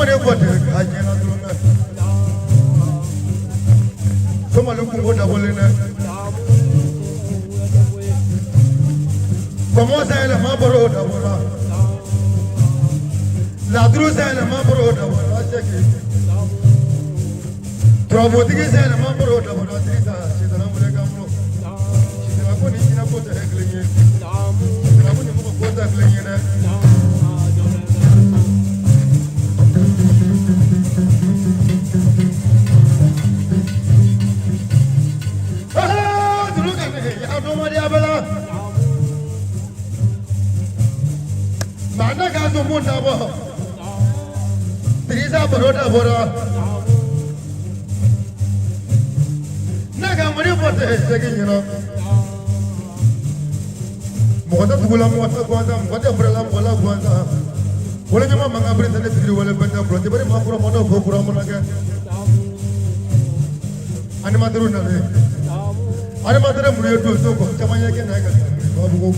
ŋɔni fɔ ten k'a ɲɛna dɔrɔn dɛ. Somali kungo dabɔlen dɛ. Kɔmɔ sayɛlɛma bɔra o dabɔra. Laduru sayɛlɛma bɔra o dabɔra sɛki. Turabutigi sayɛlɛma bɔra o dabɔra Dirisa sitana wele kan bolo. Sitana ko ni jinɛ ko tɛ kelen ye. Sitana ko ni mɔgɔ ko tɛ kelen ye dɛ. Mana ka sumu dabɔ Dirisa baro dabɔra ne ka ŋɔni fɔ tɛ segin ɲɛna mɔgɔ tɛ dugu la mɔgɔ tɛ gansan mɔgɔ tɛ fɛrɛ la mɔgɔ la gansan wale ɲuman mankan bere tɛ ne fitiri wale bɛn tɛ bulon tɛ ma kura mɔdɔ fo kura mana kɛ animatɛriw nalen animatɛri minnu ye donso kɔ caman ye kɛ n'a ka babugu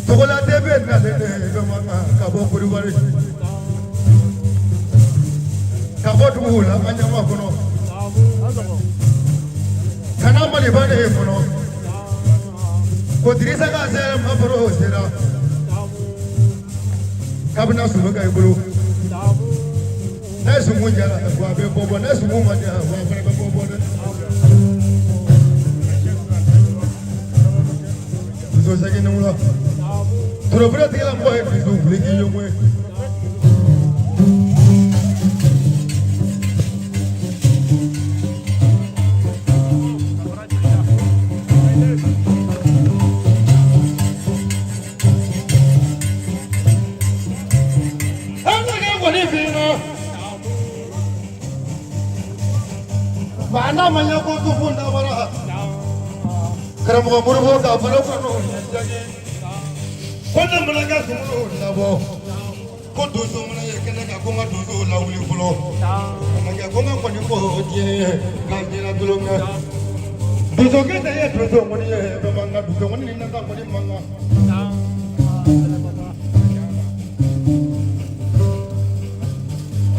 Togola TV nalen de bɛ mankan ka bɔ Kodowari ka bɔ dugu la an ɲama kɔnɔ ka na Maliba de kɔnɔ ko Dirisa ka sera ma baro sera kabini sumu ka i bolo n'a sumu jara ko a bɛ bɔ bɔ n'a sumu ma ja ko a fana bɛ bɔ bɔ dɛ muso segin ni wula torobere tigila mɔgɔ ye dusu wuli k'i yɔngɔ ye Maa ma ɲɛ ko dugu dabɔra karamɔgɔ Moribo ka balo kɔnɔ ko ne mana ka sunkalo labɔ ko donso mana ye kɛnɛ kan ko n ka donso lawuli fɔlɔ ka kɛ ko n ka ŋɔni fɔ diɲɛ ye k'a ɲɛna tulonkɛ donsokɛ tɛ ye donso ŋɔni ye bɛɛ man kan donso ŋɔni ni nata ŋɔni man kan.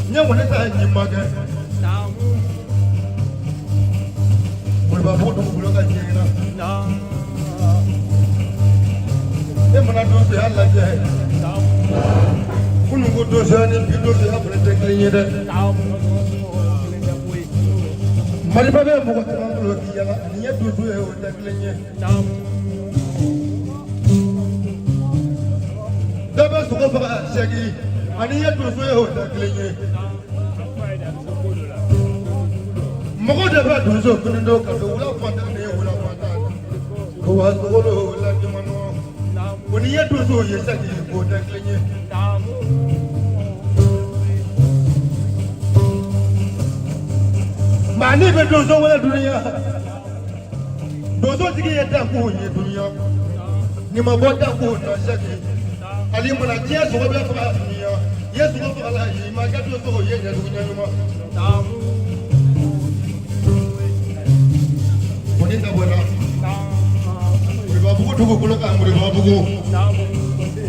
N ye ŋɔni ta ɲi ma kɛ Moribabugu dugukolo ka diɲɛ na e mana donsoya lajɛ kunun ko donsoya ni bi donsoya fana tɛ kelen ye dɛ Maliba bɛ mɔgɔ caman bolo k'i yala ani ye donso ye o tɛ kelen ye dɔ bɛ sogo faga sɛgi ani ye donso ye o tɛ kelen ye mɔgɔ de bɛ donso fini don ka don wula fantan ni wula fantan ko wa sogo la jamana o ni ye donso ye sɛgi o tɛ kelen ye maa n'i bɛ donso wele dunuya donso tigi ye dakun ye dunuya n'i ma bɔ dakun na sɛgi hali mana diɲɛ sogo bɛɛ faga dunuya i ye sogo faga la i ma kɛ donso ye ɲɛdugu ɲɛ ɲuman kɔni dabɔra Moribabugu dugukolo kan Moribabugu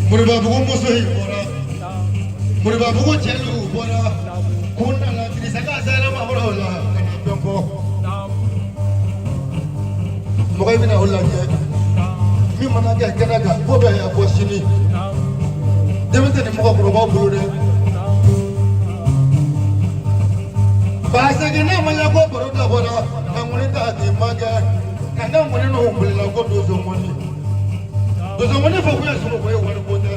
Moribabugu muso in bɔra Moribabugu cɛlu bɔra ko nana Dirisa ka sera ma bɔra o la ka na fɛn fɔ mɔgɔ i bɛna o lajɛ min mana kɛ kɛnɛ kan ko bɛ yan fɔ sini denmisɛnnin ni mɔgɔkɔrɔbaw bolo dɛ basegi n'a ma ɲɛ ko baro dabɔra ka ŋɔni ta k'i makɛ ka ne ŋɔni n'o bolila ko donso ŋɔni donso ŋɔni fɔ kun ye sogo ye wari ko tɛ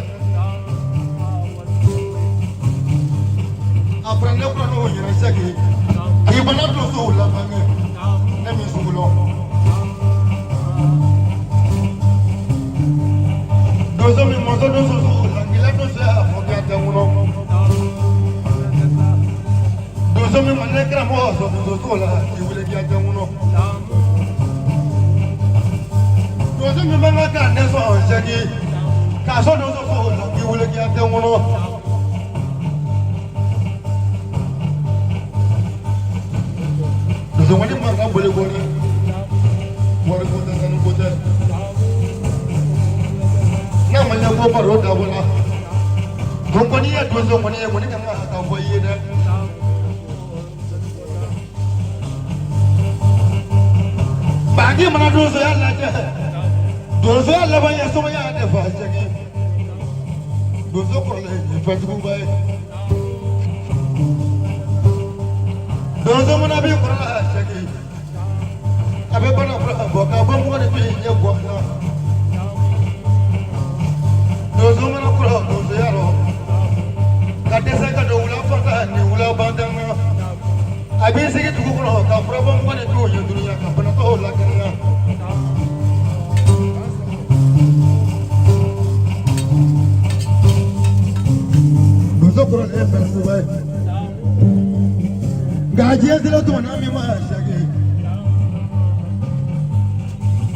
a fɔra ne kura n'o yɛrɛ sɛgi k'i bana donsow labange ne min sugu lɔ donso min mɔtɔ donso sugu la k'i la donso y'a fɔ k'a tɛ kɔnɔ donso min ma ne karamɔgɔ sɔrɔ donso sugu la k'i wele k'i tɛ kɔnɔ donso min man kan k'a ne sɔn sɛgi k'a sɔn donso sugu la k'i wele k'i tɛ kɔnɔ donsokɔni man ka boli kɔ dɛ wari ko tɛ sanu ko tɛ n'a ma ɲɛ ko baro dabɔ la Ko kɔni ye donso kɔni ye kɔni ka kan ka fɔ i ye dɛ. Baji mana donsoya lajɛ, donsoya laban ye somaya de fa jɛgɛ. Donso kɔrɔlen ye fɛnjuguba ye. Donso mana b'i kɔrɔla jɛgɛ, a bɛ bana fura bɔ ka bɔ mɔgɔ de bɛ ɲɛ bɔ a la. Donso mana kɔrɔ donsoya rɔ, ka dɛsɛ ka don wula fata ni wula bantan na. A b'i sigi dugu kɔnɔ ka furabɔ mɔgɔ de t'o ye dunuya ka banatɔw lakɛnɛya. Donso kɔrɔlen ye fɛnjuguba ye. Nka diɲɛ sera tuma na min ma sɛgɛ.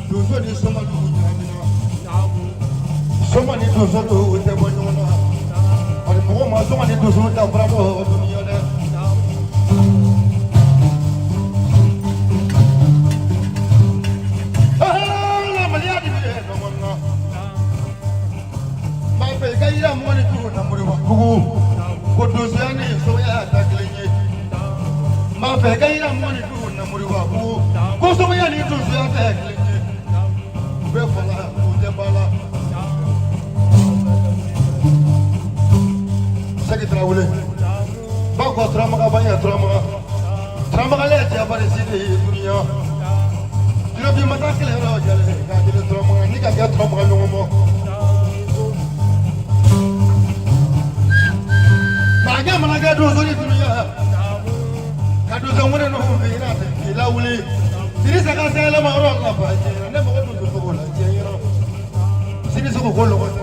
Donso ni soma dugu ɲagamina. Soma ni donso dugu tɛ bɔ ɲɔgɔn na. Bari mɔgɔ ma soma ni donso danfara dɔn dunuya dɛ. Maliya de bɛ ɲɔgɔn na. N b'a fɛ i ka yira mɔgɔ ni dugu na Moribabugu. Ko donsoya ni somaya ta kelen ye. N b'a fɛ i ka yira mɔgɔ ni dugu na Moribabugu. Ko somaya ni donsoya tɛ kelen ye. U bɛ fa la, u tɛ ba la. Sɛki Tarawele. Ba ko Turamaga ba ɲɛ Turamaga. Turamaga le cɛ bari si de ye dunuya. Tulobi masa kelen yɔrɔ jɛlen k'a jɛlen Turamaga ni ka kɛ Turamaga ɲɔgɔn bɔ. Maakɛ mana kɛ donso ni dunuya. Ka donso ŋɔni ninnu fɛ i n'a tɛ k'i lawuli. Sirisa ka sɛgɛlɛma yɔrɔ la fa diɲɛ ne mago donso sogo la diɲɛ yɔrɔ. Sini sogo ko lɔgɔ tɛ.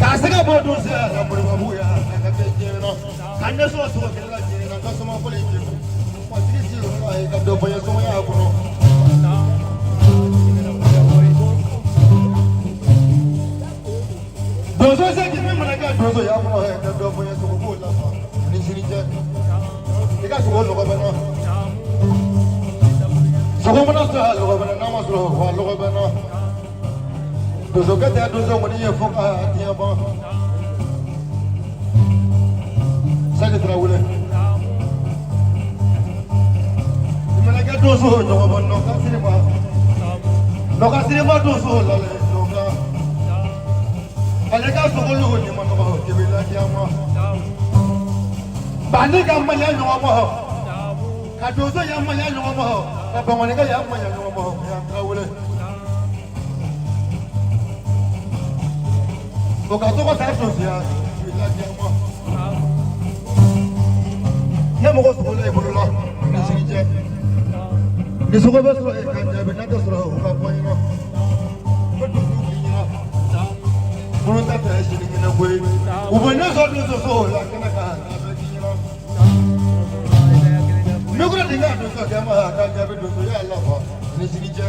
K'a sɛgɛ bɔ donsoya la Moribabugu ya ka kɛ diɲɛ na. Ka ne sɔrɔ sogo kɛlɛ la diɲɛ na ka soma fɔli jɛ. Wa sigi si yɔrɔ la ka dɔ fɔ n ye somaya kɔnɔ. Donso sɛki min mana kɛ donso ya kɔnɔ ka dɔ fɔ n ye sogo k'o la fa ni sini cɛ. I ka sogo lɔgɔ bɛ n na. Sogo mana sɔrɔ a lɔgɔ bɛ n na, n'a ma sɔrɔ a lɔgɔ bɛ n na. Donsokɛ tɛ donso kɔni ye fo ka diɲɛ ban. Sɛki Tarawele. I mana kɛ donso ɲɔgɔn bɔ nɔ ka siri ma. Nɔ ka siri ma donso lale nɔ ka. Ale ka sogolu ni ma nɔgɔ k'i ladiya ma. Bandi ka maya ɲɔgɔn bɔ. Ka donso ya maya ɲɔgɔn bɔ. Ka bamanikɛ ya maya ɲɔgɔn bɔ. Yan Tarawele. O ka tɔgɔ ta donsoya k'i ladiya ma. Ne mɔgɔ sogo la i bolo la ni sigi cɛ. Ni sogo bɛ sɔrɔ e ka jaabi n'a tɛ sɔrɔ o ka fɔ n ɲɛna. N bɛ donso k'i ɲɛna. Minnu ta tɛ sini kɛnɛ ko ye. U bɛ ne sɔrɔ donso so la kɛnɛ kan k'a bɛɛ k'i ɲɛna. Ne ko nin ka donso kɛ ma ka jaabi donso y'a lafa ni sigi cɛ.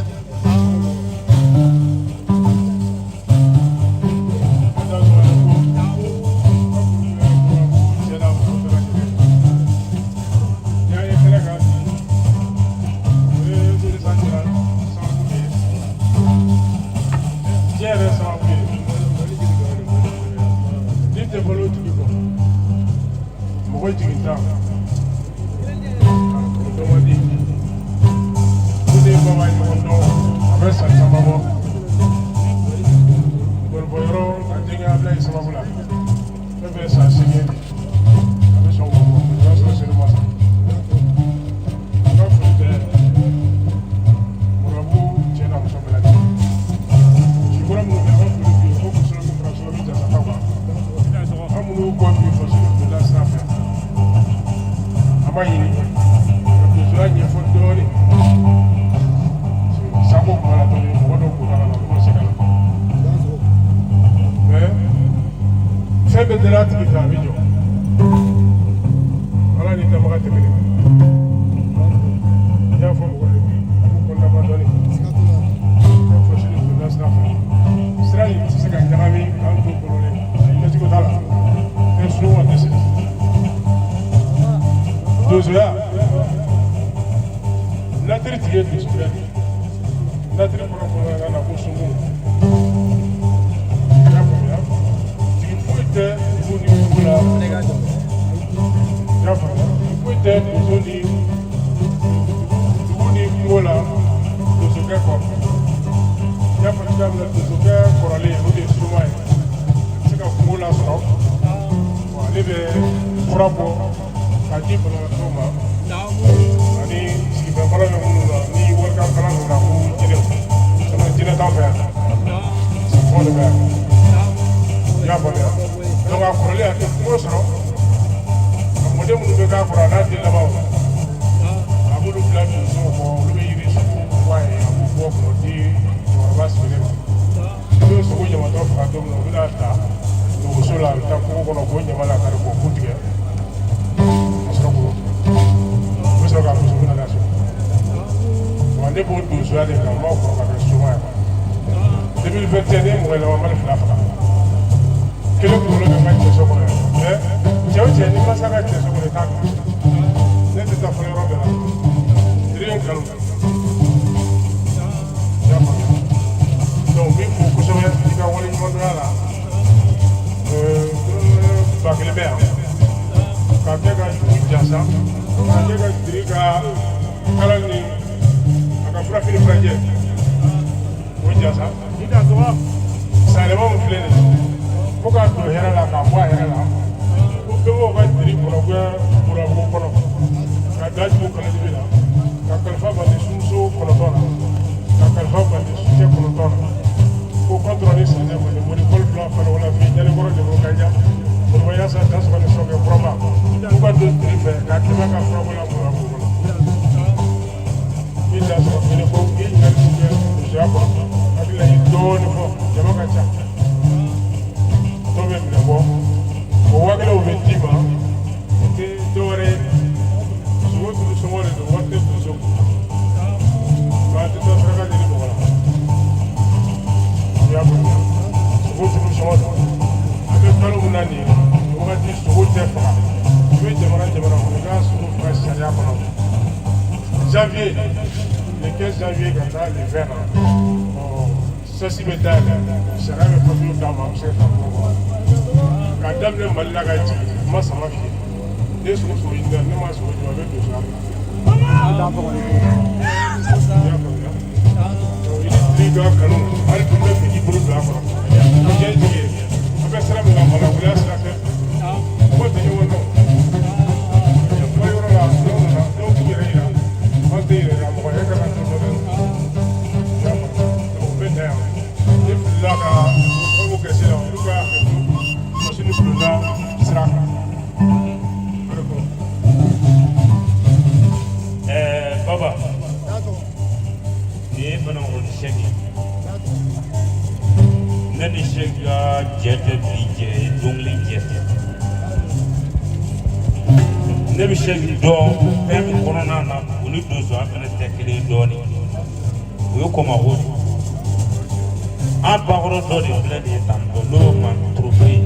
Mɔgɔ jigin ta o dɔ man di ne ni baba ɲɔgɔn dɔn a bɛ san caman bɔ gɔnifɔyɔrɔ a denkɛ Abulayi sababu la fɛn fɛn san 8 bi a bɛ sɔn k'o bɔ o y'a sɔrɔ seli ma sa an ka foli bɛ Moribabugu cɛ n'a muso bɛɛ lajɛlen sikɔrɔ minnu bɛ an ka foli b'u ye ko kosɛbɛ min fara sɔrɔ min jasa kan an minnu kɔ bi faso donda sira fɛ an b'a ɲini ka donsoya ɲɛfɔ dɔɔnin sanko kuma la dɔɔnin mɔgɔ dɔw kun ka na olu ma se ka na mais fɛn bɛɛ dara a tigi fɛ a bɛ jɔ ala ni dabaga tɛ kelen i y'a fɔ mɔgɔ ye bi a b'u kɔnɔna dɔɔnin faso ni donda sira fɛ sira in tɛ se ka ɲagami k'an to bololen kɛcogo t'a la tɛ sun wa tɛ siri donsoya latiri tigi ye donsoya de ye latiri kɔrɔ bamanankan na ko sunkun i y'a faamuya tigi tɛ dugu ni dugu la. I y'a faamuya, foyi tɛ donso ni dugu ni kungo la donsokɛ kɔ. I y'a fɔ cogoya min na, donsokɛ kɔrɔlen o de ye suma ye, a bɛ se ka kungo lasɔrɔ. Ale bɛ fura bɔ k'a di banabaatɔw ma ani sigifɛnbana bɛ minnu na ni warikan kalan nana ko jinɛ sama jinɛ t'an fɛ yan, sigifɛnw de bɛ yan. I y'a faamuya, donc a kɔrɔlen a tɛ kungo sɔrɔ. A mɔden minnu bɛ k'a kɔrɔ a n'a den labanw, a b'olu bila donsow kɔ, olu bɛ yiri sugu bɔ a ye, a b'u bɔ k'o di cɛkɔrɔba sigilen ma. N'u ye sogo ɲamatɔ faga don min na, u bɛna ta dɔgɔso la, a bɛ taa kungo kɔnɔ k'o ɲama lakari k'o ku tigɛ ka sɔrɔ k'o u bɛ sɔrɔ k'a gosi, u bɛ na n'a so. Wa ne b'o donsoya de kan, n b'aw kɔrɔ ka kɛ soma ye. 2021 ne ye mɔgɔ yɛlɛma mali fila faga, kelen kunkolo bɛ n ka cɛso kɔnɔ yan. Mais cɛ o cɛ n'i ma se a ka cɛso kɔnɔ, i t'a dɔn. Ne tɛ taa fɔ yɔrɔ bɛɛ la, yiri ye nkalon. I y'a faamuya, donc n b'i fo kosɛbɛ i ka waleɲumandɔnya la. 10 000 bɛ yan k'a kɛ ka dugu jasa, k'a kɛ ka jiri ka kalan ni a ka furafini furajɛ o jasa. Sanyɛlɛma min filɛ nin ye, fo k'a don hɛrɛ la k'a bɔ a hɛrɛ la, ko bɛɛ ka jiri kɔnɔ kɛ murabugu kɔnɔ ka da jugu kalali la, ka kalifa bandi sumuso 9 la, ka kalifa bandi sucɛ 9 la, ko kɔntɔrɔ ni sanjɛ mali mori kɔli fila fana wala fi ɲanikɔrɔ de ko ka ja moriba yasa dasɔgɔ ni sɔkɛ kɔrɔba k'u ka don jiri fɛ k'a kɛmɛ ka furabɔ la murabugu kɔnɔ. I da sɔrɔ fɛnɛ ko i ɲininkali min kɛ donsoya kɔnɔ, hakili la ye dɔɔnin fɔ, jama ka ca, dɔw bɛ minɛ bɔ o 5000 bɛ d'i ma, o tɛ dɔwɛrɛ ye, sogo tulu sɔngɔ de don, wari tɛ donso kun, nka a tɛ taa saraka ɲini mɔgɔ la. I y'a faamuya, sogo tulu sɔngɔ don. An bɛ kalo min na nin ye, nin wagati sogo tɛ faga. I bɛ jamana jamana kɔnɔ, i ka sogo faga sariya kɔnɔ. Janvier, le 15 janvier ka taa le 20 na, ɔ sasi bɛ dayɛlɛ, sariya bɛ papiyew d'a ma, an bɛ se ka taa kungo kɔnɔ. K'a daminɛ Mali la ka jigin, n ma sama fiyɛ. Ne ye sogo sogo ɲini, ne ma sogo ɲini, a bɛ donso la. I y'a faamuya, donc i ni tiri ka kanu hali bi, n bɛ fɛ k'i bolo don a kɔrɔ. O diɲɛ jigi ye, an bɛ sira min kan, malakuya sira tɛ, mɔgɔ tɛ ɲɔgɔn dɔn. Fɔ yɔrɔ la, n'aw nana, n'aw k'u yɛrɛ yira, an tɛ yɛrɛ yira mɔgɔ ye ka na don dɔ dɛ. I y'a faamuya, donc o bɛ dan yan. Ni filila ka mɔgɔw gɛrɛsɛ la, olu ka hakɛ to masi ni bulonda sira kan. O de kɔ. Baba, nin ye Banakɔrɔni Sɛki ye. Ne ni Sɛki ka jɛ tɛ bi jɛ ye, don kelen jɛ tɛ. Ne bɛ Sɛki dɔn fɛn min kɔnɔna na, o ni donsoya fɛnɛ tɛ kelen ye dɔɔnin. O ye kɔmako de ye. An bakɔrɔ dɔ de filɛ nin ye tan tɔ, n'o ye Mana Toro ye.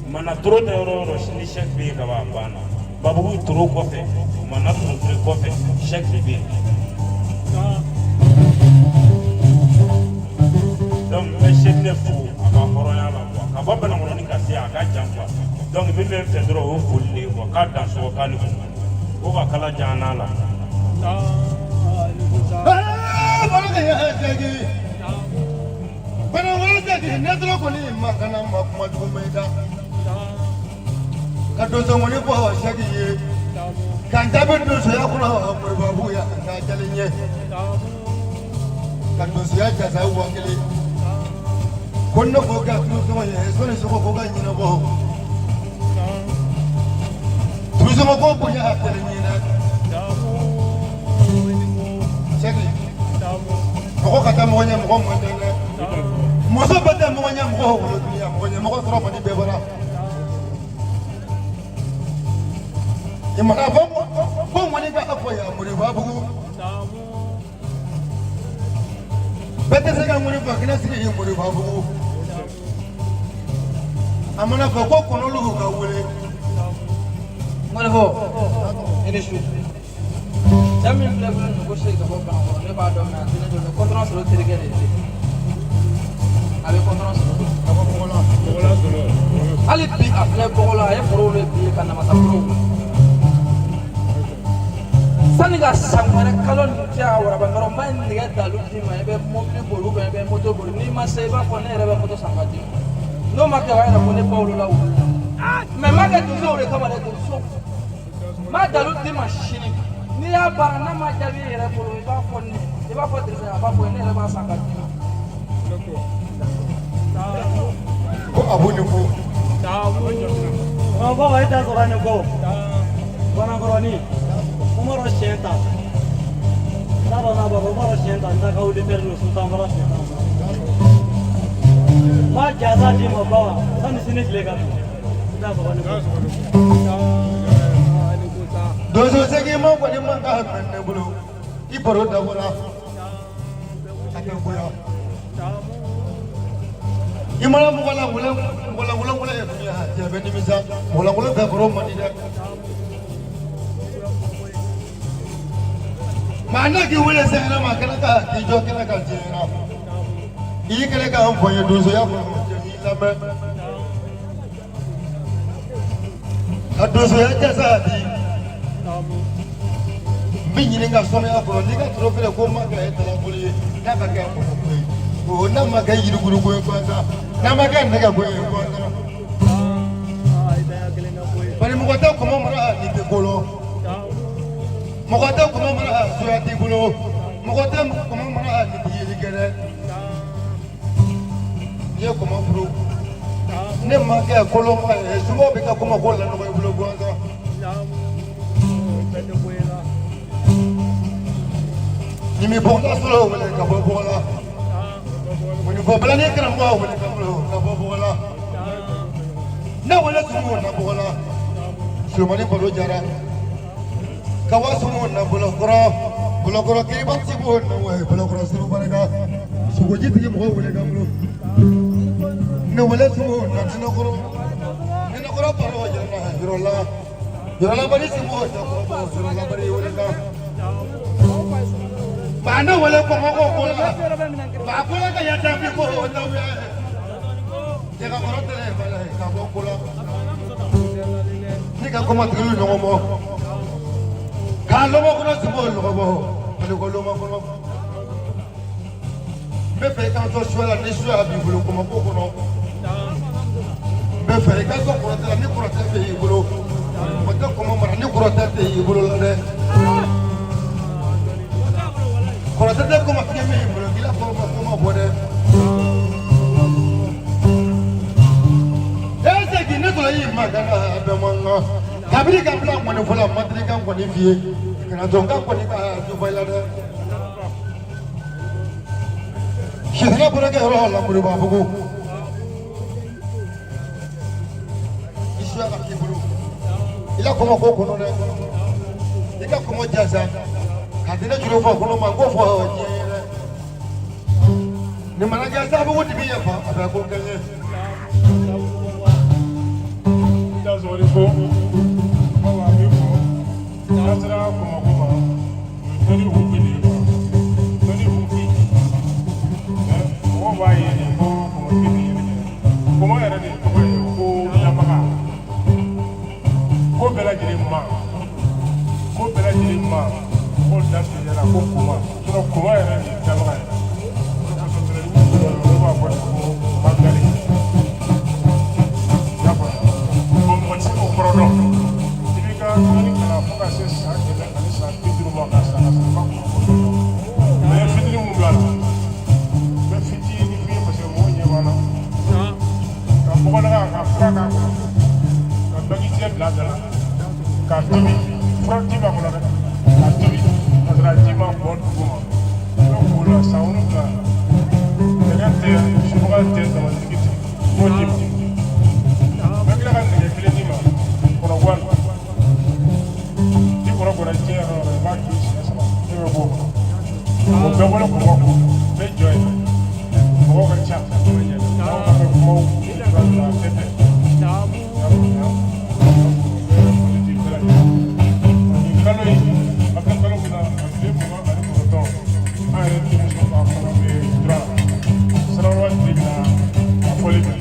Mana Toro tɛ yɔrɔ o yɔrɔ, ni Sɛki bɛ yen ka ban, a banna. Babugu Toro kɔfɛ, Mana Toro kɔfɛ, Sɛki de bɛ yen. Donc n bɛ Sɛki de fo a ka hɔrɔnya la quoi, ka bɔ Banakɔrɔni ka se a ka jan quoi. Donc min bɛ n fɛ dɔrɔn, o ye foli de ye quoi, k'a dan sɔgɔ k'a ni ko ko ka kala jan n'a la. Ne dɔrɔn kɔni ma kana ma kuma jugu mɛn i da ka donsoŋɔni bɔ Sɛki ye ka n jaabi donsoya kɔnɔ Moribabugu ya ka jalen ye ka donsoya jasa 5000 ko ne ko ka tulusɔngɔ ye sɔni sogo ko ka ɲɛnabɔ tulusɔngɔ ko bonya a tɛlɛ ɲɛna. Sɛki, mɔgɔ ka taa mɔgɔ ɲɛ, mɔgɔ man ɲɛ dɛ, muso bɛɛ tɛ mɔgɔ ɲɛ, mɔgɔ wolo dunuya mɔgɔ ɲɛ, mɔgɔ sɔrɔ man di bɛɛ bɔra. I mana fɔ ko ŋɔni ka fɔ yan Moribabugu, bɛɛ tɛ se ka ŋɔni fɔ kɛnɛ sigi yen Moribabugu. A mana fɔ ko kɔnɔlu ka wele. Ŋɔnifɔ, i ni su. Cɛ min filɛ bolo nin ko Sɛki ka bɔ Banakɔrɔ, ne b'a dɔn, mais a tɛ ne dɔn. Kɔntɔrɔn sɔrɔ terikɛ de ye. A bɛ kɔntɔrɔn sɔrɔ. Ka bɔ mɔgɔ la. Mɔgɔ la sɔrɔ, mɔgɔ la sɔrɔ. Hali bi a filɛ bɔgɔ la, a ye forow de bi ka namasa forow. Sani ka san wɛrɛ kalo nin cɛ, a warabakɔrɔ n b'a nɛgɛ dalu d'i ma, i bɛ mobili boli ou bien i bɛ moto boli. N'i ma se, i b'a fɔ ne yɛrɛ bɛ moto san ka d'i ma. N'o ma kɛ, o b'a yira ko ne ba wolola wulu la. Mais n b'a kɛ donsow de kama dɛ, donsow. N b'a dalu d'i ma sini, n'i y'a baara n'a ma jaabi i yɛrɛ bolo, i b'a fɔ ne, i b'a fɔ Dirisa, a b'a fɔ ne yɛrɛ b'a san ka d'i ma. Ko a b'o ni ko. Baba e t'a sɔrɔ ne ko Banakɔrɔni Umaru siɲɛ ta n'a b'a n'a b'a Umaru siɲɛ ta n ta ka auditeur don Sultan Fara siɲɛ ta n b'a jasa d'i ma baba sani sini tile ka bin i t'a sɔrɔ ne ko. Donso segin ma kɔni man ka mɛn ne bolo, i baro dabɔra a tɛ goya. I mana mɔgɔ la wele, mɔgɔ la wele wele ye min ye, cɛ bɛ nimisa. Mɔgɔ la wele bɛɛ baro man di dɛ. Maa ne k'i wele sɛgɛrɛ ma kɛnɛ kan, k'i jɔ kɛnɛ kan diɲɛ na, i y'i kɛnɛ kan fɔ n ye donsoya kɔnɔ, cɛ b'i lamɛn ka donsoya jasa di. N bɛ ɲini ka sɔnniya kɔnɔ n'i ka toro feere ko ma kɛ e talabolo ye, n'a ka kɛ kɔnɔ ko ye o, n'a ma kɛ yirikuru ko ye gansan, n'a ma kɛ nɛgɛ ko ye gansan. Bari mɔgɔ tɛ kɔmɔ mara ni tɛ kolo, mɔgɔ tɛ kɔmɔ mara soya t'i bolo, mɔgɔ tɛ kɔmɔ mara ni tɛ yeli kɛ dɛ. N'i ye kɔmɔ furu, ne ma kɛ kolonba ye, somɔgɔw bɛ ka kɔmɔ ko lanɔgɔ i bolo gansan. Ni mi bɔgɔla sɔrɔ wele ka bɔ bɔgɔla, ŋɔnifɔ balani karamɔgɔ wele ka bɔ bɔgɔla, ne wele sumu na bɔgɔla, Solomani balo jara ka wa sumu na bolokɔrɔ, bolokɔrɔ kiriba ti b'o na wa bolokɔrɔ suru barika sogoji tigi mɔgɔ wele ka bolo, ne wele sumu na nɛnɛkɔrɔ, nɛnɛkɔrɔ baro yɛrɛ yɔrɔ la, yɔrɔ la bari sumu na yɔrɔ la bari wele ka. Maa ne wele kɔmɔ ko la, maa ko la ka yaata bi ko o lawuya jɛgɛ kɔrɔ tɛ bala ka bɔ ko la ni ka kɔmɔ tigiw ɲɔgɔn bɔ k'a lɔbɔ kɔnɔ sumu lɔgɔ bɔ ani ko lɔbɔ kɔnɔ. N bɛ fɛ i ka to suya la, ni suya b'i bolo kɔmɔ ko kɔnɔ. N bɛ fɛ i ka to kɔrɔtɛ la, ni kɔrɔtɛ tɛ i bolo. Mɔgɔ tɛ kɔmɔ mara ni kɔrɔtɛ tɛ i bolo la dɛ. Kɔrɔtɛ tɛ kɔmɔ tigɛ min bolo, k'i la kɔmɔ kɔmɔ bɔ dɛ. E segin ne tɔla y'i ma ka na bɛn man kan. Kabini ka bila ŋɔni fɔlɔ ma deli ka ŋɔni f'i ye. Kana to n ka ŋɔni ka jufa i la dɛ. Sisana bɔra kɛ yɔrɔ la Moribabugu. I suya ka k'i bolo. I la kɔmɔ ko kɔnɔ dɛ. I ka kɔmɔ jasa. Ka di ne juru fɔ kɔnɔ ma, n k'o fɔ diɲɛ ye dɛ. Nin mana kɛ sababu de bɛ yafa a bɛ ko kɛ n ye. I t'a sɔrɔ ko bawo a bɛ fɔ n'a sera kɔmɔko ma, o ye dɔnni hukumu de ye quoi, dɔnni hukumu. Mɔgɔw b'a ye de ko kɔmɔtigi tɛ yeli kɛ. Kɔmɔ yɛrɛ de tɔgɔ ye ko lamaga, ko bɛɛ lajɛlen ma, ko bɛɛ lajɛlen ma, mɔgɔw da teliyara ko koma, sinon koma yɛrɛ de ye dabaga ye. O de kosɔn bɛlɛdugu olu b'a fɔ ten ko magali. I y'a faamuya? Bon, mɔgɔ tɛ se k'o kɔrɔ dɔn. I b'i ka dɔnni kalan fo ka se san 100 ani san 50 ma ka sa ka sɔrɔ i ma kɔmɔ ko dɔn. Mais fitinin mun don a la, n bɛ fitinin f'i ye parce que mɔgɔw ɲɛ b'a la. Ka bɔgɔdaga ka fura k'a kɔnɔ, ka bagitigɛ bila a da la, k'a tobi, fura ji b'a kɔnɔ dɛ, k'a tobi ka sɔrɔ a ji ma bɔ dugu ma. I bɛ ko la san 7, nɛgɛ tɛ, subaga tɛ, damatigi tɛ, n b'o d'i ma. N bɛ tila ka nɛgɛ kelen d'i ma, kɔnɔguwan don. Ni kɔnɔ bɔra diɲɛ yɔrɔ o yɔrɔ, i b'a k'i siɲɛ 3, e bɛ bɔ o kɔnɔ. O bɛɛ bɔlen kɔmɔ kɔ, n bɛ jɔ yen, mɔgɔw ka ca, n'aw ka kɛ kumaw cogoya min na, a tɛ bɛn. I y'a faamuya? Donc, n bɛ foli di bɛɛ lajɛlen ma. Nin kalo in, a bɛ kalo min na, a tile 29, an yɛrɛ denmuso ka kɔnɔ bɛ tura la. Sarakawa tile bɛ na a fɔli kɛ.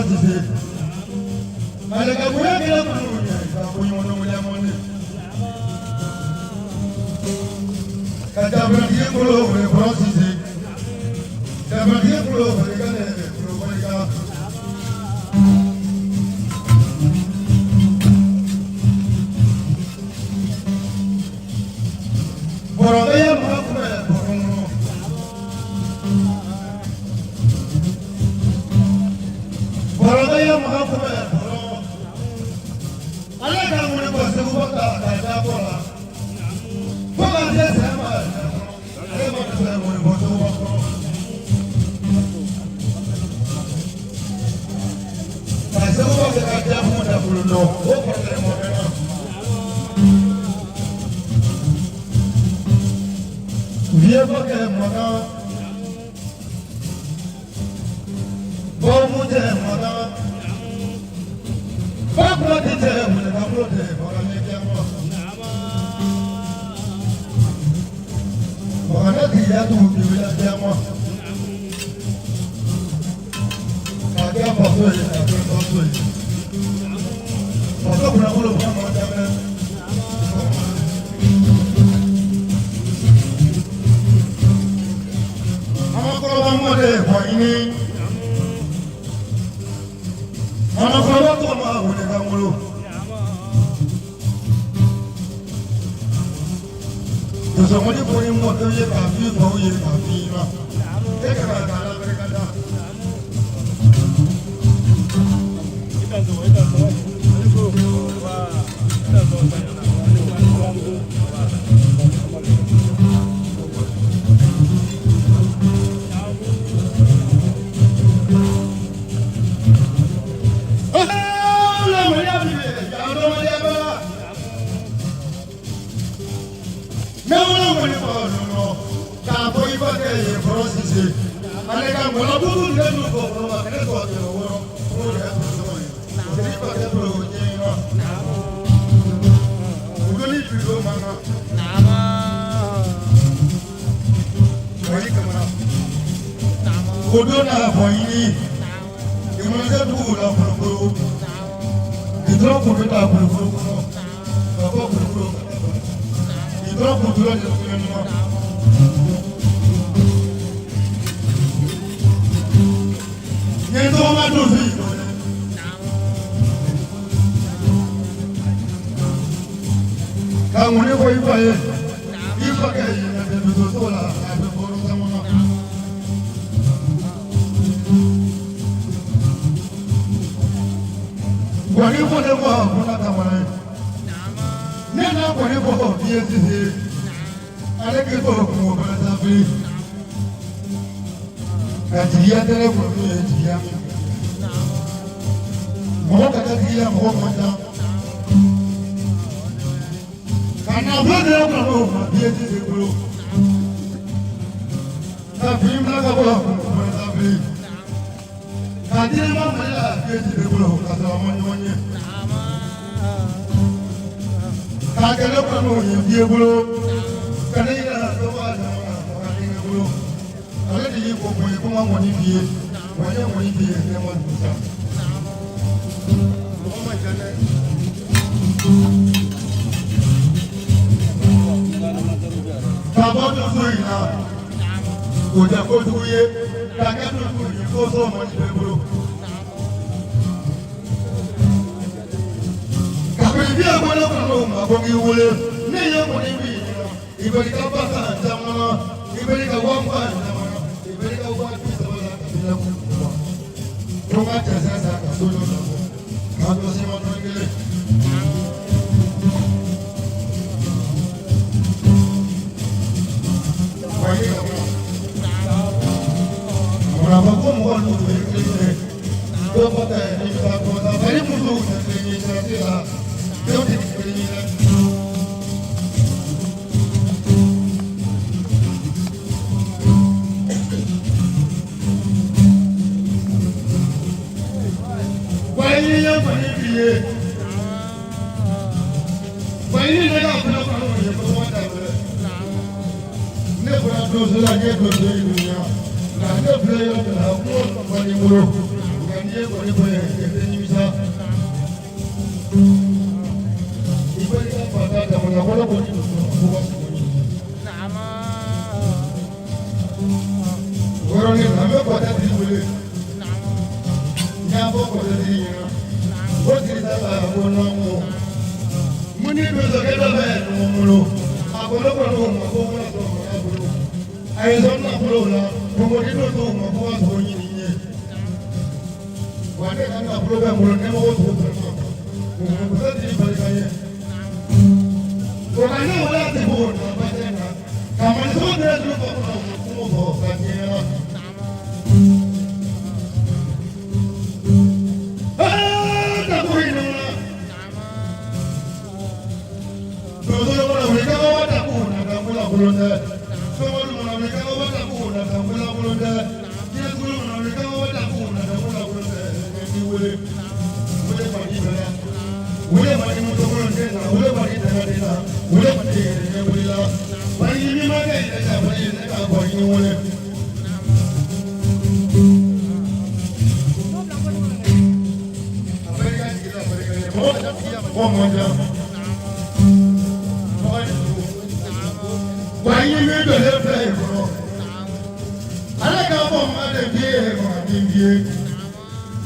Sise. Ale ka bonya kɛra minnu ye ka ko ɲɔgɔn wele mɔni. Ka jabaratigi kolo wele Kɔrɔ Sise. Jabaratigi kolo wele ka ne kolo barika. Kɔrɔkɛ ye mɔgɔ kunbɛ bɔrɔn kɔnɔ. Kɔrɔkɛ ye mɔgɔ kunbɛ bɔrɔn. Ale ka ŋuni bɔ Segu fo ka da kɔ la. Fo ka se sɛ ma ale ma dɛsɛ ŋuni bɔ Segu ba kɔnɔ. Ka Segu ba kɛ ka diya mun da bolo dɔn o kɔrɔkɛ mɔkɛ na. Vieux Bakɛ Makan, Bɔmujɛ Makan, Bakulati tɛ Wulekabolo tɛ Bakane Kɛma. Bakane tigiya t'u kiwila Kɛma. K'a kɛ faso ye, k'a kɛ faso ye. Faso kunnafolo fana ma daminɛ. Amakɔrɔba mɔden kɔ ɲini. Amakɔrɔba tɔgɔ ma wele ka n bolo. Dosomɔdi ko ni mɔkɛw ye k'a f'i faw ye k'a f'i ma. E ka kan k'a la barika da. Ale ka ŋɔlɔbugu de n'u bɔ kɔrɔba kɛnɛ tɔ kɛmɛ wɔɔrɔ k'o de ka to ye o tɛ ba kɛ bolo diɲɛ ma o donni bi don man kan Mali kamara o don n'a fɔ ɲini ìmọ̀lẹ́sẹ̀ dugu la kulukoro ìdúró kun bɛ taa kulukoro kɔnɔ ka bɔ kulukoro ìdúró kun dúró de kun ɲɔgɔn. Ní tó má dùn sí ìkọlẹ̀. Káwọn oníkó ifá yẹ ifá kẹ́yìn ẹ̀fẹ̀ tuntun tó la ẹ̀fẹ̀ bọ́ọ̀rọ̀ sẹ́wọ̀n náà. Wani ko ne ko ko na ka wala ye. Ne na kɔni bɔ fiye sise ale k'i to kungo fana sanfɛ. Ka jigiya tɛ ne kun min ye jigiya min. Mɔgɔ ka jigiya mɔgɔ man ca. Ka nafolo di ne kun o ma fiye sise bolo. Ka fini bila ka bɔ kungo fana sanfɛ. Ka di ne ma Mali la fiye sise bolo ka sɔrɔ a ma ɲɔgɔn ye. K'a kɛ ne kɔni o ye fiye bolo. Ka ne yɛrɛ dɔ bɔ a dama ka denkɛ bolo. Ale de y'i ko ko ye ko n ka ŋɔni f'i ye. Wa n ye ŋɔni f'i ye ne ma dugu sa. Mɔgɔ man ca dɛ. Ka bɔ dusu in na, o tɛ kojugu ye. Ka kɛ dusu ye ko so man di bɛɛ bolo. Kabini fiye ko ne kɔnɔ o ma ko n k'i wele. Ne ye ŋɔni f'i ɲɛna. I bɛ ka ba san caman na. I bɛ ka wa mugan caman na. I bɛ ka wa bi saba la ka bila kun mugan. Ko n ka cɛsɛn san ka so jɔ ka bɔ. K'a dɔ siman tɔn kelen. Wa ye ka bɔ. Munna fɔ ko mɔgɔ n'u ye kelen ye. Dɔ fɔ tɛ n'i bɛ taa kɔ ta. Bari musow tɛ kelen ye sirasi la. Denw tɛ kelen ye dɛ. Wa i ye kɔni f'i ye. Wa i ne ka fana kɔnɔ ye ko ma ta dɛ. Ne bɔra donso la, ne donso ye dunya. Nka ne filɛ yɔrɔ min na, kungo man di n bolo. Nka n'i ye kɔni ko ye i tɛ nimisa. I ko i ka fata jamana kɔnɔ kɔni don ko ka sogo ɲini. O yɔrɔnin na an bɛ kɔta tigi wele. N y'a fɔ kɔta tigi ɲɛna. Ko tigi ta la ko n'an ko. Mun ni donsokɛ dɔ bɛ ɲɔgɔn bolo. A ko ne kɔni o ma ko n kana sɔrɔ mara bolo. A ye sɔn nafolo la. Kɔngɔdi donsow ma ko ka sogo ɲini n ye. Wa ne ka nafolo bɛ n bolo ne mago sogo fɛnɛ ma. Kɔta tigi barika ye. O ka ne wele a tɛ bɔ na ba tɛ na. Ka malisogo tɛ dun fɔ kɔnɔ kungo fɔ ka diɲɛ la. Ee ka ko in na. Donso kɔnɔ wuli ka bɔ ta ko na ka ko la kolon tɛ. Sɔmɔlu kɔnɔ wuli ka bɔ ta ko na ka ko la kolon tɛ. Diɲɛtugulu kɔnɔ wuli ka bɔ ta ko na ka ko la kolon tɛ. Ni wele wele mali bɛɛ la. Wele mali muso kolon den na. Wele mali dɛgɛ den na. Wele mali yɛrɛ wuli la. Wali min ma kɛ yɛrɛ ka wali ne ka bɔ i ni wele. A barika jigi la barika ye. Mɔgɔ mɔgɔ man ca. Mɔgɔ ye dugu. Wa i min donnen filɛ yen kɔnɔ. Ale ka bɔ maa de bi ye maa min bi ye.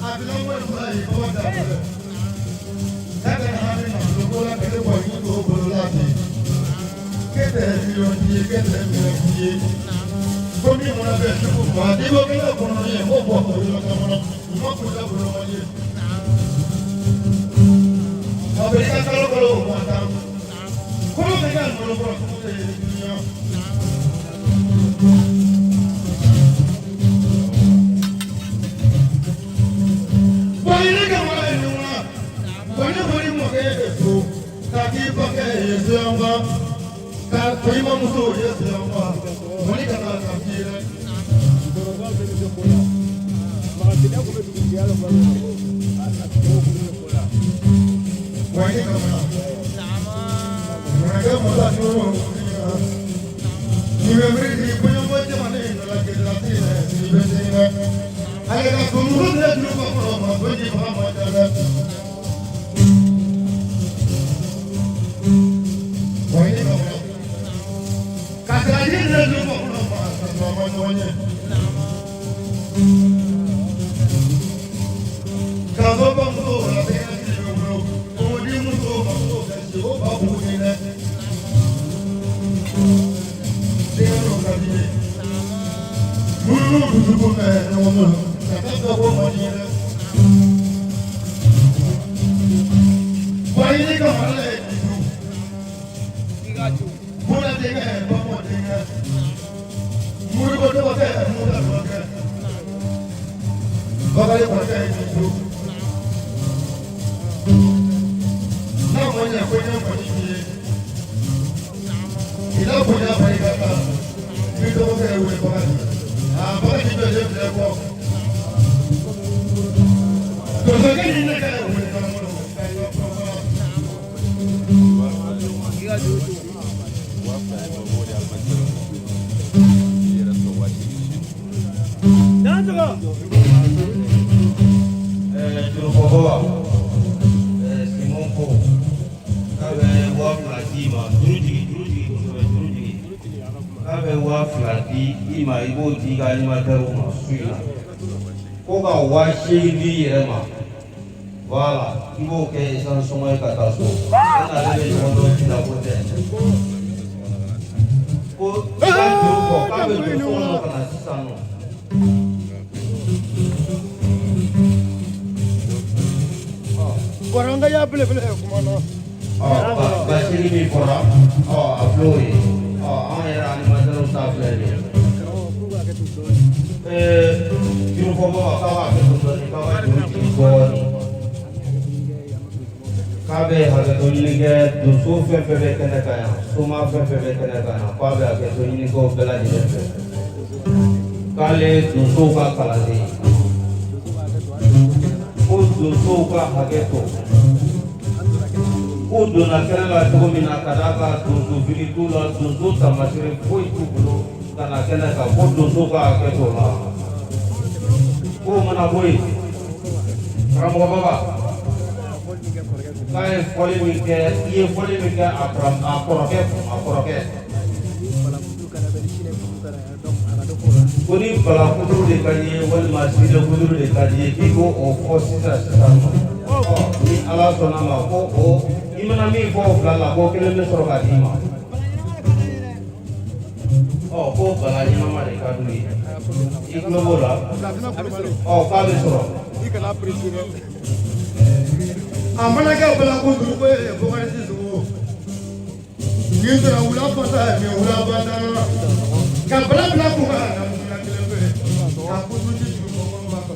A bila wari fila ye kɔkɔ da filɛ. Ne tɛ hami nafolo ko la k'ale bɔ i t'o bolo la bi. K'e tɛ miliyɔn di ye k'e tɛ miliyɔn di ye. Ko min mana bɛn sugu ma n'i ko k'e kɔnɔ ye k'o bɔ o yɔrɔ caman na. U ma k'u la bolo ma ye. A bɛ i ka kalo kalo o ma tan. Kolo bɛ kɛ malo kɔrɔ sugu tɛ ye dunuya. Wa i ka mara ye ɲɔgɔn na. Wa ne kɔni mɔkɛ ye so. K'a k'i bakɛ ye soyanfa. K'a to i mamuso ye soyanfa. Mɔni kana ka f'i ye dɛ. Wa i ka mara. Mɔnɛkɛ mɔta turu. Ni bɛ miiri di koɲɔgɔn jamana in dɔ la gɛlɛya tɛ yen dɛ. Ni bɛ se dɛ. Ale ka tumuso tɛ dun ka kɔrɔ ma ko ji faga ma ja dɛ. Wa i ka mara. Ka sagaji tɛ dun ka kɔrɔ ma ka sɔrɔ a ma ɲɔgɔn ye. Ka fɔ bamuso la tɛgɛ ti bɛ bolo. O di muso ma ko ka si o ba b'u ni dɛ. Tɛgɛ dɔ ka di ye. Minnu dusukun bɛ ɲɔgɔn bolo. Ka taa fɔ ko man di ye dɛ. Wa i ka mara ye dusu. Bula denkɛ bamɔ denkɛ. Moribo dɔgɔkɛ Musa dɔgɔkɛ. Bakari kɔrɔkɛ ye dusu. N'a ma ɲɛ ko n ye mɔni k'i ye. I la bonya barika la. I b'i dɔgɔkɛ wele Bakari. Aa Bakari jɔlen filɛ kɔ. Donsokɛ ni ne ka wele ɲɔgɔn bolo. Ka i ka kuma. Jurufɔbɔ Simon ko k'a bɛ 2000 d'i ma, juru jigi, juru jigi kosɛbɛ, juru jigi, k'a bɛ 2000 di i ma, i b'o di i ka animateur ma su in na, ko ka 8000 di i yɛrɛ ma, voilà, i b'o kɛ essence sɔngɔ ye ka taa so, e n'ale bɛ ɲɔgɔn dɔn ji la ko tɛ, ko i ka juru fɔ k'a bɛ don so kɔnɔ ka na sisan nɔ. Bɔra ya belebele kuma na. Ɔ ba seegin min fɔra, ɔ a filɛ o ye, ɔ anw yɛrɛ animateur ta filɛ nin ye. Jurufɔbɔ k'a b'a kɛ to dɔɔnin, k'a b'a juru jigin dɔɔnin, k'a bɛ hakɛto ɲini kɛ donso fɛn fɛn bɛ kɛnɛ kan yan, soma fɛn fɛn bɛ kɛnɛ kan yan, k'a bɛ hakɛto ɲini kɛ o bɛɛ lajɛlen fɛ, k'ale donsow ka kalanden, ko donsow ka hakɛ to, k'u donna kɛnɛ la cogo min na, ka d'a kan donso fini t'u la, donso taamasere foyi t'u bolo ka na kɛnɛ kan, ko donso ka hakɛ t'o la, k'o mana bɔ yen. Karamɔgɔ baba k'a ye fɔli min kɛ, i ye fɔli min kɛ a kɔrɔkɛ a kɔrɔkɛ ko ni balakuturu de ka di ye walima sinɛkuturu de ka di ye k'i k'o fɔ sisan sisan nɔ. Ɔ ni Ala sɔnna ma ko o i mana min fɔ o fila la ko kelen bɛ sɔrɔ ka d'i ma. Ɔ ko bala ɲɛnama de ka d'u ye, i tulo b'o la. Ɔ k'a bɛ sɔrɔ. A mana kɛ balakuturu ko ye Bukari Sisoko. Ni sera wula fasa ni wula bada ka bala bila kun ka na mugula kelen bɛ ka kutu ci juru kɔkɔ ma ka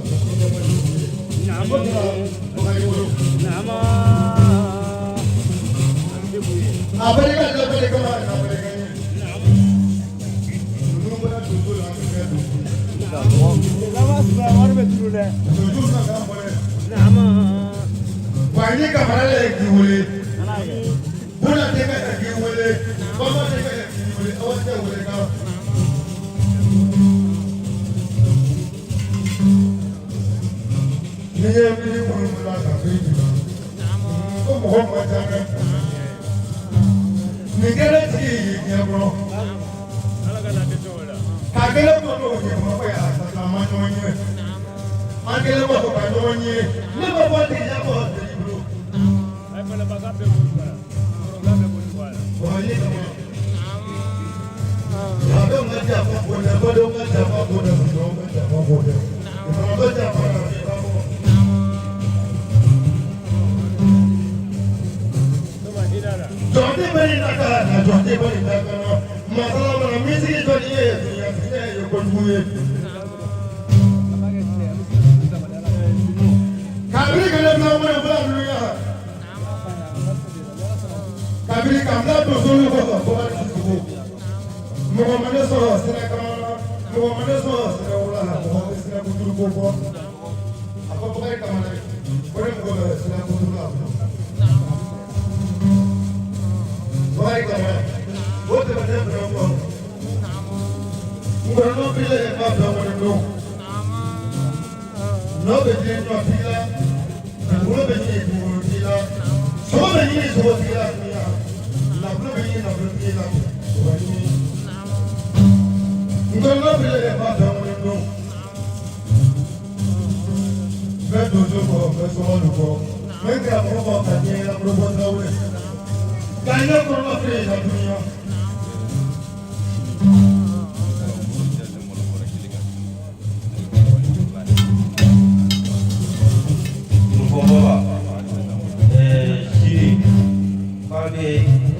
Bukari bolo. A barika da barika ma na barika ye. Ninnu bɔra dugu la a bɛ kɛ dugu. Dugu ka kan bɔrɛ. Wa ni kamara le k'i wele. Buna tɛ ka k'i wele. Bama tɛ ka k'i wele. Aw tɛ wele kan. N'i ye miiri minnu bila ka fɛn jira. Ko mɔgɔ ma ca dɛ. Nin kɛlen tigi y'i diɲɛ kɔnɔ. Ka kelen to n'o ye Bamakɔ yan a ma ɲɔgɔn ye. An kelen kɔfɛ ka ɲɔgɔn ye. Ne ma bɔ tigiya kɔ tigi bolo. Bɔgɔji kama. A bɛ n ka jafa ko dɛ, badenw ka jafa ko dɛ, musow ka jafa ko dɛ. Fana bɛ jafa la k'i ka bɔ. Jɔn bɛ nin na ka na, jɔn bɛ nin na ka na. Masala mana misiri jɔ ni ye, dunuya fitinɛ ye kojugu ye. Kabini ka ne bila mɔnɛ fila ninnu ya. Kabini ka bila donsolu kɔfɛ Bukari Sisoko. Mɔgɔ ma ne sɔrɔ sira kama na, mɔgɔ ma ne sɔrɔ sira wula la, mɔgɔ bɛ sira kuturu ko fɔ. A fɔ Bukari Kamara ye, ko ne mɔgɔ bɛ sira kuturu la. Bukari Kamara, o tɛmɛnen fɛnɛ kɔ. Nkɔrɔnɔ bilen ma fɛn wɛrɛ dɔn. N'o bɛ ɲini ɲɔtigi la, dugukolo bɛ ɲini dugukolotigi la, sogo bɛ ɲini sogotigi la dunuya, nafolo bɛ ɲini nafolotigi la, o bɛ ɲini. Nkɔrɔnɔ bilen ma fɛn wɛrɛ dɔn. N bɛ donso kɔ, n bɛ sɔgɔlu kɔ, n bɛ karamɔgɔ kɔ ka diɲɛ lamɔbɔ Tarawele. Ka ɲɛ kɔrɔnɔ feere la dunuya. Jurufɔbaba sini k'a bɛ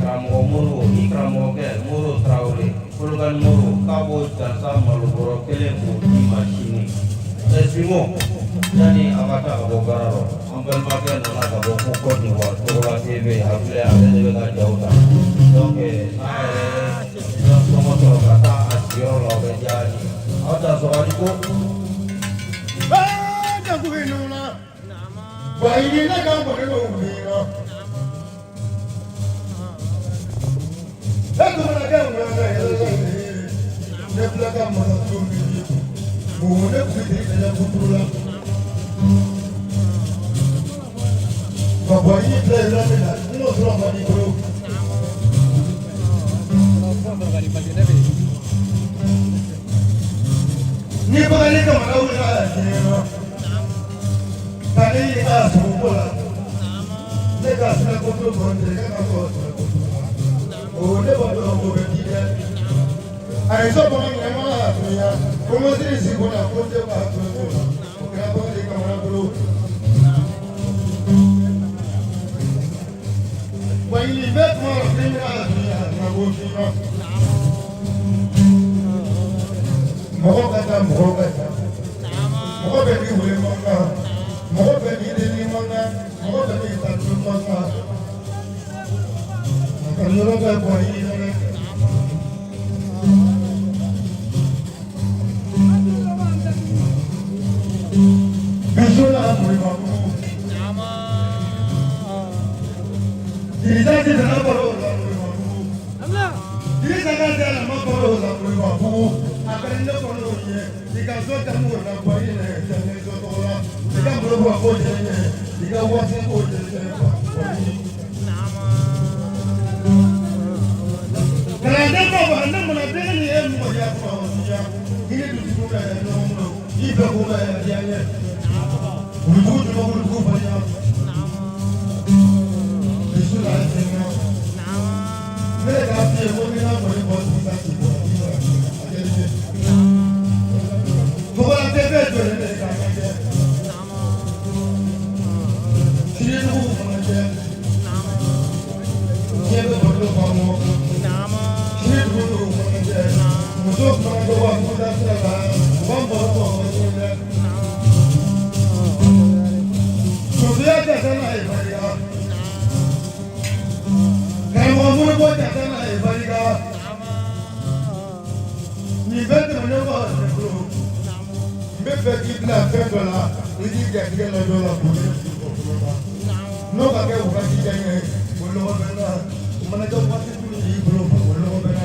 karamɔgɔ Moribo i karamɔgɔkɛ Moribo Tarawele Kolokani Moribo k'a b'o jansa malobɔrɔ kelen k'o d'i ma sini. Simon yanni a ka taa ka bɔ baara rɔ an balimakɛ nana ka bɔ ko Côte d'Ivoire Togola TV a filɛ ale de bɛ ka jaw ta donc n'a yɛrɛ sɔngɔ sɔrɔ ka taa a sigiyɔrɔ la o bɛ diya an ye aw ta sɔrɔ a ni ko. Wa i ne ka mɔni n'o wuli na. E tun mana kɛ mun na yɛlɛ ne filɛ ka masa tu min ye. Mun ne kun tɛ kɛlɛ kuturu la. Ka bɔ i filɛ yɔrɔ min na, n n'o sɔrɔ man di bolo. Ni Bakari Kamara wulila ka diɲɛ na. Ka ne ye ka sogo ko la. Ne ka sira ko to sɔrɔ terikɛ ka sɔrɔ sira ko to la. O ne b'a dɔn o bɛ di dɛ. A ye so kɔnɔ ɲɛnama la dunuya. Ko n ma siri sigi ko la ko n tɛ ka to ko la. O kɛra Bakari Kamara bolo. Wa i bɛ kuma la fɛn min na dunuya na ko f'i ma. Mɔgɔ ka ca mɔgɔ ka ca. Mɔgɔ bɛ n'i wele man kan. Mɔgɔ bɛ n'i deli man kan. Mɔgɔ bɛ n'i ta tulu man kan. Ka yɔrɔ bɛɛ bɔ i yɛrɛ. Biso la Moribabugu. Dirisa ti nana baro la Moribabugu. Dirisa ka tɛ la ma baro la Moribabugu. A kɛra ne kɔnɔ ye i ka so jamu la bɔ i yɛrɛ jɛnɛ so tɔgɔ la i ka malo bɔ ko jɛnɛ i ka waati ko jɛnɛ kalanden ko wa ne mana den ni ye mɔgɔ ya kuma o siya i ni dusukun bɛ ɲɔgɔn bolo i fɛ ko bɛ diya n ye wuludugu jama wuludugu fana dusu la jɛnɛ ne yɛrɛ k'a f'i ye ko ni n'a kɔni bɔ sisan k'i bɔ a kɛlen ye tɔgɔla tɛ bɛɛ jɔlen bɛ k'a lajɛ sinidugu fana jɛ diɲɛ bɛ baro faamu sinidugu fana jɛ muso fana bɛ wa kuda sira la u b'an baro fɔ o cogo dɛ sosoya jate n'a ye barika karamɔgɔ moribo jate n'a ye barika nin bɛɛ tɛmɛnen kɔ ne bolo n bɛ fɛ k'i bila fɛn dɔ la i k'i garijɛgɛ lajɔ la k'o ne sigi kɔ la n'o ka kɛ wagati jan ye o lɔgɔ bɛ n na o mana kɛ waati kulu y'i bolo o lɔgɔ bɛ n na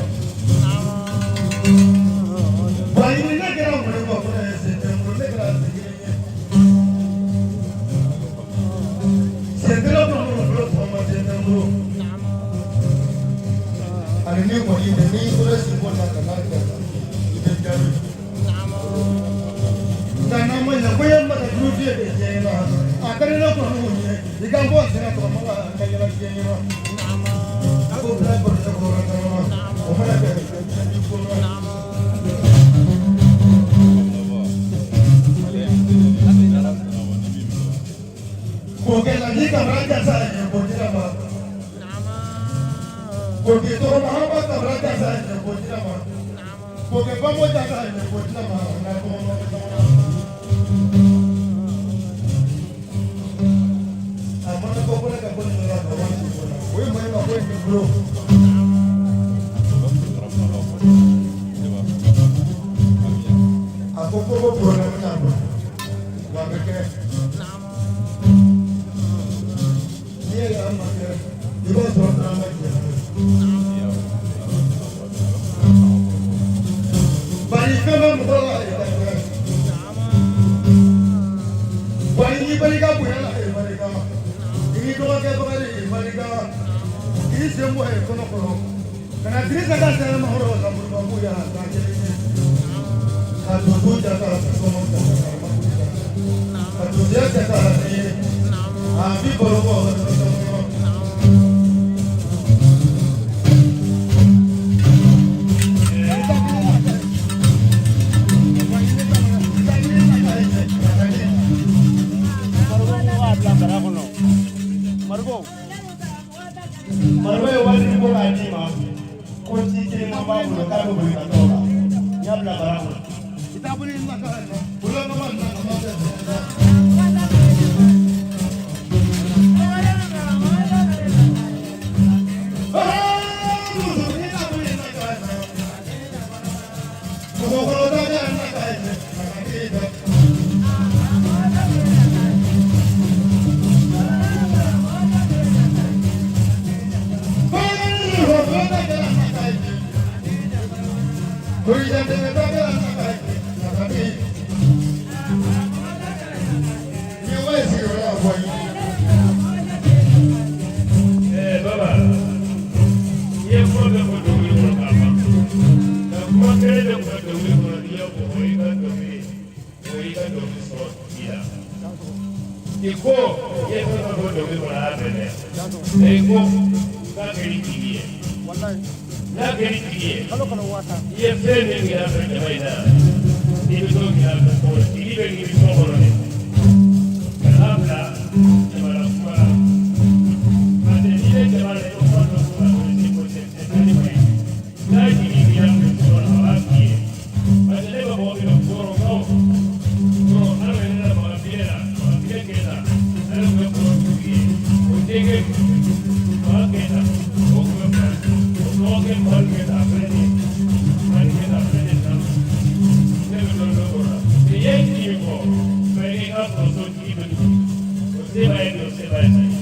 wa ɲini ne kɛra mun ye kɔ fana ye sen tɛ n bolo ne kɛra sen kelen ye sen kelen kɔnɔ bolo tɔgɔ sen tɛ n bolo ani ni kɔni tɛ n'i bolo sen ko la ka n'a kɛ i bɛ jaabi nka n'an ma ɲɛ ko e ma ka juru fiyɛ de diɲɛ na a ka di ne kɔni ye i ka bɔ sira tɔgɔma la ka yɛlɛ diɲɛ na a ko bila kɔni ne kɔrɔ kɔrɔ o mana kɛ i kɔnɔ. K'o la ni kamara jasa ye k'o dira ma. K'o kɛ tɔgɔma haba kamara jasa ye k'o dira ma. K'o kɛ bamo jasa ye k'o dira ma. N'a tɔgɔma bɛ tɔgɔma. A mana bɔ ko ne ka bɔ nin yɔrɔ la ka wari ci ko la. O ye maa ma ko in bɛ bolo. A ko ko ko problème t'a bolo. Wa a bɛ kɛ. N'i ye yan ma kɛ i b'a sɔrɔ n'an ma jɛ. Bari fɛn bɛ mɔgɔ la i ka kɛ. Bari n'i barika bonya la i barika. I n'i dɔgɔkɛ bakari i barika. K'i sen bɔ i kɔnɔ kɔrɔ. Ka na Dirisa ka sɛnɛ mahɔrɔ ka burubabu ya k'a kelen ye. Ka dogo jata ka sɔmɔ jata ka makuru jata. Ka dogoya jata ka ye. A bi baro bɔ ka sɔmɔ. Mariko ye waati ko k'a d'i ma ko ci kelen ma b'a bolo k'a bɛ boli ka taa o la n y'a bila bara kɔnɔ. Baba, i ye kuma bɛɛ fɔ dɔnkili kɔnɔ k'a ban. Nka kuma kelen bɛ kuma dɔnkili kɔnɔ n'i y'a fɔ o y'i ka dɔnkili o y'i ka dɔnkili sɔrɔ tigi la. I ko i ye fɛn fɛn fɔ dɔnkili kɔnɔ a y'a bɛɛ mɛn. I ko k'a kɛ ni tigi ye. N'a kɛ ni tigi ye, i ye fɛn min kɛ a fɛ jama in na, i bɛ t'o kɛ a fɛ o tigi bɛ k'i so kɔnɔ dɛ. Ka n'a bila jama la kuma la. Parce que n'i bɛ jama la i bɛ kuma dɔ fɔ la o tɛ o tɛ tɛ ni ma ye. N'a jigi k'i la fɛ so kɔnɔ a b'a f'i ye. Parce que ne bɛ mɔgɔ min dɔn kɔrɔkaw kɔrɔ hali ne nana baga fiyɛ la baga fiyɛ kɛ ta ale tun bɛ kɔrɔ tigi ye o denkɛ baga kɛ ta o tun bɛ kɔrɔ o dɔgɔkɛ mali kɛ ta a filɛ nin ye mali kɛ ta a filɛ nin ye tan ne bɛ dɔ dɔn o la i ye tigi min fɔ fɛ i ka sɔrɔ so tigi bɛ tugu o se b'a ye bi o se b'a ye sini.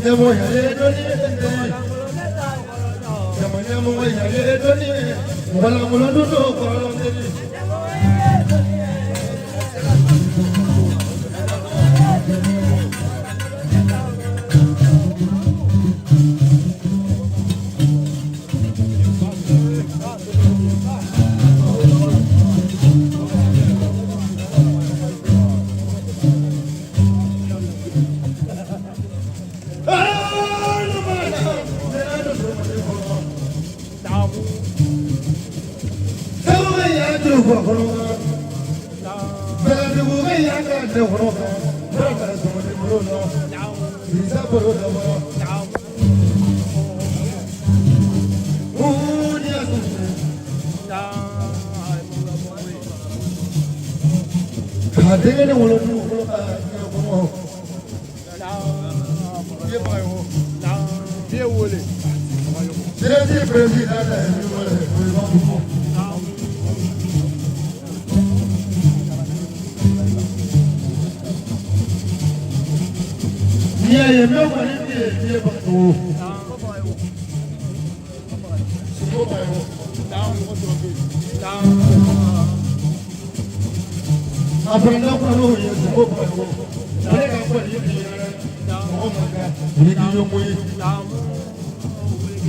Ɲɛmɔgɔ ye dɔnni ye, jama ɲɛmɔgɔ ye dɔnni ye, mɔgɔ lankolon dun don kɔrɔlen tɛ.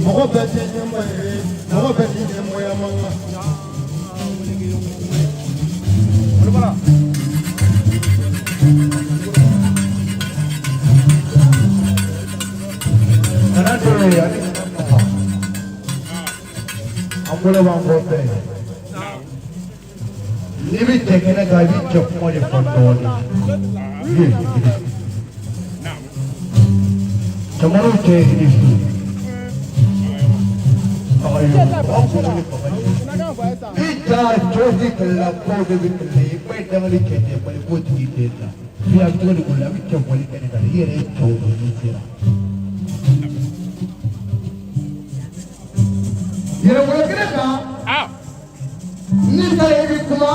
Mɔgɔ bɛɛ tɛ ɲɛmɔgɔ ye, mɔgɔ bɛɛ tɛ ɲɛmɔgɔya man kan. Nana dɔrɔn ye ani an bolo b'an kɔfɛ. N'i bɛ cɛ kɛnɛ kan, i bɛ cɛ kuma de fɔ dɔɔnin. Cɛmanninw cɛ ye hinɛ su. Ni ja cɛw ti kɛlɛ la, baw de bɛ kɛlɛ la, i ba ye dangali cɛ tɛ bali k'o tigi den ta. Bi a bɛ cogo di ko la, a bɛ cɛ bɔli kɛnɛ kan, i yɛrɛ ye cɛw dɔn n'i sera. Yɛrɛwolo kɛnɛ kan, n'i ta ye i bɛ kuma,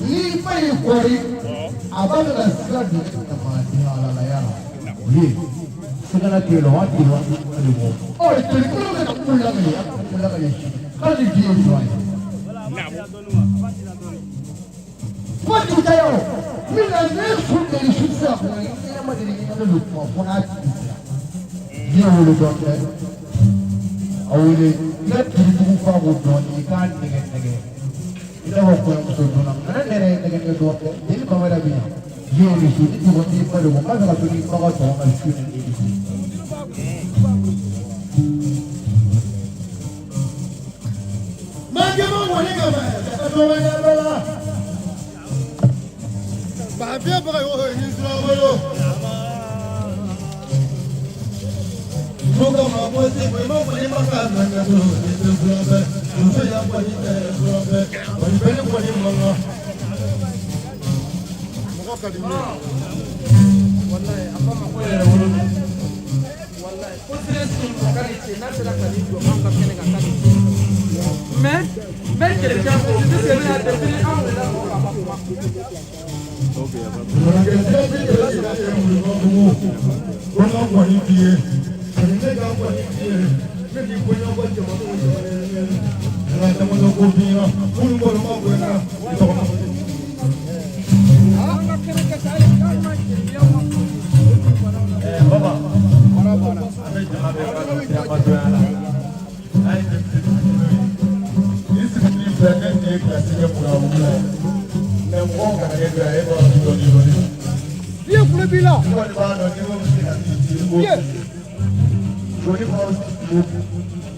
n'i ba y'i kɔri, a b'a fɛ ka sira don e jamanadenya alalaya la. Ye sigana tɛ yen nɔ, waati waati de bɔ. Ɔ joli kolo bɛ ka kun lakale, a bɛ kun lakale sini, k'ale di ye jɔn ye. Kuma t'i da yɔrɔ min na, ne su deli su tɛ se ka kuma, i ɲɛna ma deli ɲɛna don kuma fo n'a tigi sera. N'i ye wolo dɔn tɛ, a wele i ka tigi fa ko dɔɔnin, i k'a nɛgɛ nɛgɛ. I n'a fɔ kɔɲɔmuso donna, kana ne yɛrɛ ye nɛgɛ nɛgɛ dɔn tɛ, jeli mamada bɛ yan. Ye o de su ni tɔgɔ t'i ba de ko k'a bɛ ka to n'i ba ka tɔgɔ ka su ni e de su. Bafiye baga yo ni sura bolo. Muka ma ko se ko ma ko ni ma ka na ka so ni se fura bɛ. Muso ya ko ni tɛ fura bɛ. Wali bɛ ni ko ni ma ka. Mɔgɔ ka di ne ye. Wallahi a ko ma ko yɛrɛ wolo don. Wallahi ko sere sin mɔgɔ ka ni ce n'a sera ka n'i jɔ anw ka kɛnɛ kan ka ni ce. Mais n bɛ kerecɛn fo puisque ne y'a depuis anw wulila mɔgɔ ka ba kuma. Ko n ka kɔni f'i ye, ani ne ka kɔni f'i ye, ne k'i bonya ko jamanaw jamana ye. Nka jamana ko f'i ɲɛna, minnu bɔra ma bonya, i tɔgɔ ma fɔ. An ka kɛnɛ kɛ sa hali k'an ma jeliya ma foyi. Baba, an bɛ jama bɛɛ ka sirabadonya la. N'a ye denmisɛnnin ye, ni sigili filɛ ne nin ye kilasi kɛ Bulabugu la. Mɛ mɔgɔw kana kɛ dɔ ye, e b'a dɔn dɔɔnin dɔɔnin. Fiye kulo b'i la. I kɔni b'a dɔn n'i ko bɛ se ka t'i ci i b'o kɛ. Joli fana bɛ se k'o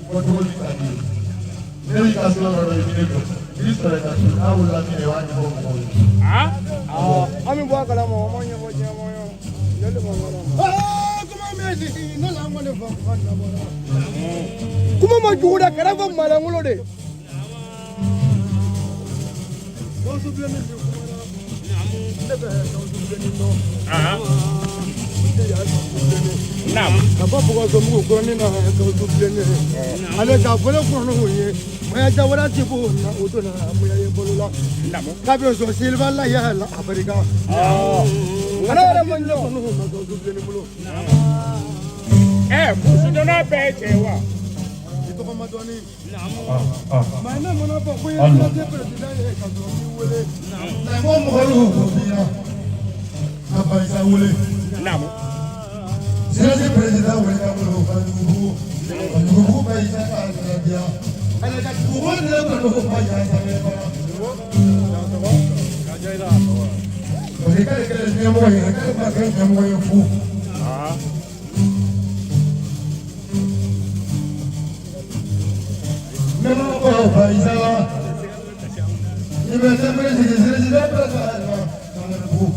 fɔ cogo min ka di ye. Ne b'i ka so yɔrɔ dɔ i bɛ ne jɔ. I b'i sɔrɔ i ka so n'a wolola min na i b'a ɲɛfɔ mɔgɔw ye. An bɛ bɔ a kalama, o ma ɲɛfɔ diɲɛ ma yɔrɔ. Jeli ma bɔ. Kuma min di ne la n kɔni fa kuma dabɔra. Kuma ma jugu dɛ, kɛrɛ fɔ malɛngolo de. Gawusu Bilenni bi kuma na, ne bɛ Gawusu Bilenni dɔn. Ne y'a Gawusu Bilenni. Ka bɔ Bɔgɔsomugu kɔrɔnin na Gawusu Bilenni. Ale k'a fɔ ne kɔrɔninw ye, Maya Jawara ti b'o na o donna Maya ye bolo la. K'a bɛ sɔn Siliba la yala Afirika. Ale yɛrɛ ma ɲɛ. Kɔnɔ ma Gawusu Bilenni bolo. Burusi dɔnna bɛɛ ye cɛ ye wa? I tɔgɔ ma dɔɔni. Maa ne mana fɔ ko i ye jeunesse président ye ka sɔrɔ k'i wele. Ko mɔgɔw y'o f'i ɲɛna. Ka Bayisa wele. Naamu. Jeunesse président wele ka bolo Banjugubugu. Banjugubugu Bayisa ka diya. Ale ka dugu ne ko ko Bayisa sanfɛ fana. Parce que k'ale kɛra ɲɛmɔgɔ ye, k'ale ma kɛ ɲɛmɔgɔ ye fu. Ne ma ko Bayisa la. I bɛ tɛmɛ sigi président bɛɛ ka na Sangarebugu.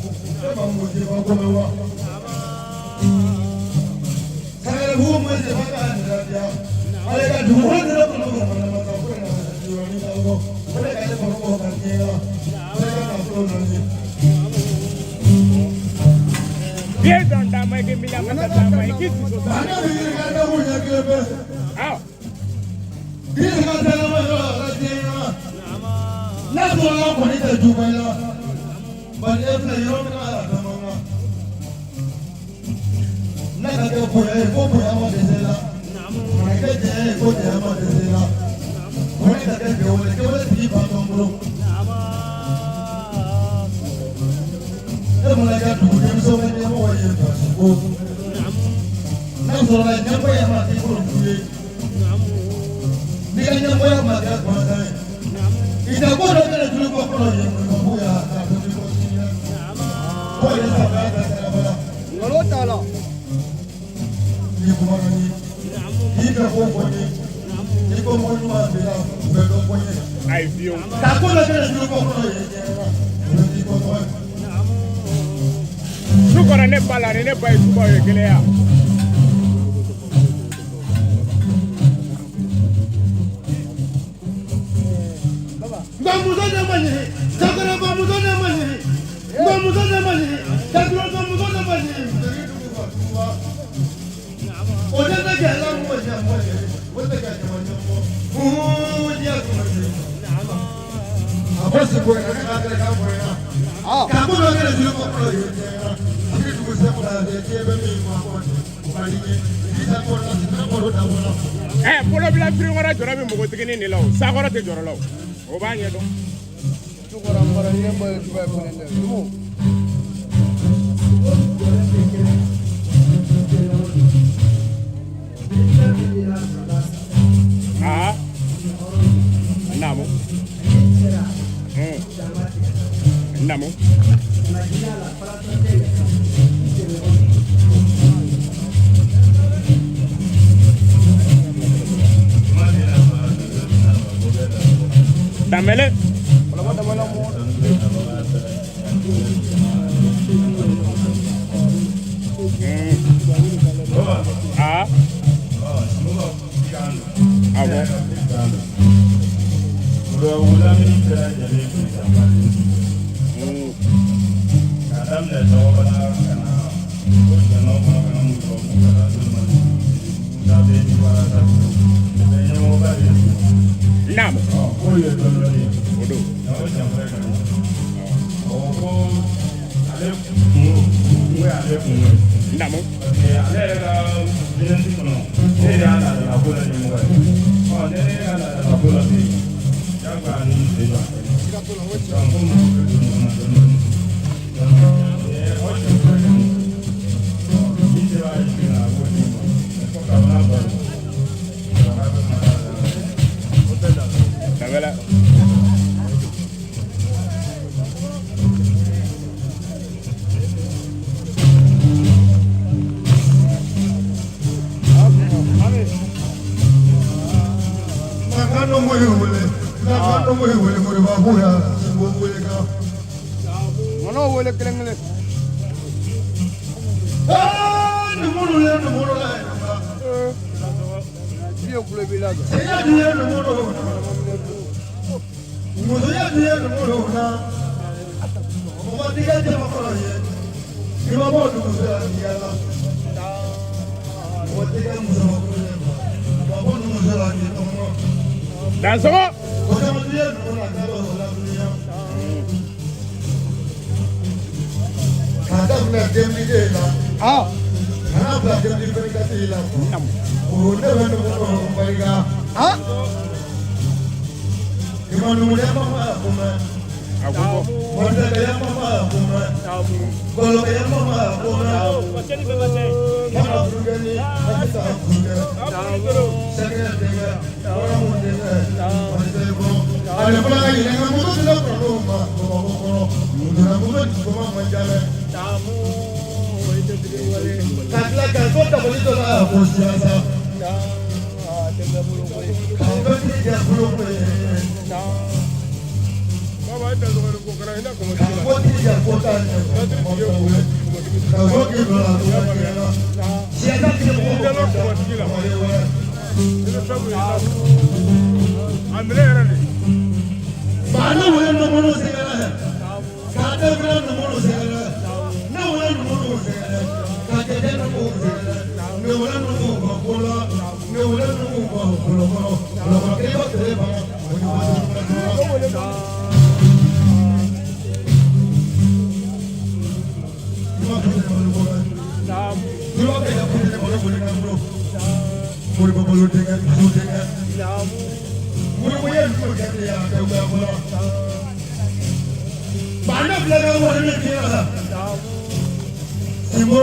E ma mun jɛ ba ko mɛ wa? Sangarebugu ma jɛ ba ka diya. Ale ka dugukolo de ko ko mana ma ko na yɔrɔnin ka bɔ. O de ka ne kɔrɔ ko ka diɲɛ la. O de ka nafolo nɔ ye. Biye dɔn d'a ma i k'i miliyan ka d'a ma i k'i dusu sa. Ale bɛ yiri ka da mun ɲɛ kelen bɛ. Yiri ka da ma yɔrɔ la diɲɛ la. N'a sɔrɔ la kɔni tɛ juba i la. Bari e filɛ yɔrɔ min na a dama na. N'a ka kɛ bonya ye ko bonya ma dɛsɛ la. Kana kɛ janya ye ko janya ma dɛsɛ la. Kɔni ka kɛ kɛwale kɛwale tigi b'a dɔn bolo. E mana kɛ dugu denmisɛnw ka ɲɛmɔgɔ ye baasi ko. N'a sɔrɔ la ɲɛmɔgɔya ma k'i bolo fu ye. N'i ka ɲɛmɔgɔya ma kɛ gansan ye. I tɛ ko dɔ kɛlɛ joli kɔ kɔnɔ ye mɔgɔ ya k'a dɔn ni ko sini ye. Ko ye samiya ta siraba la. Nkalon t'a la. N'i kumana n ye, k'i ka ko fɔ n ye, n'i ko mɔgɔ ɲuman b'i la, u bɛ dɔ fɔ n ye. Ayi fiyewu. Ka ko dɔ kɛlɛ joli kɔ kɔnɔ ye diɲɛ la, o bɛ k'i kɔ tɔgɔ ye. Su kɔnɔ ne ba la ni ne ba ye suba o ye kelen ya. Nka muso de ma ɲini, cɛkɔrɔba muso de ma ɲini, nka muso de ma ɲini, cɛkɔrɔba muso de ma ɲini, musoni dugu ka duba. O tɛ se kɛ lamɔ ɲɛmɔgɔ ye, o tɛ kɛ jama ɲɛmɔgɔ. Diɲɛ kɔnɔ ye. A ko siko ye, ne ka kɛ k'a fɔ ɲɛna. Ka ko dɔ kɛ joli kɔ kɔnɔ ye diɲɛ na. A bɛ dugu sɛ kɔnɔ, diɲɛ bɛ min fɔ a kɔnɔ, o ka di n ye. N'i tɛ kɔnɔ, n'a kɔrɔ dabɔ la. Bolobila firikɔrɔ jɔrɔ bɛ npogotiginin de la o, sakɔrɔ tɛ jɔrɔ la o. O b'a ɲɛdɔn. Sukɔrɔ n bɔra ne ba ye duba ye fɛnɛ dɛ. Dugu. Naamu. Naamu. Danbɛlɛ. Kɔlɔbɔ dabala mɔ. Awɔ. K'a daminɛ dɔgɔba la ka na ko jɔnɔ kɔnɔ ka na mun sɔrɔ ka taa se Mali da bɛ ni baara da bɛɛ ɲɛmɔgɔba de ye. Naamu. K'o ye dɔɔnin dɔɔnin ye. O don. Nka o janfa ka di. Ɔ ko ale kun kun ye ale kun ye. Naamu. Parce que ale yɛrɛ ka jeunesse kɔnɔ ne de y'a laadala ko la ɲɛmɔgɔ ye. Ɔ ne ne y'a laadala ko la ten jagoya ni sen don a kɛnɛ. Donc ko mɔgɔw bɛ don ɲɔgɔn na dɔɔnin dɔɔnin. Donc aw janfa ka di. Ɔ min sera a jigi la a b'o d'i ma. Fo ka n'a balo. K'a bɛ mara la. Danbɛlɛ. Nka dɔn ye wele, nka dɔn ye wele, Moriba ko ya, sinbo wele kan. Ŋɔnɔ wele kelen kelen. Aa, numu ye numu la ye. Biye kulo b'i la kɛ. Cɛya dun ye numu dɔ na. Musoya dun ye numu dɔ na. Mɔgɔ t'i ka jamakɔrɔ ye. I ma bɔ dugu la diya la. Mɔgɔ t'i ka musokɔrɔ ye. Ma bɔ dugu la k'i tɔmɔ. Dansɔgɔ. O caman dun ye numu la k'a bɛ o la dunuya. K'a daminɛ denmisɛnnin la. Ka Kana bila 2024 la. O ne bɛ numu barika. I ma numuya ma ko mɛn. Mɔtɛkɛya ma ko mɛn. Gɔlɔkɛya ma ko mɛn. Mana furukɛli a bɛ taa furukɛ. Sɛgɛ denkɛ, waramu denkɛ, mɔtɛ kɔ. Ale fana ka yɛlɛ ka moto dila kɔrɔlenw ma Bamakɔ kɔnɔ. Donna moto jigin man ca dɛ. Ka tila ka to dabali dɔ la ko siyasa. Ka bɛɛ t'i kɛ boloko ye. Ka ko t'i kɛ ko ta ye. Ka ko k'i dɔ la ko ka kɛ la. Siyasa tɛ mɔgɔ mɔgɔ ye. Ba ne wele numu sɛgɛrɛ. K'a tɛ numu sɛgɛrɛ. Ne wele numu sɛgɛrɛ. K'a kɛ numu sɛgɛrɛ. Ne wele numu ka ko la. Ne wele numu ka bolokɔrɔ. Bolokɔrɔ kelen bɛ tile ban. O ni waati I b'a fɔ ne bolo ko i b'a kɛ ka ko ne bolo bolo ka bolo. Moribo bolo denkɛ dusu denkɛ. Moribo ye dusu kɛ ya kɛ bɛ bolo. Ba ne filɛ ka wari min k'i la. Simo.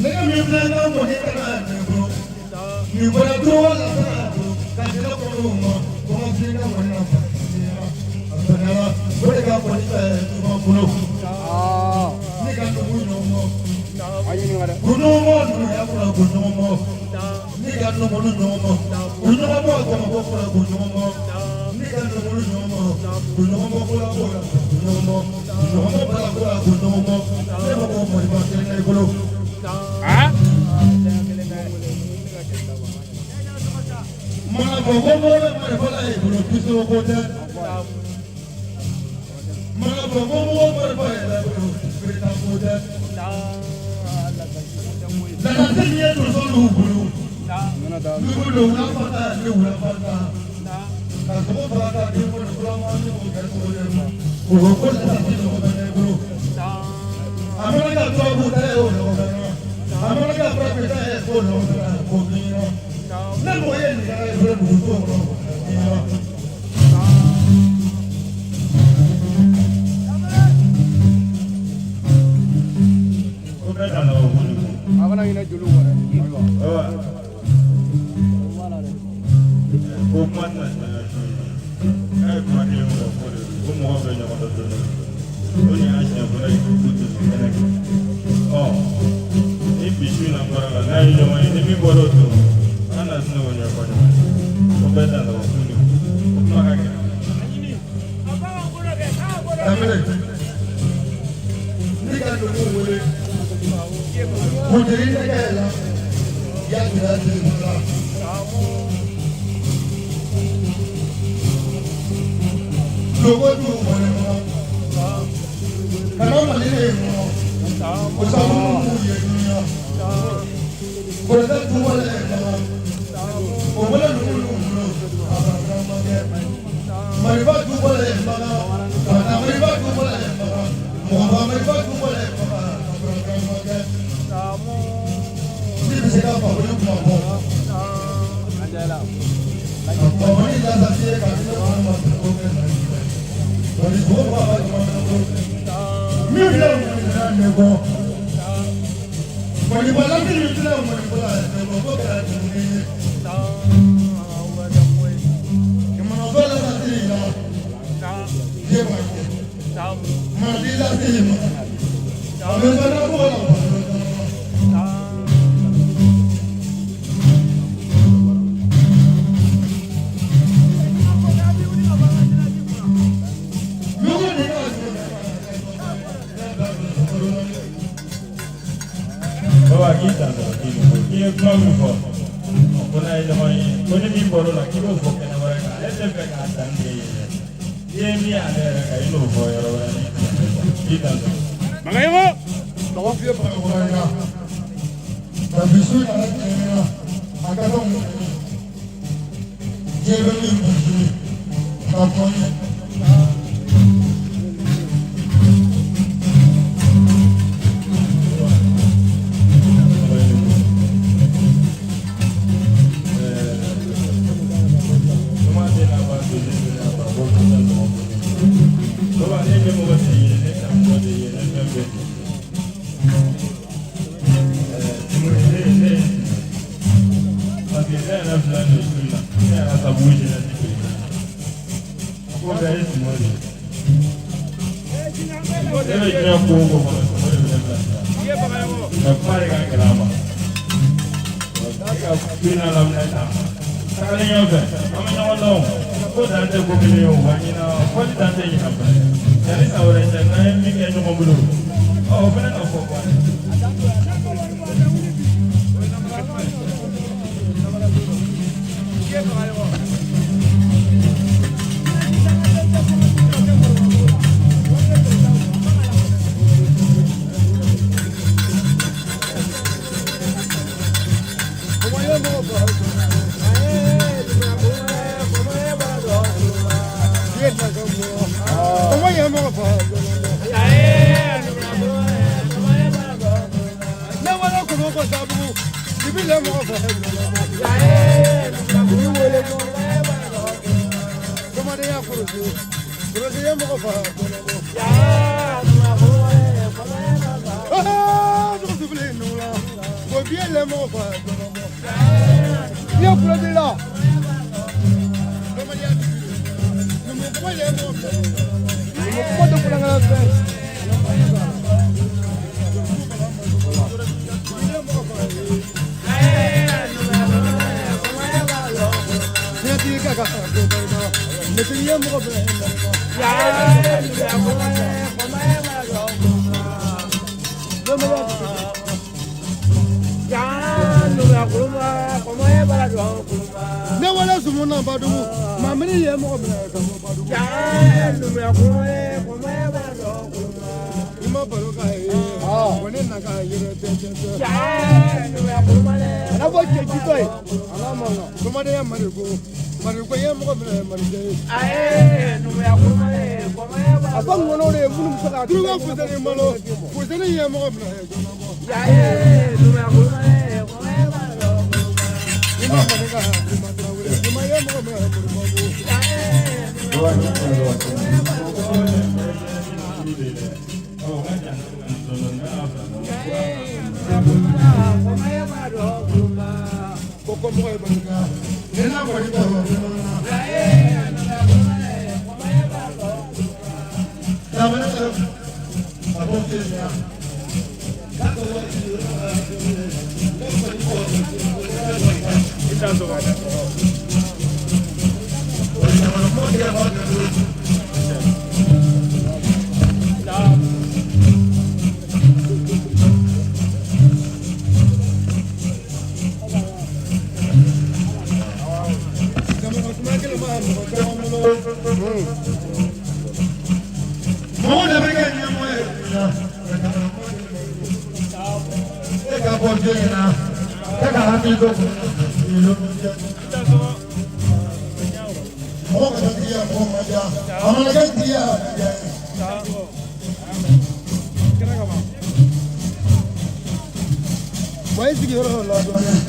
Nɛgɛ min filɛ ka mɔni ka na ne bolo. Nin bɔra duuru la ka na bolo. Ka jɛnɛ kɔnɔ ma. Ko ka fi ka mɔni na fa. A tɔnɛla o de ka mɔni bɛ tuma bolo. Ne ka numu ɲɔgɔn. Kunumu numu kura kunumu. Ne ka numu ɲɔgɔn. Kunumu kɔmɔ kura kunumu. Ne ka numu ɲɔgɔn. Kunumu kura kura kunumu. Kunumu bala kura kunumu. Ne ma ko mɔniba kelen na i bolo. Mana bɔ ko mɔgɔ bɛ marifa la i bolo dusu ko tɛ. Mana bɔ ko mɔgɔ marifa yɛrɛ bolo birita ko tɛ. Lalase ye donso n'u bolo. N'u bolo wula fata ni wula fata. Ka sogo faga ka den bɔ ni fura ma ni o kɛ sogo ye. O ko ko lalase ɲɔgɔn bɛ ne bolo. A mana kɛ tubabu ta ye o ɲɔgɔn bɛ na. A mana kɛ farafin ta ye o ɲɔgɔn bɛ na k'o k'i ɲɛna. Ne mɔgɔ ye nin kɛ i bolo dugu kɔnɔ k'i ɲɛna. Ko bɛɛ nana o kojugu. A kana ɲinɛ joliw kɔ dɛ. Ayiwa. Ko kuma tɛna caya su in na. K'a ye kuma kelen min fɔ k'o de don. Ko mɔgɔw bɛ ɲɔgɔn dɔn dɔɔnin dɔɔnin. Ko nin y'a siɲɛ fɔlɔ ye ko to kɛnɛ kan. Ɔ ni bi su in na bɔra la n'a ye ɲɔgɔn ye ni min bɔra o don an na tɛna o ɲɛfɔ ɲɔgɔn ye. Ko bɛɛ nana o kojugu. Ko kuma ka gɛlɛn. Danbele. N'i ka numu wele. Kutigi nɛgɛ la. Ya jira jiri la. Dogo dun wale kɔnɔ. Kana Mali de kɔnɔ. O sabu m'u ye dunuya. Kɔrɔkɛ tun wale kɔnɔ. O wale ninnu n'u bolo. A ka ma kɛ. Marifa tun wale kɔnɔ. Kana marifa tun wale kɔnɔ. Mɔgɔba marifa tun wale kɔnɔ. A ka ma kɛ. Ni bɛ se ka fakoli kuma fɔ. Fakoli lasasi ye ka ne kɔnɔ ma ko kɛ bari sogo fa ka jama bɛ bolo. Min filɛ mɔnikɛla ne kɔ. Mɔnikɛla min filɛ mɔnikɛla ne kɔ ko kɛra dumuni ye. Jamanatɔ lasasi la. Diɲɛ ma kɛ. Mali lase ma. A bɛ fana ko la. Baba k'i janto k'i ni ko k'i ye kuma min fɔ ko n'a ye ɲɔgɔn ye ko ni min bɔr'o la k'i b'o fɔ kɛnɛ wɛrɛ kan ale tɛ fɛ k'a dan de ye dɛ i ye min y'ale yɛrɛ kan i n'o fɔ yɔrɔ wɛrɛ ni tiɲɛ tɛ k'i janto. Magayogo. Mɔgɔ fiyɛ baga kɔrɔ in na. Ka bi su nana tiɲɛ na. A ka dɔn mun ye. Diɲɛ bɛ min gosi ka fɔ n ye. Baba ne ɲɛmɔgɔ tɛ ye, ne karamɔgɔ tɛ ye, ne fɛn bɛɛ tɛ ye. Ne parce que ne yɛrɛ filɛ nin ye su in na, ne yɛrɛ sabu jeunesse président. A ko bɛɛ ye Simon de ye. Ne bɛ diɲɛ ko o ko kɔnɔ, Simon de bɛ ne bilasira. Mais kuma de ka gɛlɛn a ma. Ne ka ko in na laminɛ tan. Tagalen ɲɛfɛ, an bɛ ɲɔgɔn dɔn o. Ko dan tɛ ko kelen ye o, wa ɲina fɔli dan tɛ ɲina fɛnɛ. Yanni san wɛrɛ cɛ, n'an ye min kɛ ɲɔgɔn bolo, ɔ o fɛnɛ ka fɔ quoi. Ne wala kɔnɔ ko sabu i bi lɛ mɔgɔ fɛ i wele bamananya kɔlɔsi kɔlɔsi ye mɔgɔ fa dugu sigilen ninnu la o bi lɛ mɔgɔ fa N'i ye kulo b'i la. Bamananya numu kuma ye mɔgɔ fɛ. Numu kuma tɛ kulonkɛ fɛn. Diɲɛtigi ka ka ko bɛɛ ma mɛtiri ye mɔgɔ fɛ. Ne wala sumu na badugu mamini ye mɔgɔ minɛ ka bɔ badugu. I ma baro k'a ye wa ne na k'a yɛrɛ tɛ tɛ tɛ. Kana fɔ cɛ jitɔ ye. Ala ma na bamananya mariko mariko ye mɔgɔ minɛ marikɛ ye. A fɔ ŋɔnɔw de ye minnu bɛ se ka. Duruka funteni malo funteni ye mɔgɔ minɛ joona bɔ. I ma kɔni ka i ma tarawele i ma ye mɔgɔ minɛ moribabu. Ko kɔmɔgɔ ye barika ne n'a kɔni bɔ jamana a bɔ teliya. Mɔgɔ de bɛ kɛ ɲɛmɔgɔ ye e ka bɔ den in na e ka hakili to mɔgɔ ka tigiya mɔgɔ ma diya a mana kɛ tigiya a bɛ diya ye. Wa i sigiyɔrɔ dɔ la dɔɔnin.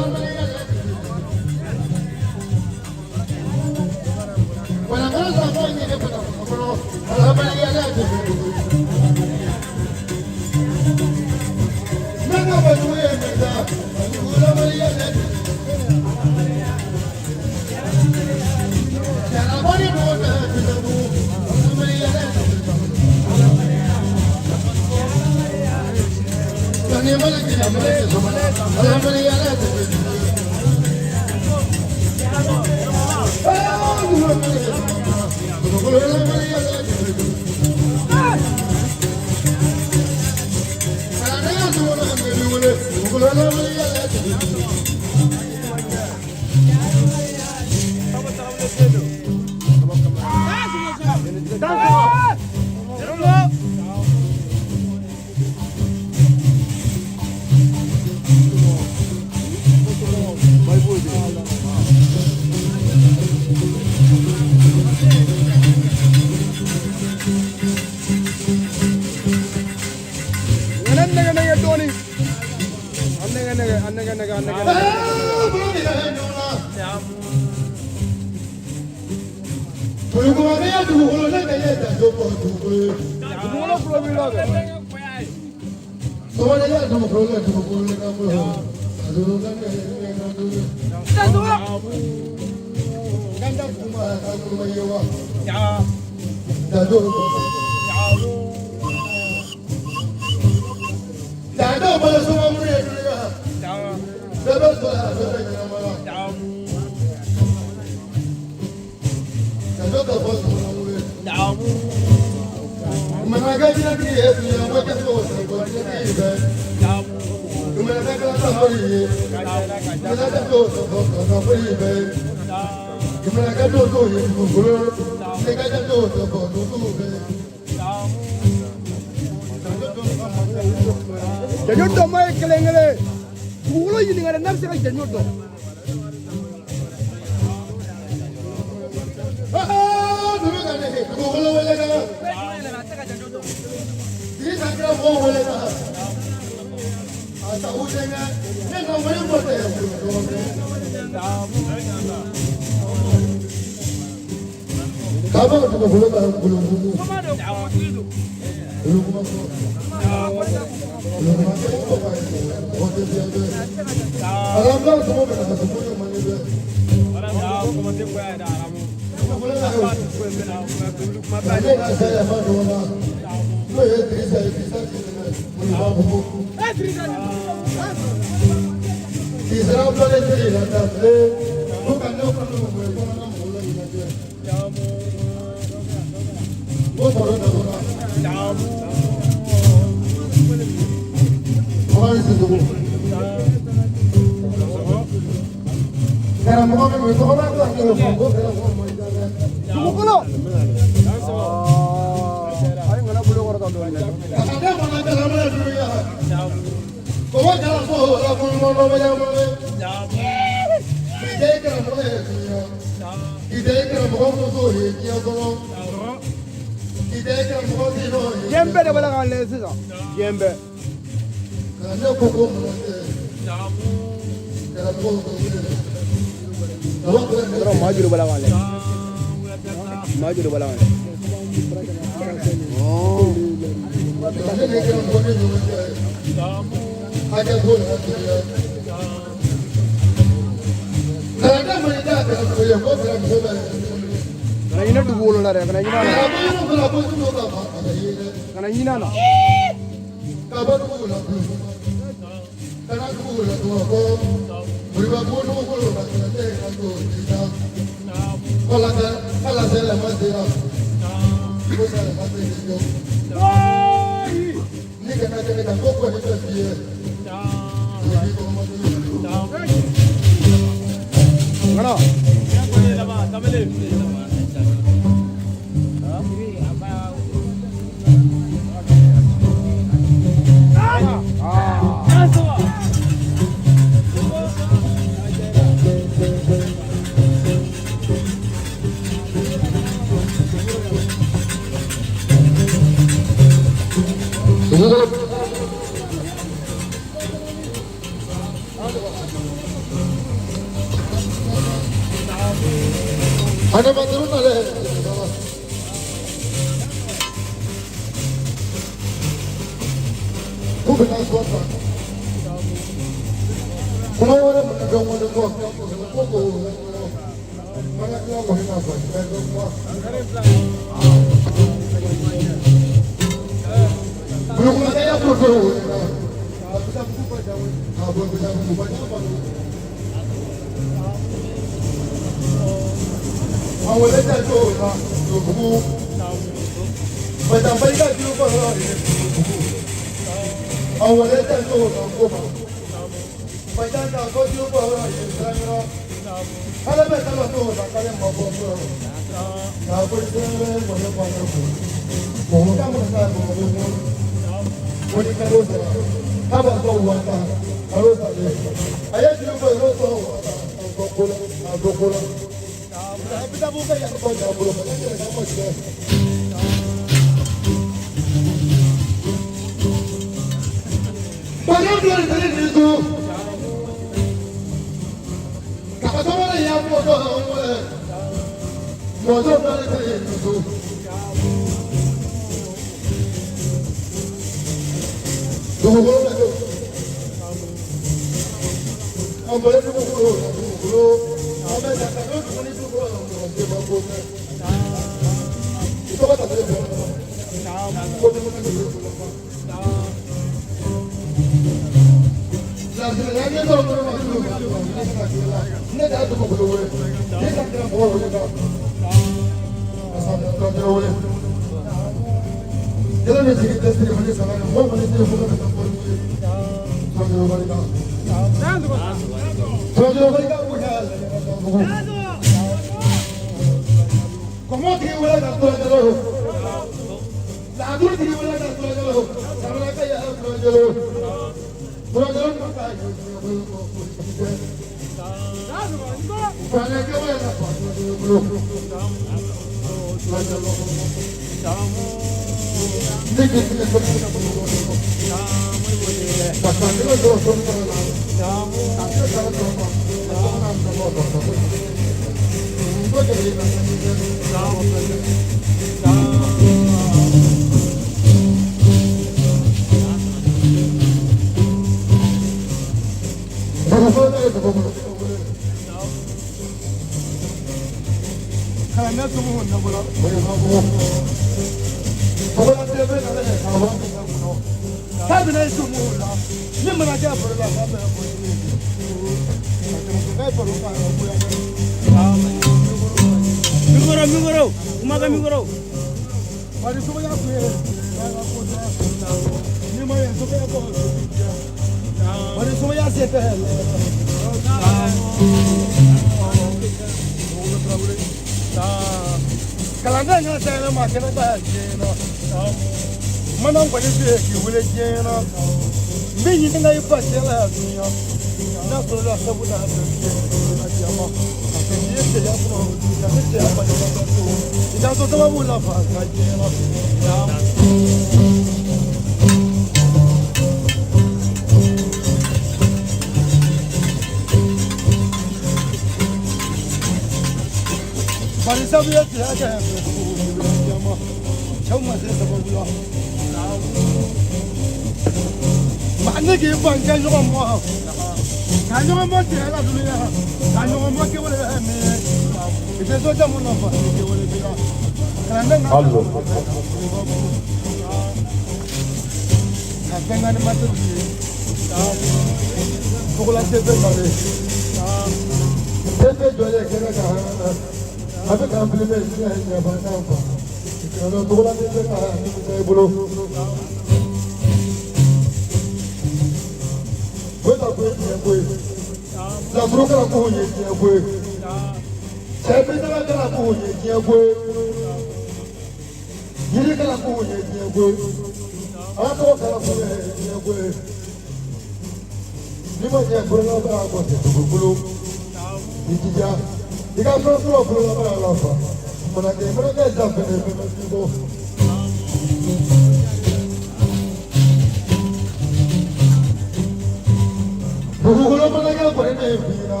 f'i ɲɛna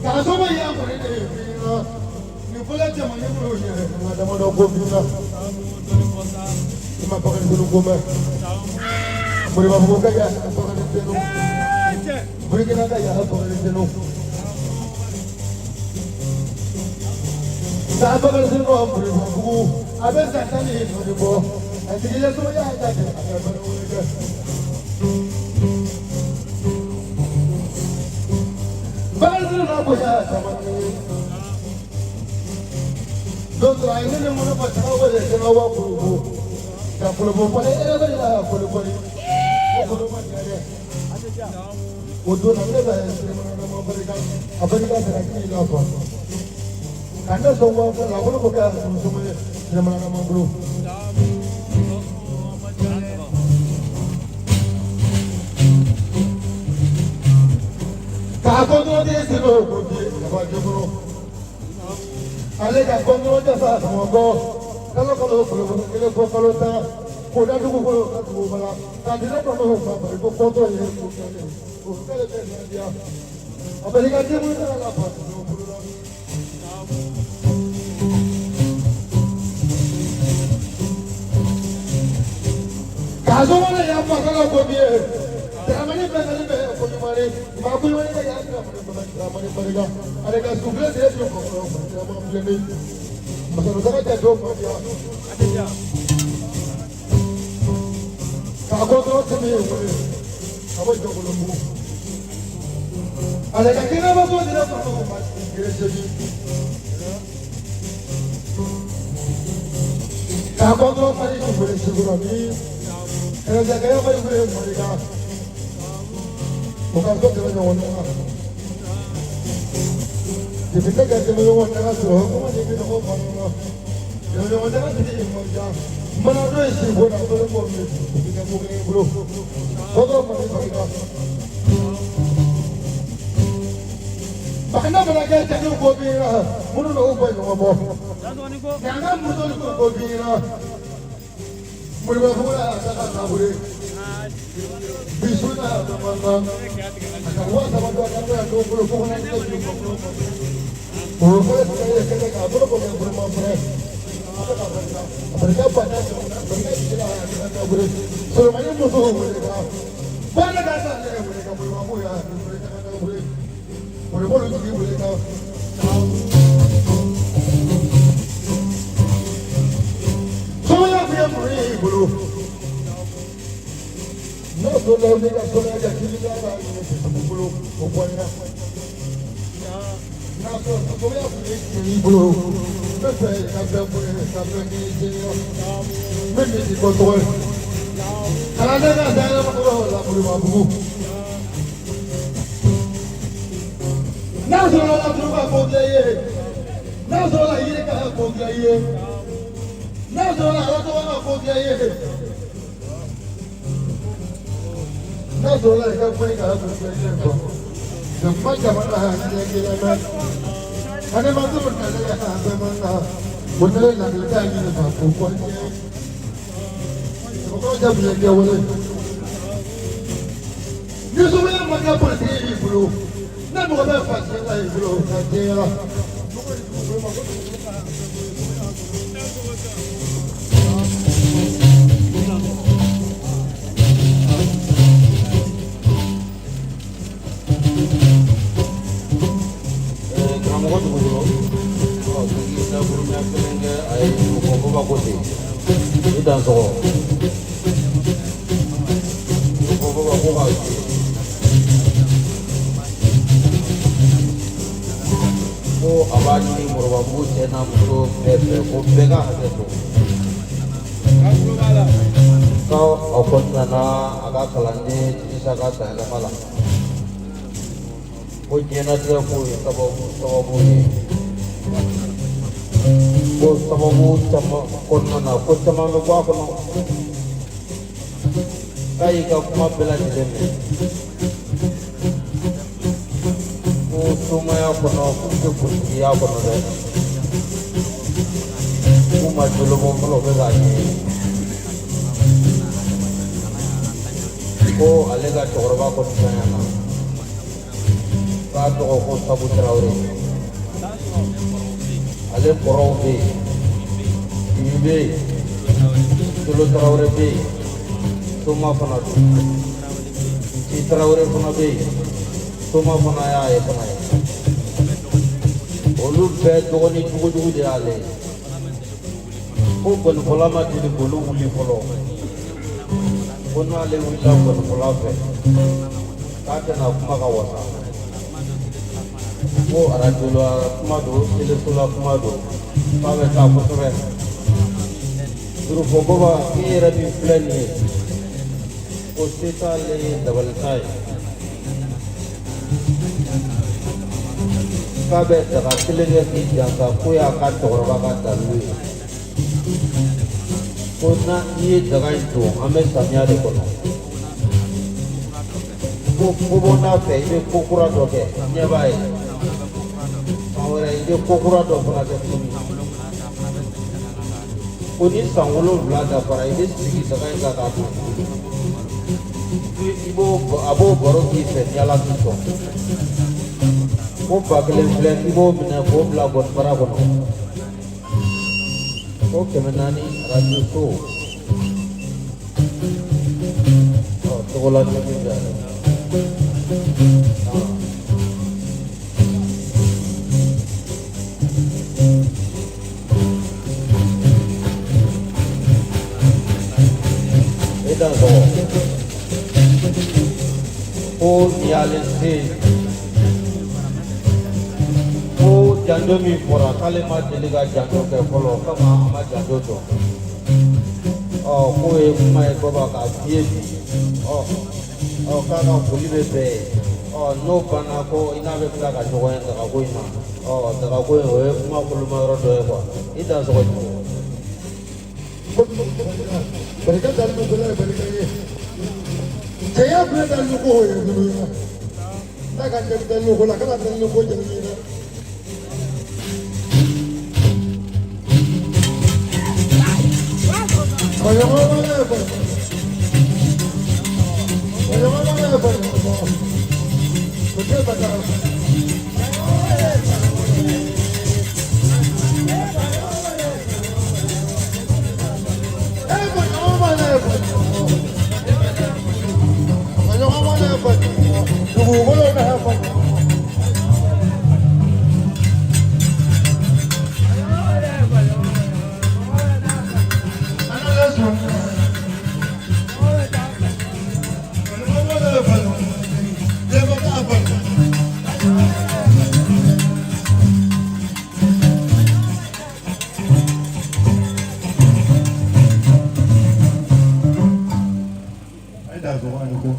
k'a somaya kɔni de f'i ɲɛna nin fɔlɔ cɛmannin minnu ye n ka damadɔ ko f'i ɲɛna i ma Bakari Senu ko mɛn Moribabugu ka ya Bakari Senu Burukina ka ya Bakari Senu Sa Bakari Senu Moribabugu a bɛ san 14 bɔ a tigi ye somaya ta kɛ a ka baara wɛrɛ kɛ. Bakari Senu n'a bonya caman ye don dɔ la a ye ne ni mun fɔ sagaw bɛ sɛnɛwa kulubu ka kulubu kɔni e bɛ la kɔli o kolo ma diya dɛ o don na ne bɛ sɛnɛma barika a barika sara k'i la fɔ ka ne sɔn wa fɛn la ko ne ko kɛ muso ye sɛnɛma bolo. K'a kɔntɔn tɛ se o ko bi a jɔkɔrɔ ale ka kɔntɔn tɛ sa bamakɔ kalo kalo kulukulu kelen fɔ kalo tan k'o da dugukolo ka dugu bala k'a di ne kɔnɔ ma bari ko kɔntɔn ye ko kɛlen o kɛlen bɛ ladiya a bɛ ka denmisɛnnin tɛ la fa o bolo la. K'a sɔrɔ ne y'a masala ko bi ye Dramani bɛ nali bɛ ko ɲuman ye maa ko ɲuman ye ka y'a Dramani kɔnɔ Dramani barika ale ka sufilɛ de ye kɔnɔ Dramani filɛ nin ye masakɛ tɛ dɔw ma diya k'a kɔntɔn tɛmɛ ye wele ka bɔ Jɔkolobugu ale ka kɛnɛba tó dira kɔnɔ ma gere seegin k'a kɔntɔn fari wele sigurɔ ni kɛlɛsɛgɛ fari wele marika o ka so tɛmɛ ɲɔgɔn na député ka tɛmɛ ɲɔgɔn na sɔrɔ kuma de bɛ ɲɔgɔn faamu na tɛmɛ ɲɔgɔn na tigi ye mɔja mana dɔ ye si ko na ko ko min o bɛ kɛ ko kelen bolo kɔtɔ mali barika bakana mana kɛ cɛw ko bi la minnu n'o bɔ ɲɔgɔn bɔ n'an ka muso ko bi la Moribabugu la a ka taabolo bisu na a ma a ka wa saba dɔ ka bɔ yan dɔw bolo fo kana kɛ ju o fɔlɔ tɛ ye kɛlɛ k'a bolo ko kɛ boloma fɛrɛ a barika ba na barika jira a ka taabolo Solomani muso wele ka baara ka taa ne wele ka Moribabugu ya wele ka taabolo Moribabugu jigi wele ka somaya fiyɛ muru y'i bolo n'a sɔrɔla ne ka somaya kɛ k'i bɛ ka ɲini bolo o bɔ n na n'a sɔrɔ somaya fiyɛ y'i bolo n bɛ fɛ i ka fɛn fɔ ye ka fɛn k'i diɲɛ n bɛ min kɔ tɔgɔ ye kalanden ka da yɛlɛma kɔrɔ la Moribabugu n'a sɔrɔla laturu ka ko diya i ye n'a sɔrɔla yiri ka ko diya i ye n'a sɔrɔla ala tɔgɔ ka ko diya i ye n'a sɔrɔla i ka foyi ka ko diya i ye kɔ kuma jamana ɲɛ kelen mɛ ani ma to nale a bɛɛ ma na o ne ye ladilikan ɲini ka ko fɔ n ye mɔgɔw tɛ bonya kɛ wele ni somaya ma kɛ politiki y'i bolo ne mɔgɔ bɛ fasiya la y'i bolo ka diɲɛ la. Karamɔgɔ dugukolo ɔ k'i dakuruɲa kelen kɛ a ye o fɔ ba ko ten i dansɔgɔ o fɔ ba ko ka ko a b'a ɲini Moribabugu cɛ n'a muso bɛɛ fɛ ko bɛɛ ka hakɛ to ko a kɔni nana a ka kalanden Isa ka sanyɛlɛma la ko diɲɛlatigɛ ko ye sababu ye ko sababu caman kɔnɔna na ko caman bɛ bɔ a kɔnɔ k'a y'i ka kuma bɛɛ lajɛlen mɛn ko somaya kɔnɔ k'u tɛ kuntigiya kɔnɔ dɛ k'u ma jolo bɔ fɔlɔ u bɛ k'a ɲɛɲini ko ale ka cɛkɔrɔba kɔni tanya na K'a tɔgɔ ko Sabu Tarawele. Ale kɔrɔw bɛ yen, Jibi bɛ yen, Solo Tarawele bɛ yen, Soma fana don. Nci Tarawele fana bɛ yen, Soma fana y'a ye fana ye. Olu bɛɛ dɔgɔnin jugujugu de y'ale ye. Ko gɔnifɔla ma deli k'olu wuli fɔlɔ. Ko n'ale wulila gɔnifɔla fɛ, k'a tɛna kuma ka wasa. Ko arajo la kuma don, teleso la kuma don, k'a bɛ taa kosɛbɛ. Jurufɔ baba, k'e yɛrɛ min filɛ nin ye, ko se t'ale ye, dabali t'a ye. K'a bɛ daga kelen kɛ k'i jansa, k'o y'a ka cɛkɔrɔba ka dalilu ye. Ko na n'i ye daga in don, an bɛ samiya de kɔnɔ. Ko kobonda fɛ, i bɛ ko kura dɔ kɛ, ɲɛ b'a ye. San wɛrɛ, i bɛ ko kura dɔ fana kɛ tuguni. Ko ni san 7 dafara, i bɛ sigi daga in kan k'a don tuguni. I b'o a b'o baro k'i fɛ ni Ala k'i sɔn. Ko 1000 filɛ, k'i b'o minɛ k'o bila gɔnibara kɔnɔ. Ko 400 arajo so. Ɔ togola tɛ min fɛ. E dan sɔgɔ. Ko nin y'ale se ye. Ko janjo min fɔra, k'ale ma deli ka janjo kɛ fɔlɔ, kama a ma janjo dɔn. Ɔ k'o ye kuma ye baba k'a f'i ye bi. Ɔ ɔ k'a ka foli bɛ bɛɛ ye. Ɔ n'o banna, ko i n'a bɛ tila ka ɲɔgɔn ye dagako in na. Ɔ dagako in, o ye kuma koloma yɔrɔ dɔ ye quoi. I dan sɔgɔ jumɛn? Barika dalilu ko ye barika ye. Cɛya filɛ dalilu ko ye dulu ye. N'a ka jaabi dalilu ko la, kana dalilu ko jaabi ye dɛ. Kɔɲɔgɔn wale ye kɔɲɔgɔn. Kɔɲɔgɔn wale ye kɔɲɔgɔn. O tɛ batara. E kɔɲɔgɔn wale ye kɔɲɔgɔn. Kɔɲɔgɔn wale ye kɔɲɔgɔn. Dugukolo bɛ kɔɲɔgɔn. Ala la sɔn. Kɔɲɔgɔn wale ye kɔɲɔgɔn. Denba t'a kɔɲɔgɔn. A ye dan sɔgɔ ani ko.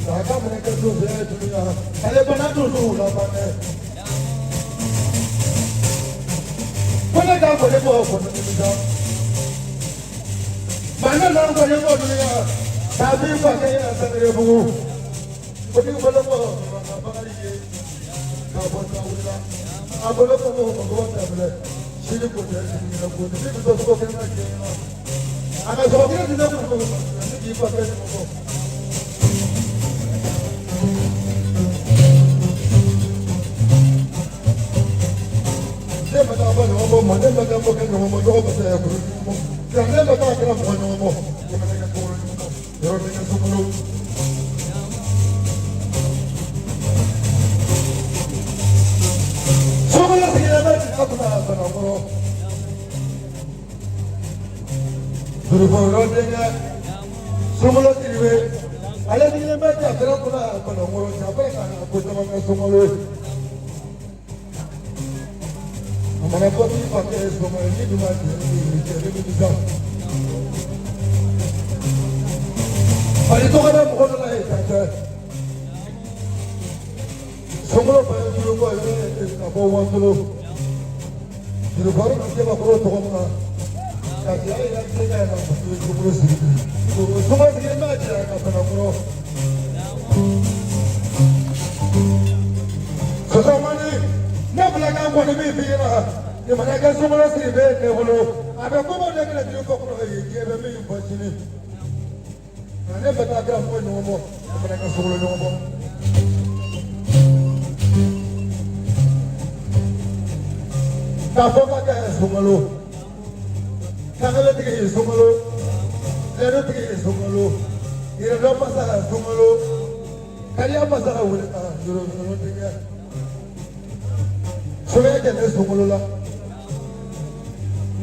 A ka minɛ kɛ donsoya ye dunuya ale bana donsow laban dɛ. Ko ne ka kɔni bɔ kɔnɔ nimisa. Maa ne la kɔni bɔ dunuya k'a b'i fa kɛ yɛrɛ Sangarebugu. Ko ni bolo bɔ ka bakari ye k'a bɔ sawula. A bolo ko mɔgɔ mɔgɔ tɛmɛ sini ko tɛ sini ɲɛna ko tɛ ni bɛ sogo kelen na diɲɛ na. A ka sogo kelen di ne kun ne k'i fa kɛ ɲɔgɔn kɔ. Ne ma taa bɔ ɲɔgɔn bɔ ma ne ma taa bɔ kɛ ɲɔgɔn bɔ ɲɔgɔn bɛ se ka kuru ɲɔgɔn bɔ. Ne ma taa kɛra mɔgɔ ɲɔgɔn bɔ. Ne ma kɛ kuru ɲɔgɔn bɔ. Yɔrɔ min kɛ sokolo. Sokolo sigilen bɛ tiga kunna a bana kɔrɔ. Durukɔrɔ denkɛ Sokolo Sidibe ale sigilen bɛ jafɛrɛ kunna a bana kɔrɔ jafɛrɛ ka na ko caman kɛ Sokolo ye. A mana bɔ k'i fa kɛ sɔgɔma ye ni dun ma cɛ ni cɛ ni nimisa. Fali tɔgɔ bɛ mɔgɔ dɔ la yen ka kɛ. Sokolo fa ye tuloko ye ka bɔ Wasolon. Jurukɔrɔ ka jabakɔrɔ tɔgɔ min na ka tila yɛrɛ se ka yɛlɛ ka Sokolo Sidibe. Sokolo sigilen b'a jira ka bana kɔrɔ. Sosomani ne bila ka kɔni min f'i ɲɛna nin mana kɛ Sokolo Sidibe ne bolo a bɛ ko de kɛlɛ jiri kɔ kɔrɔ ye diɲɛ bɛ min fɔ sini. Nka ne bɛ taa kɛra mɔgɔ ɲɔgɔn bɔ a fana ka Sokolo ɲɔgɔn bɔ. K'a fɔ k'a kɛ Sokolo kankaletigi ye Sokolo lɛdutigi ye Sokolo yɛrɛdɔn masa ka Sokolo kariya masa ka wele ka yɔrɔ yɔrɔ denkɛ sokɛ kɛlɛ Sokolo la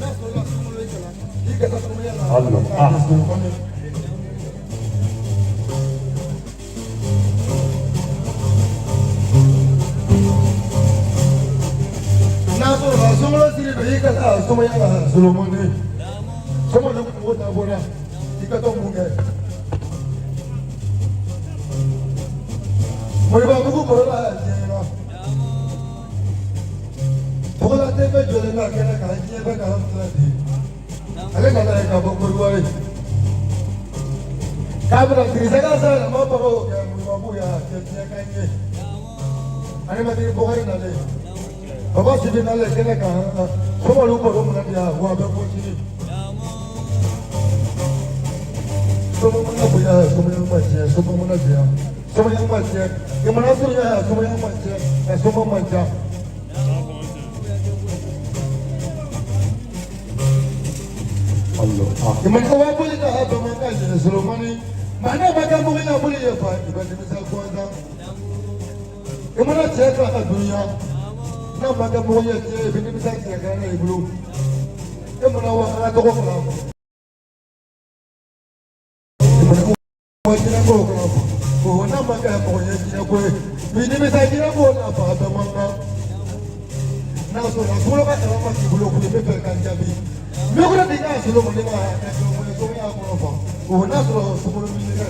n'a sɔrɔla Sokolo ye kalan k'i ka taa Sokolo la. Allah. N'a sɔrɔla Sokolo Sidibe i ka taa somaya la Solomani Sokolo kungo dabɔra i ka taa mun kɛ. Moribabugu kɔrɔla diɲɛ na tɔgɔladen bɛ jɔlen bɛ a kɛnɛ kan diɲɛ bɛ k'an filɛ bi ale nana ye ka bɔ Kodiwari k'a bɛna Sirisaka sayɛlɛma baro kɛ Moribabugu y'a kɛ diɲɛ kan ye ani matigi Bɔkari nalen Baba Sibi nalen kɛnɛ kan Sɔmɔlu baro mana diya wa a bɛ fɔ sini. Sɔmɔ mana bonya sɔmɔya ma tiɲɛ sɔmɔ mana bonya sɔmɔya ma tiɲɛ i mana surunya sɔmɔya ma tiɲɛ nka sɔmɔ man ca. Allah. I mana wa boli ka bamanankan ye Solomani maa n'a ma kɛ mɔgɔ ya boli ye fa i bɛ nimisa gansan. I mana cɛ ka ka dunuya n'a ma kɛ mɔgɔ ye cɛ i bɛ nimisa cɛ kan i bolo. E mana wa ala tɔgɔ kalan i mana wa jinɛ ko kalan o n'a ma kɛ mɔgɔ ye jinɛ ko ye bi nimisa jinɛ ko la fa bɛɛ man kan. N'a sɔrɔ a ka kalan ma k'i bolo ko i bɛ fɛ ka jaabi. Ne ko de ka Solomani ma ka kɛ mɔgɔ ye sɔmɔya kɔnɔ fa o n'a sɔrɔ Sokolo b'i kɛ.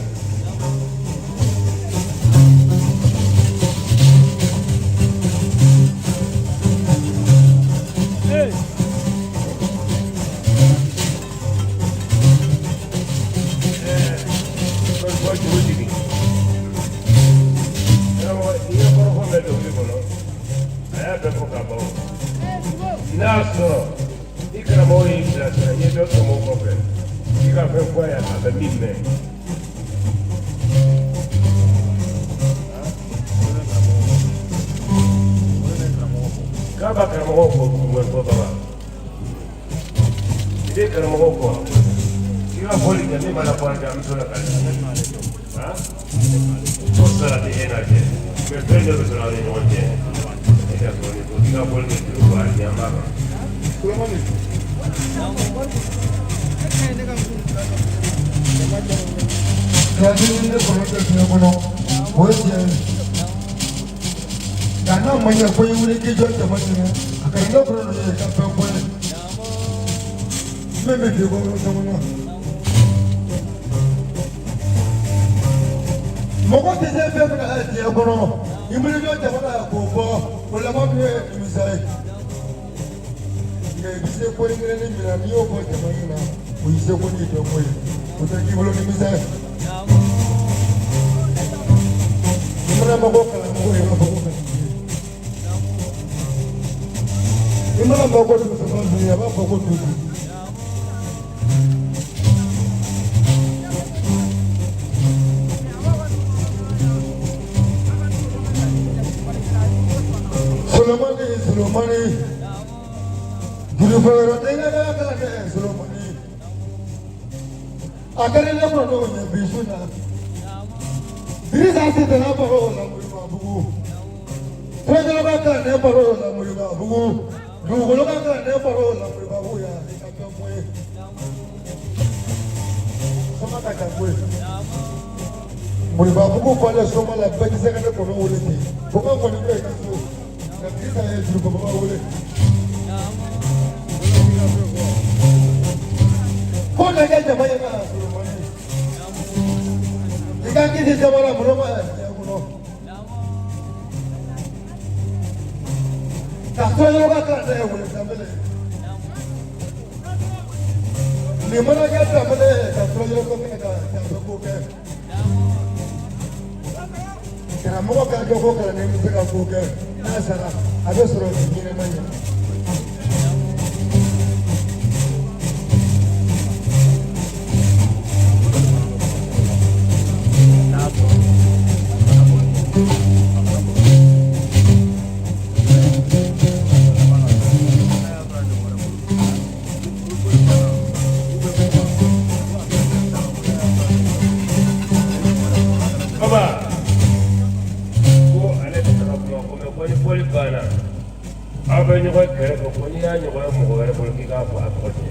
Fɔ juru jigin. Karamɔgɔ, i ye kɔrɔfɔ mɛn dɔnkili kɔnɔ, a y'a bɛɛ fɔ ka ban o. N'a sɔrɔ i karamɔgɔ y'i bilasira, i ye dɔ tɔmɔ o kɔfɛ, i ka fɛn fɔ a ye a bɛ min mɛn. K'a b'a karamɔgɔ kɔ kun fɔ baba. I bɛ karamɔgɔ kɔ. I ka fɔli kɛ min mana fɔ a cɛ an bɛ to la ka ko sara tɛ e n'a cɛ mɛ fɛn dɔ bɛ sɔrɔ aw ni ɲɔgɔn cɛ e ka sɔrɔ ni ko i ka fɔli kɛ juru bɔ a ɲɛ an b'a kan. Solomani. Kilasi ne kɔnɔ tɛ diɲɛ kɔnɔ o ye tiɲɛ ye. Nka n'a ma ɲɛ ko i wuli k'i jɔ jama ɲɛ a ka ne kɔnɔ ninnu ye ka fɛn fɔ ye. Min bɛ f'i kɔnɔ caman na. Mɔgɔ tɛ se fɛn min na diɲɛ kɔnɔ i bolo jɔ jamana k'o fɔ o laban min ye nimisa ye nka i bɛ se ko ni kelen min na n'i y'o fɔ jama ɲɛna o y'i seko n'i dɔnko ye o tɛ k'i bolo nimisa ye. I mana mago karamɔgɔ ye i b'a fɔ ko kalanden i mana mago dusukun ye a b'a fɔ ko dusu. Solomani Solomani jurufɛrɛ denkɛ ka kɛ Solomani a kɛra ne kɔrɔ n'o ɲɛ bi su na Dirisa si tɛna baro la Moribabugu Fɛnkɛrɛba ka ne baro la Moribabugu dugukolo ka kan ne baro la Moribabugu yan i ka kɛ mun ye soma ka ca koyi Moribabugu fɔlen soma la bɛɛ tɛ se ka ne kɔnɔ wele ten fo ka kɔni bɛ i ka so nka Dirisa ye jurukɔbaba wele ko na kɛ jama ye ka Solomani i ka kisi jama la mɔgɔ ma diɲɛ kɔnɔ ka tɔɲɔ ka kan ne wele danbele nin mana kɛ danbele ka tɔɲɔ ko kɛ ka janto ko kɛ karamɔgɔ k'a dɔn ko kalanden bɛ se ka ko kɛ n'a sara a bɛ sɔrɔ ɲɛnama ɲɛ. Baba ko ale bɛ taga kuma ko mɛ ko ni fɔli banna aw bɛ ɲɔgɔn kɛrɛfɛ ko n'i y'a ɲɔgɔn ye mɔgɔ wɛrɛ bolo k'i k'a fɔ a tɔgɔ cɛ.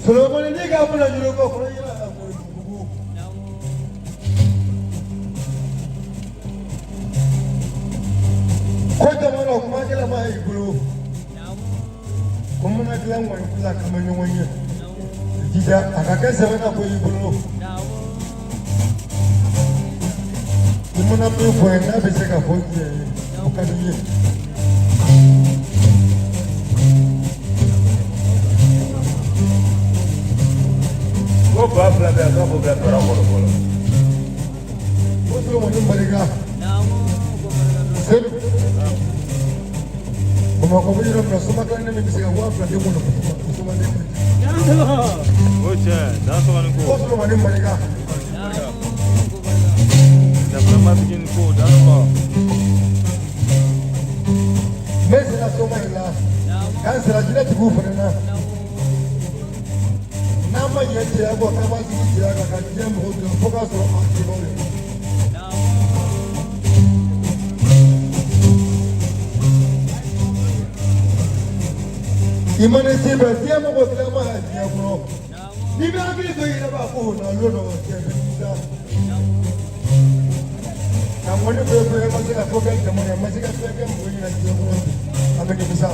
Solomani n'i ka bolo juru ko kɔrɔ yira ka Moribabugu. Ko jamana kuma gɛlɛn ma y'i bolo. Ko mana dilan kɔni fila kama ɲɔgɔn ye. Jija a ka kɛ sɛbɛn na ko y'i bolo. I mana min fɔ ye n'a bɛ se ka fɔ tiɲɛ ye o ka di n ye. Ko 2000 bɛ yan k'a b'o bila bara kɔnɔ fɔlɔ. Ko Solomani barika. Sedu. Bamakɔ bɛ yɔrɔ min na somakalannen min bɛ se ka 2000 di mun ma somaden ma. O cɛ, dan sɔgɔ ni ko. Ko Solomani barika. Jafarama tigi ni ko, dan sɔgɔ. N bɛ sira soma in la k'an sira jinɛtigiw fana na. N'a ma ɲɛ cɛya kɔ k'a b'a sigi cɛya kan ka diɲɛ mɔgɔw dilan fo k'a sɔrɔ an sebaw ye. I mana se bɛɛ diɲɛ mɔgɔ dilan ma diɲɛ kɔnɔ. N'i bɛ hakili to i yɛrɛ b'a ko na lon dɔ cɛ bɛ nimisa. Ka mɔni bɛɛ fɔ e ma se ka ko kɛ jamana ye, ma se ka fɛn kɛ mɔgɔ ɲɛna diɲɛ kɔnɔ bi, a bɛ nimisa.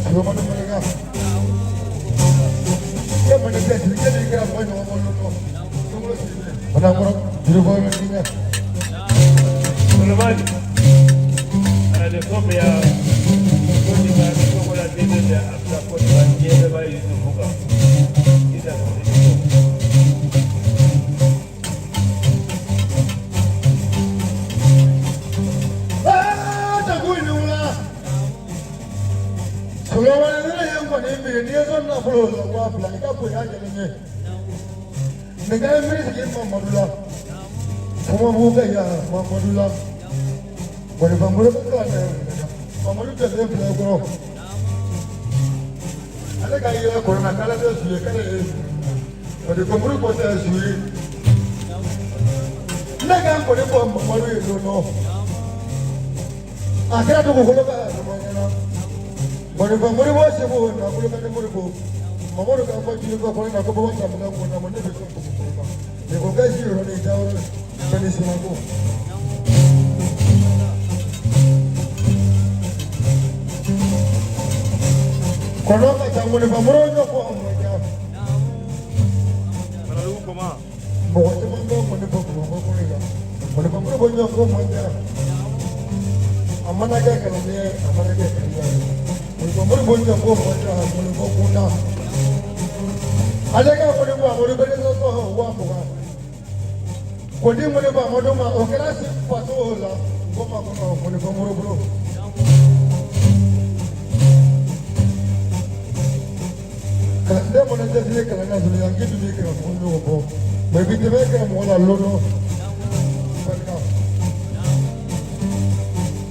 Solomani barika. E mana kɛ siri kɛ n'i kɛra mɔgɔ ɲɔgɔn bolo dɔn. Songolo Sidibe. Banankɔrɔ jurukɔ bɛ denkɛ. Solomani arajo so bɛ yan Côte d'Ivoire Togola TV bɛ a bila Côte d'Ivoire diɲɛ bɛɛ b'a YouTube kan i da sɔrɔ i ko. Dagu ni wula. Solomani ne ye n kɔni miiri n'i ye sɔn nafolo la 2000 i ka bonya jɛlen ye. Nin ka miiri sigi Mamadu la. Kumabugu ka yan Mamadu la. Moribanbolo ka kalan na Mamadu jɔlen filɛ kɔrɔ. Ale ka yɛlɛ kɔrɔ na k'ale tɛ su ye k'ale ye su ye. Parce que kɔmuru ko tɛ su ye. Ne ka n kɔni fɔ Mamadu ye don dɔ. A kɛra dugukolo kan jama ɲɛna. Moribanbolo bɔ segu nafolo ka di Moribo. Mamadu ka fɔ jiri ko kɔnɔ na ko baba jamana ko na ne bɛ sɔn dugukolo ma. Nin ko kɛ si yɔrɔ ni dayɔrɔ bɛɛ ni sinako. Kɔnɔ ka ca ŋɔnifɔ mɔrɔ ɲɔ ko mɔ ja. Banadugu kɔma. Mɔgɔ caman bɛ ŋɔnifɔ Bamakɔ kɔnɔ yan. Ŋɔnifɔ mɔrɔ bɔ ɲɔ ko mɔ ja. A mana kɛ kalanden ye, a mana kɛ kalanden ye. Ŋɔnifɔ mɔrɔ bɔ ɲɔ ko mɔ ja ŋɔnifɔ kunda. Ale ka ŋɔnifɔ Amadu bɛ ne sɔsɔ 20,000. K'o di ŋɔnifɔ Amadu ma o kɛra si faso la ko ma kɔnɔ ŋɔnifɔ mɔrɔ bolo. Kalanden mana dɛsɛ kalan na sɔrɔ yan k'i tun bɛ karamɔgɔ ɲɔgɔn bɔ mɛ i bɛ tɛmɛ karamɔgɔ la lɔnɔ barika.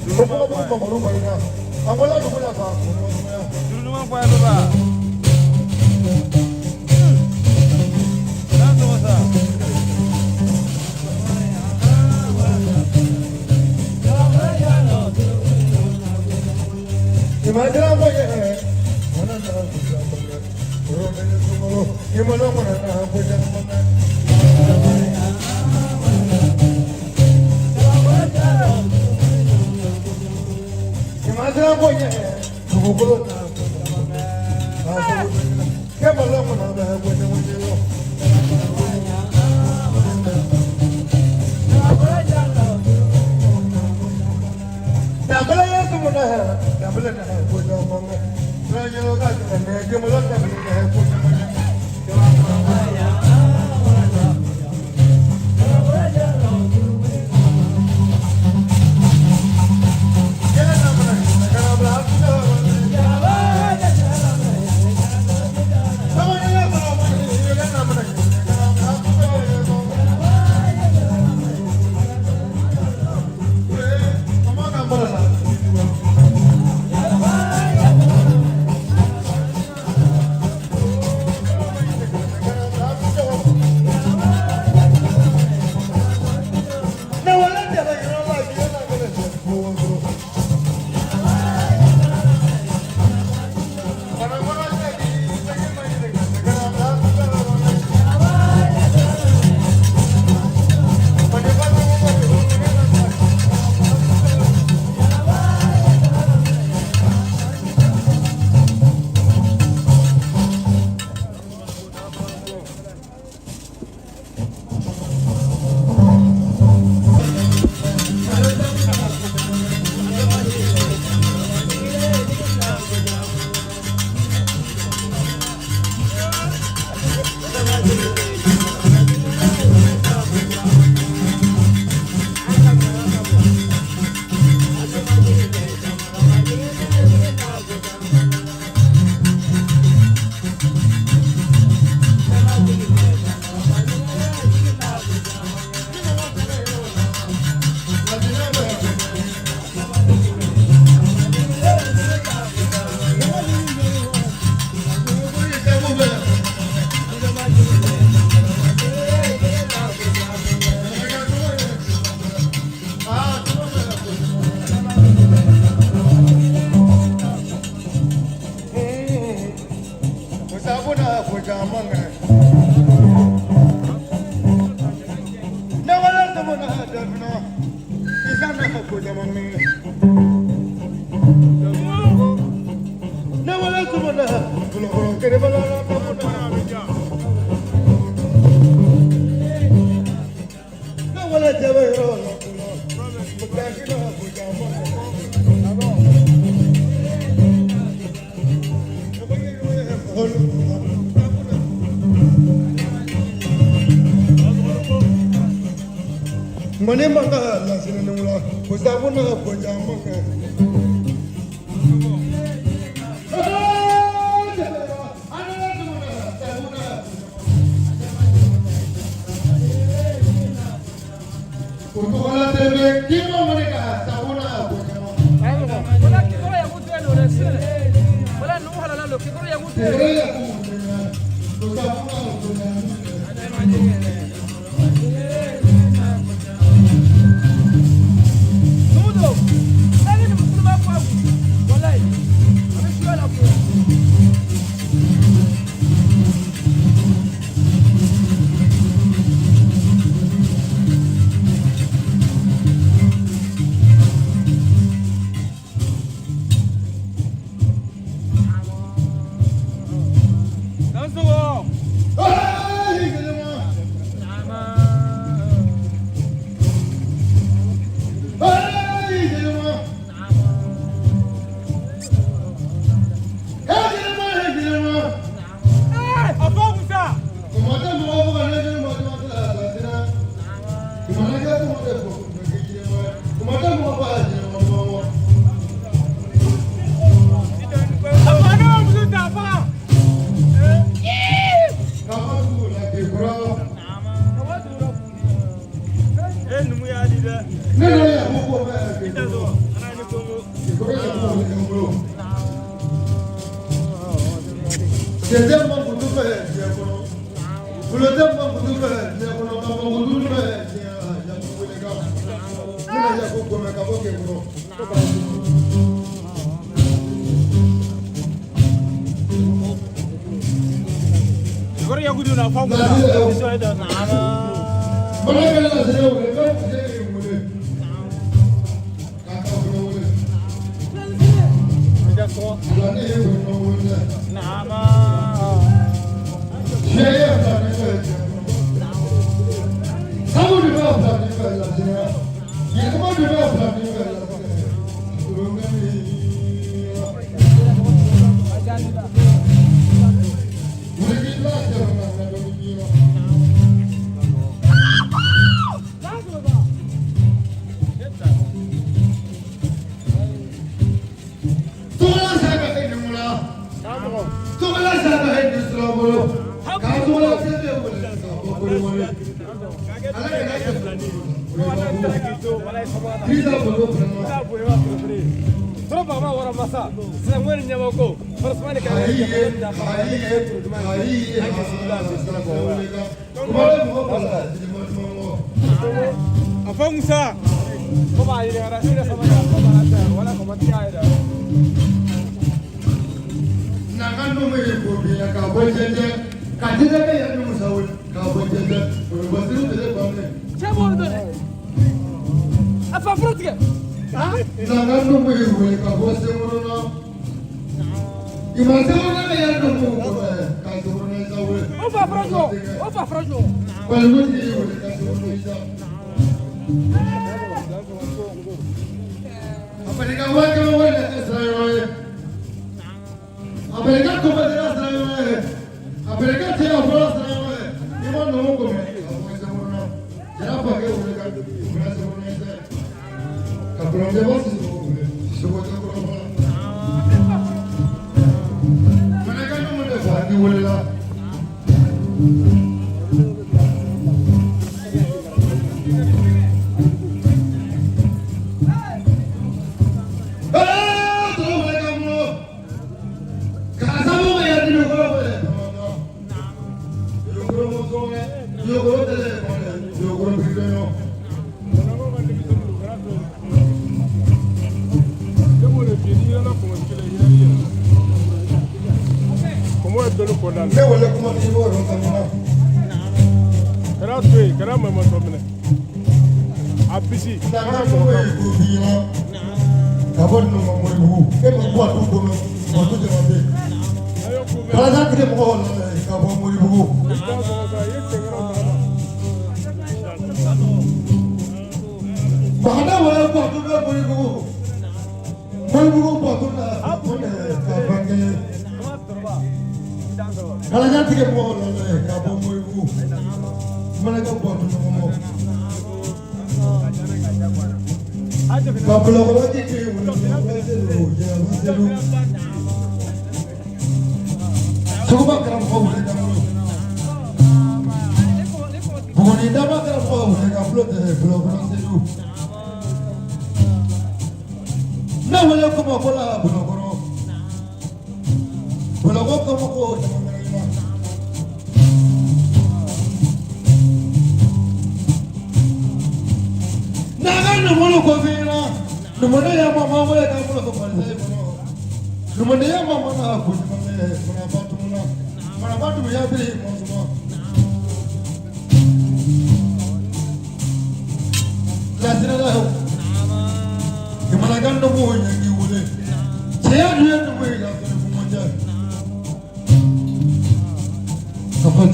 O fana b'u mamadu barika a bɔla dugu la ka Juru ɲuman fɔ a ye baba. Dan sɔgɔ sa. Imagina ko yɛ mana na ko caman kɛ yɔrɔ bɛ ne sunkalo i mana mana na ko caman kɛ. Imagina ko yɛ dugukolo na ko caman kɛ k'a sababu kɛ malo mana na ko caman kɛ. Dabala ye sumuna dabala na ko caman kɛ. Sirajɛla ka tɛmɛ jɛmɔla dabala na ko caman kɛ. Mane manga la sinanula kusabuna koja manga kutukola tebe kimo mane ka sabuna koja manga wala kikoro ya kutu eno resele wala nuhala lalo kikoro ya kutu kusabuna koja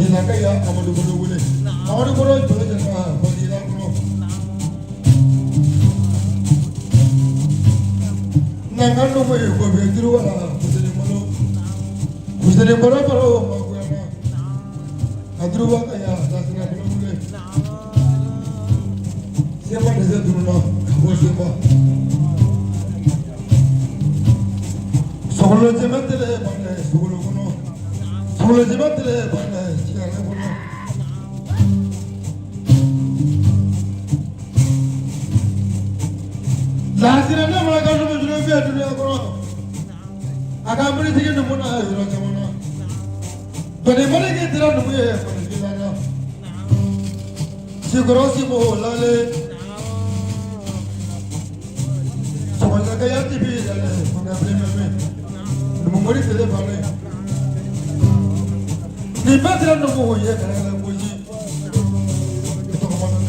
Fadila ka ya Amadu Bolo wele Amadu Bolo jɔlen jɛna Fadila kɔnɔ Nanga numu ye ko bɛ duuru wala Fuseni Bolo Fuseni Bolo bolo magoyana a duuru wa ka ya Lasina Bolo wele Sema dɛsɛ dununa ka bɔ Sema Sogolo jɛmɛ tɛlɛ banɛ sogolo kɔnɔ Sogolo jɛmɛ tɛlɛ banɛ jigɛrɛ kɔnɔ Lasina ne ma ka numu juru fiyɛ dunuya kɔnɔ a ka miiritigi numu na yɔrɔ caman na Dɔnni maliki dira numu ye maliki la Sikɔrɔ simo lale Sɔgɔsɔgɔ ya ti bi lale fanga bilen mɛmɛ numu mori tɛlɛ banɛ Nin bɛɛ dira numu ye kɛlɛ la gosi i tɔgɔ ma dɔn.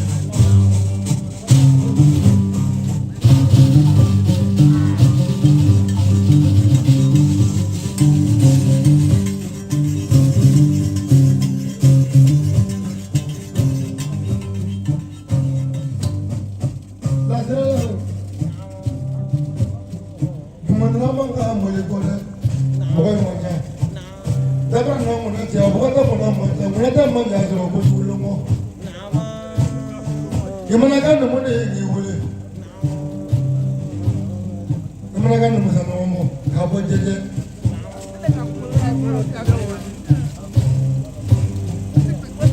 Lasira kumandala man ka mɔli kɔ dɛ mɔgɔ in man ca dabara nana mɔnɛ cɛ a bɔgɔ tɛ mɔnɛ man ca mɔnɛ tɛ man ca sɔrɔ ko sugu kɔ i mana ka numu de ye k'i wele i mana ka numu sanɔgɔ mɔ k'a bɔ jɛjɛ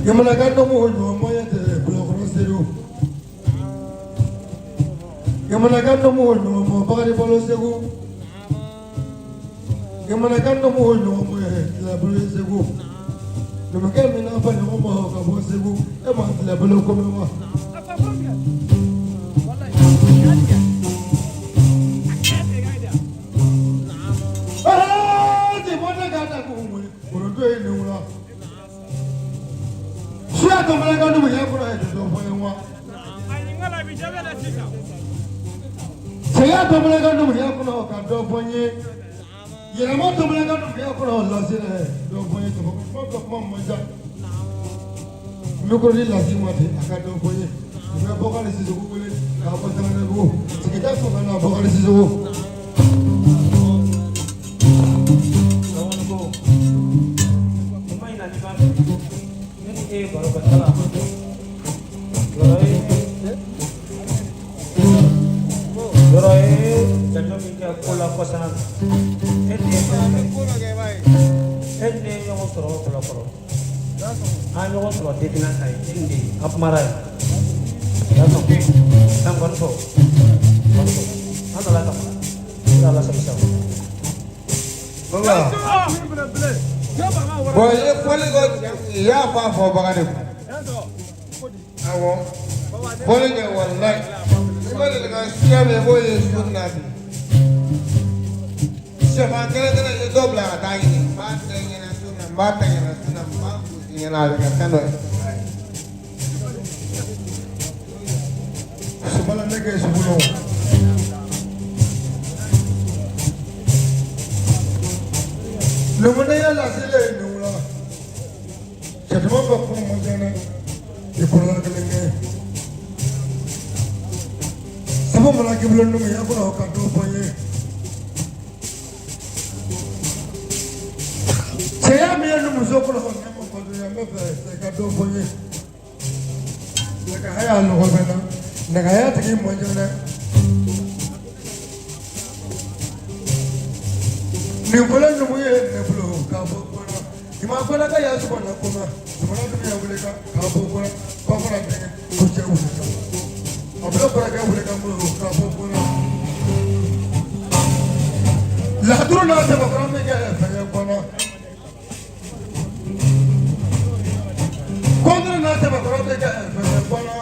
i mana ka numu ɲɔgɔn mɔ ye tɛ bulɔkɔrɔ serew i mana ka numu ɲɔgɔn mɔ bakari balo segu i mana ka numu ɲɔgɔn mɔ ye tilabolo ye segu numukɛ min n'a fɔ ɲɔgɔn ma ka bɔ segu e ma tilabolo ko mɛn wa. Ti bɔ ne ka da ko wele foronto ye nin wula suya tó fana ka numu yɛ kɔrɔ ye dɔ fɔ ye wa. Sɛgɛ tó fana ka numu yɛ kɔrɔ ka dɔ fɔ n ye yɛlɛma tó fana ka numu yɛ kɔrɔ lase dɛ dɔ fɔ n ye tɔgɔ kuma dɔ kuma man ca micro di lase ma ten a ka dɔ fɔ n ye u bɛ Bɔkari Sisoko wele k'a bɔ Sangarebugu sigida fanga na Bɔkari Sisoko. Ko kuma in na n'i b'a fɛ ne ni e ye baro kɛ kala yɔrɔ ye yɔrɔ ye janjo min kɛ ko la kɔsana na e ni e ni ne ye ɲɔgɔn sɔrɔ o kɔlɔkɔrɔ an ye ɲɔgɔn sɔrɔ dedina kan ye e ni ne an kumara yen i y'a faamu an kɔni fɔ kɔni fɔ an nana ka fara ala sago sago. Baba. Bon, i ye fɔli kɛ i y'a fɔ a fɔbaga de kun. Awɔ. Fɔli kɛ walayi. I ma deli ka siya min k'o ye su na bi. Sɛfan kelen kelen i ye dɔ bila ka taa ɲini. N b'a tɛ ɲɛna su na, n b'a tɛ ɲɛna su na, n b'a gosi ɲɛna a bɛ kɛ fɛn dɔ ye. Subala ne kɛ sugu la o. Numune ya lasile ye nin wula cɛtuma ka kuma man ca dɛ i kɔrɔla kelen kɛ sabu mana k'i bolo numu ya kɔrɔ ka dɔ fɔ n ye cɛya min ye numuso kɔrɔ ne ma bato ya n bɛ fɛ cɛ ka dɔ fɔ n ye nɛgɛhaya lɔgɔ bɛ na nɛgɛhaya tigi man ca dɛ nin fɔlɔ numu ye ne bolo k'a bɔ kɔnɔ i ma kɔnɔ ka ya sɔgɔ na kɔnɔ jamana dun ya wele ka k'a bɔ kɔnɔ ba fana denkɛ ko cɛ wele ka a bolo kɔrɔkɛ wele ka bolo k'a bɔ kɔnɔ laturu n'a sɛbɛkɔrɔ min kɛ fɛngɛ kɔnɔ kɔntiri n'a sɛbɛkɔrɔ min kɛ fɛngɛ kɔnɔ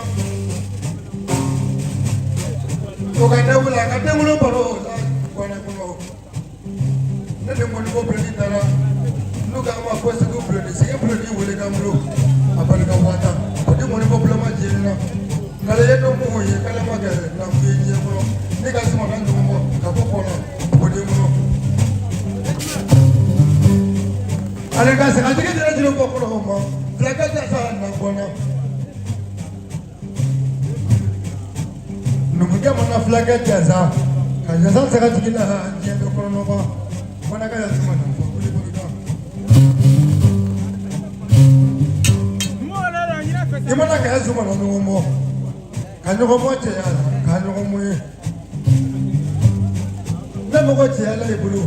o ka den wele a ka den wolo baro la kɔnɔ kɔnɔ ne de kɔni ko bulon taara n'u k'a ma ko segu bulon segu bulon wele ka bolo a bali ka waa tan o ni kɔni ko bulon ma jeni na k'ale ye dɔ mun ye k'ale ma kɛ nafu ye diɲɛ kɔnɔ ne ka suma na ɲɔgɔn kɔ ka bɔ kɔnɔ o den kɔnɔ ale ka sagatigi jɛnɛ jiri bɔ kɔnɔ o ma Fulakɛ jasa na bɔnna. Numukɛ mana fulakɛ jasa ka jasa sagatigi la diɲɛ bɛ kɔnɔnɔba fana ka yasuma na fɔ kuli kuli kan. I mana ka yasuma na ɲɔgɔn bɔ ka ɲɔgɔn bɔ cɛya la ka ɲɔgɔn mun ye. Ne mɔgɔ cɛya la i bolo.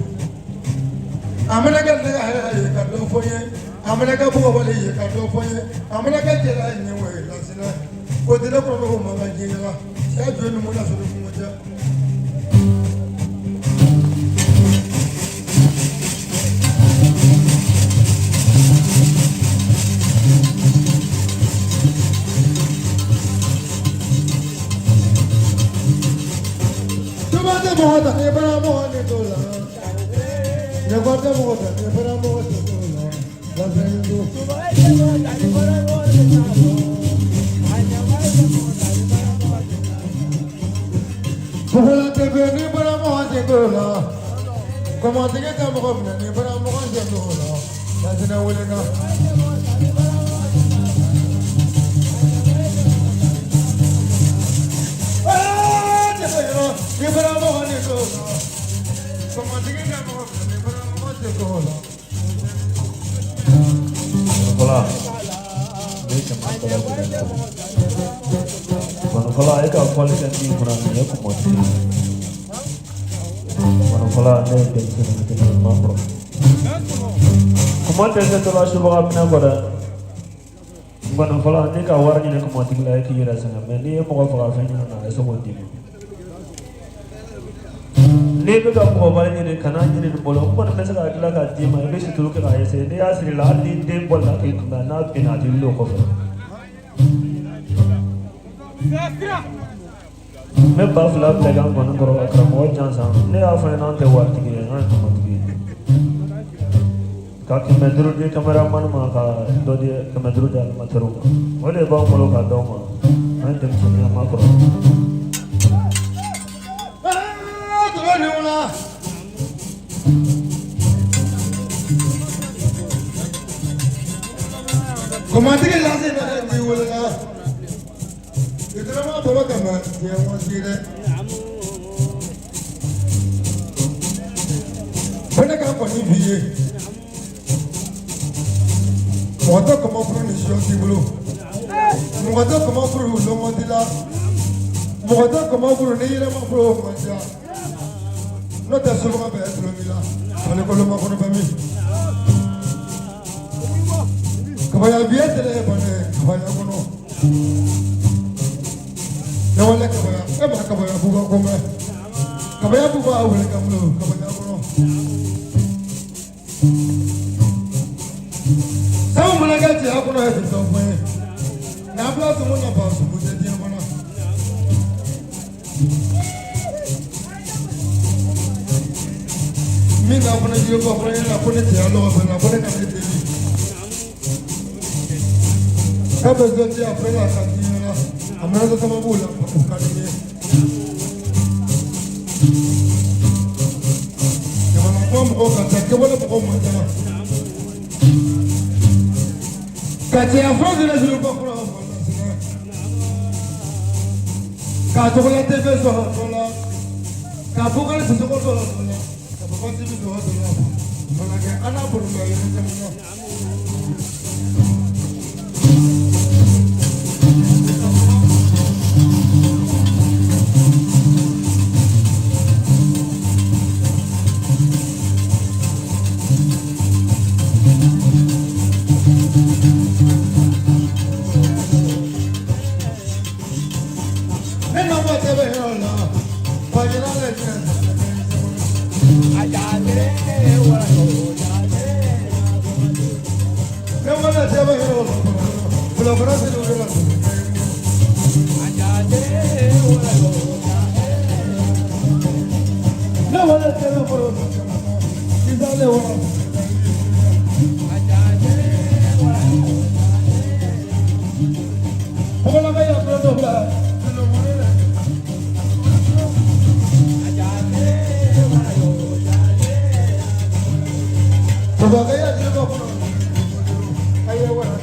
A mana kɛ ne ka hɛrɛ ye ka dɔ fɔ n ye, a mana kɛ bugɔbali ye ka dɔ fɔ n ye, a mana kɛ cɛla ye ɲɛ ye lasina. O tɛ ne kɔnɔ ko mankan diɲɛ la. Cɛ jɔ numu la sɔrɔ kungo tɛ. Tuba tɛ mɔgɔ ta ni bara mɔgɔ ni t'o la. Ɲɛkɔ tɛ mɔgɔ ta ni bara mɔgɔ tɛ t'o la. Lafɛn don. Fukola tɛ bɛ ni bara mɔgɔ tɛ t'o la. Kɔmɔtigi tɛ mɔgɔ minɛ ni bara mɔgɔ tɛ t'o la. Lasinɛ wele na. Ni bara mɔgɔ ni t'o la. Kɔmɔtigi tɛ mɔgɔ minɛ ni bara mɔgɔ tɛ t'o la. Fɔlɔ ne ye jama bɛɛ lajɛlen fo. Fɔlɔ e ka fɔli kɛ min kunna nin ye kɔmɔtigi ye. Fɔlɔ ne ye denmisɛnnin fitinin ye ma kɔrɔ. Kɔmɔ tɛ se tɔla subaga minɛ kɔ dɛ. Fɔlɔ n'i ka wari ɲini kɔmɔtigi la e k'i yɛrɛ sɛgɛn mɛ n'i ye mɔgɔ faga fɛn ɲini na a ye se k'o d'i ma. N'i bɛ ka mɔgɔba ɲini kana ɲini nin bolo n kɔni bɛ se k'a dilan k'a d'i ma i bɛ situlu kɛ k'a essayer n'i y'a siri la hali ni den bɔlila k'i kunbɛn n'a binna a tɛ wuli o kɔfɛ. N bɛ 2000 bila i ka nkɔni kɔrɔ ka karamɔgɔ jansan ne y'a fɔ n ɲɛna an tɛ waritigi ye an ye kɔmɔtigi ye. Ka 500 di cameraman ma ka dɔ di 500 di animateur ma o de b'anw bolo k'a d'aw ma an ye denmisɛnninya ma kɔrɔ. Kɔmɔtigi lase na n'i wolola i tɛna baro kama diɲɛ ma si dɛ. Ko ne ka kɔni f'i ye mɔgɔ tɛ kɔmɔ furu ni siyɔn t'i bolo, mɔgɔ tɛ kɔmɔ furu lɔngɔ t'i la, mɔgɔ tɛ kɔmɔ furu ni yɛrɛ ma furu o man ca. N'o tɛ sobaga bɛɛ tulon b'i la, falikolo ma kɔnɔ bɛ min. Kabaya biye tɛlɛ ye bana ye kabaya kɔnɔ. Ne wale kabaya, e ma kabaya buba ko mɛn. Kabaya buba a wele ka bolo kabaya kɔnɔ. Sabu mana kɛ cɛya kɔnɔ ye bi fɛn fɔ ye. N'an bila sumu na ban sumu tɛ diɲɛ kɔnɔ. Min ka fana jiri bɔ fana ɲɛna ko ne cɛya lɔgɔ fana ko ne ka ne deli. K'a bɛ zon di a fana la ka di ɲɛna a mana dɔ sababu la o ka di n ye. Jamana kɔ mɔgɔw ka ca kɛwale mɔgɔw man ca. Ka cɛya fura di jiri bɔ kɔnɔ k'a tɔgɔla tɛ fɛn sɔrɔ dɔ la k'a bukari sisɔkɔ sɔrɔ dɔ la ka baba tibi sɔrɔ dɔ la mana kɛ ala bolo la yɛrɛ caman na. Ne na ma tɛ bɛ yɔrɔ la fajira la diɲɛ ne ma tɛ bɛ yɔrɔ la kulakɔrɔ tɛ yɔrɔ la. Ne ma tɛ bɛ yɔrɔ la kisale wala. Bɔgɔlaka y'a fura dɔ bila. Babakaya jiri bɔ kɔnɔ a ye wara.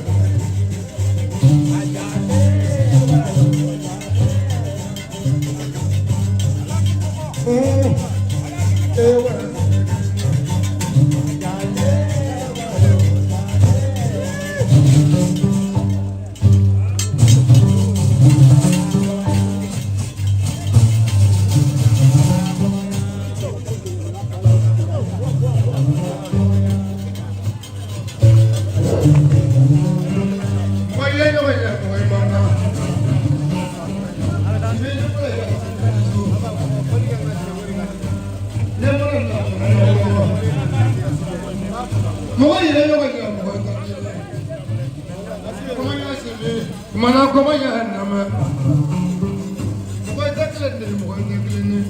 Mɔgɔ yɛrɛ ɲɔgɔn ɲɛ mɔgɔ tɛ kelen ye. Kuma y'a sɛbɛn kumana kuma y'a nama. Mɔgɔ tɛ kelen de mɔgɔ tɛ kelen ye.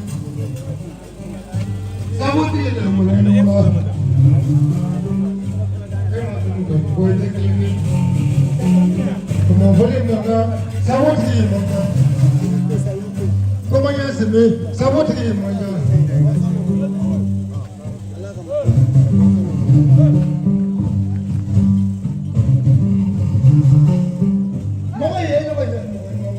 Sabu tigi de mɔgɔ ye ɲɔgɔn na. E ma tunu ka mɔgɔ tɛ kelen ye. Kuma fɔli man kan, sabu tigi man kan. Kuma y'a sɛbɛn, sabu tigi man kan. Mɔgɔ ye ɲɔgɔn ye mɔgɔ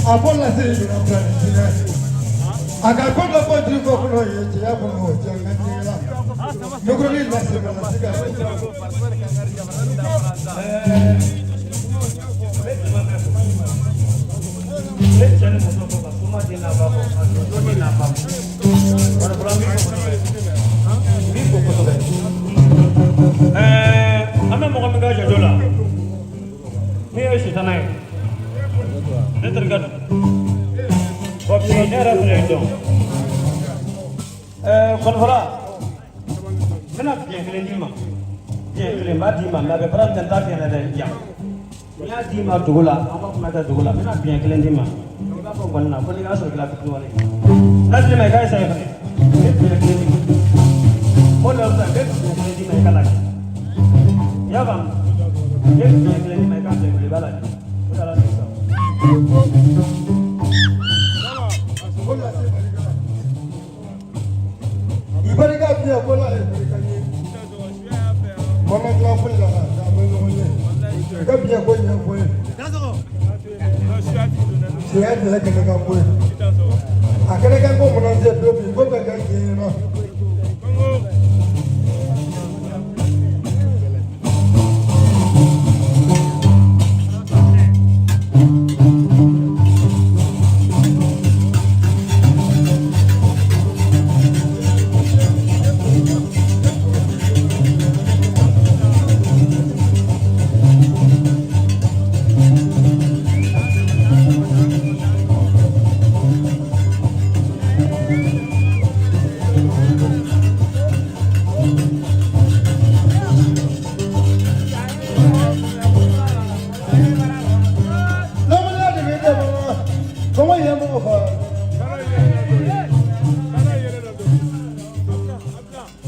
a fɔ lase a ka ko dɔ bɔ jiri kɔ kɔnɔ ye cɛya kɔnɔ o cɛ ka diɲɛ la nukuruni lase ka lase ka. Ne cɛ ni muso ko ka soma den n'a ba kɔ ka donso den n'a ba kɔ wala fɔlɔ n b'i fo kosɛbɛ n b'i fo kosɛbɛ an bɛ mɔgɔ min ka jajo la min ye sitana ye ne terikɛ don bɔn bi ne yɛrɛ fana ye dɔn kɔnifɔla n bɛna biɲɛ kelen d'i ma biɲɛ kelen n b'a d'i ma mɛ a bɛ baara min kɛ n t'a f'i ɲɛna dɛ yan n y'a d'i ma dogo la an b'a kuma kɛ dogo la n bɛna biɲɛ kelen d'i ma i b'a fɔ nkɔni na ko n'i y'a sɔrɔ k'i la fitiri wale n'a d'i ma i k'a essayer fɛnɛ n bɛ biɲɛ kelen d'i ma o de la sisan n bɛ biɲɛ kelen d'i ma i k'a lajɛ i y'a faamu n bɛ biɲɛ kelen d'i ma i k'a bila i bolo i b'a lajɛ o de la sisan. I barika biɲɛ ko la ye barika ye. Mana dilan foyi la k'a bɛ ɲɔgɔn ye. I ka biɲɛ ko ɲɛfɔ ye. Cɛya tɛlɛ kɛnɛ kan ko ye. A kɛnɛ kan ko mana se don min ko bɛ kɛ diɲɛ ɲɛna.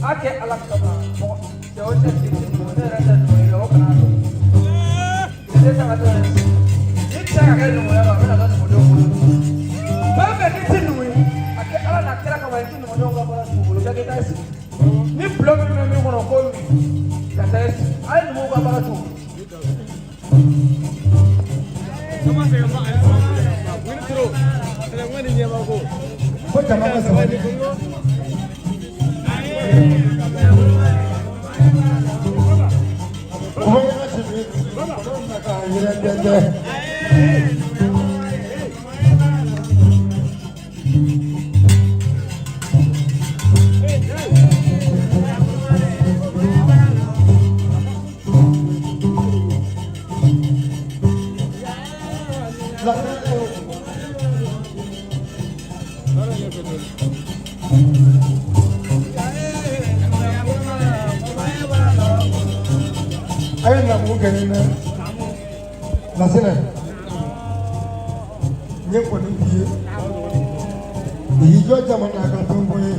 A kɛ ala kama mɔgɔ cɛ o cɛ tɛ numu ne yɛrɛ tɛ numu ye o kana dɔn ne tɛ se ka dɔn ni tɛ se ka kɛ numuya la a bɛna kɛ numudenw bolo fɛn fɛn n'i tɛ numu ye a kɛ ala n'a kira kama i tɛ numudenw ka baara t'u bolo bɛɛ k'i ta sigi ni bulon min bɛ min kɔnɔ ko min ka taa sigi a ye numuw ka baara t'u bolo. Ko jama ka sabali. Kuma yɛrɛ sigi ka yɛrɛ dɛsɛ. A ye na mun kɛ nin na Lasinɛ n ye kɔni f'i ye i y'i jɔ jama na ka fɛn fɔ n ye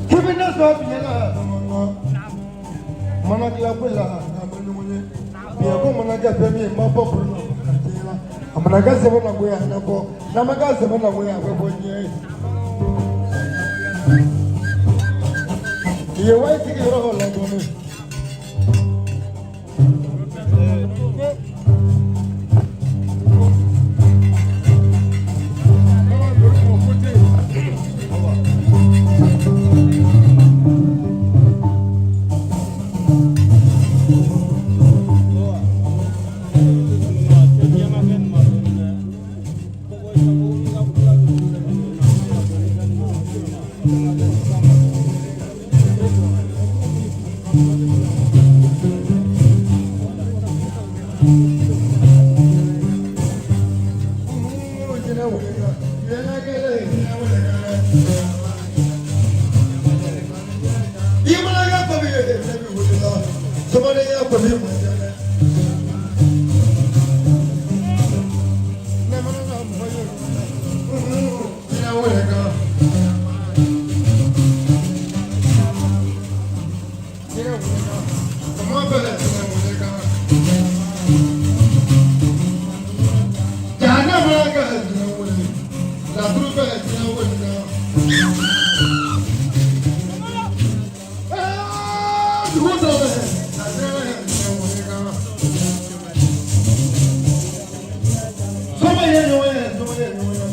k'i bɛ ne sɔn biɲɛ la mana dilan ko la k'an bɛ ɲɔgɔn ye biɲɛ ko mana kɛ fɛn min ye n b'a bɔ bolo la ka tiɲɛ la a mana kɛ sɛbɛn na ko ye a na bɔ n'a ma kɛ sɛbɛn na ko ye a bɛ bɔ diɲɛ ye. I ye wayi sigi yɔrɔ la dɔɔnin. Jinɛ wele kan, yɛlɛkɛlɛ jinɛ wele kan dɛ. I mana kɛ kɔmi ye, ne bɛ wele la. Somadenya kɔmi man ca dɛ. Ne mana ka mɔgɔ ye, jinɛ wele kan. Jinɛ wele kan. Kɔmɔ bɛ jinɛ wele kan. Jahanɛ mana kɛ jinɛ wele, laturu bɛ jinɛ wele kan. Dugu dɔ bɛ, a sera jinɛ wele kan. Soma ye ɲɔgɔn ye, soma ye ɲɔgɔn ye.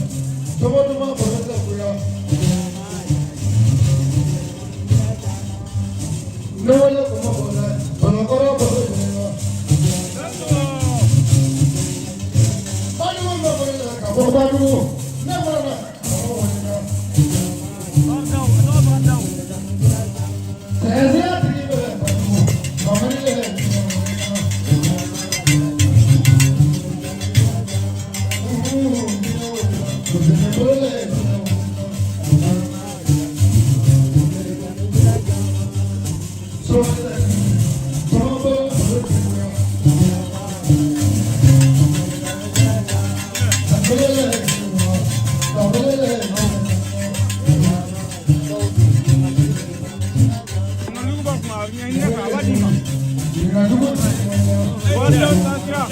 Soma duman bɔrɔ tɛ goya. Ne wele kɔmɔ bɔ dɛ, kɔnɔkɔrɔ bɔrɔ ɲininka. Badugu bɛ bɔ la ka bɔ Badugu. Ne bɔra la ka bɔ wele kan. Sɛnɛya tigi bɛ Badugu, mamari bɛ jinɛ wele kan. Jinɛ wele kan. Jinɛ bolo bɛ jinɛ wele kan. Soma soma bolo bolo tɛ goya. Ndugu b'a kuma, a bɛ ɲɛɲini ne fɛ, a b'a d'i ma. Wari daw san sira.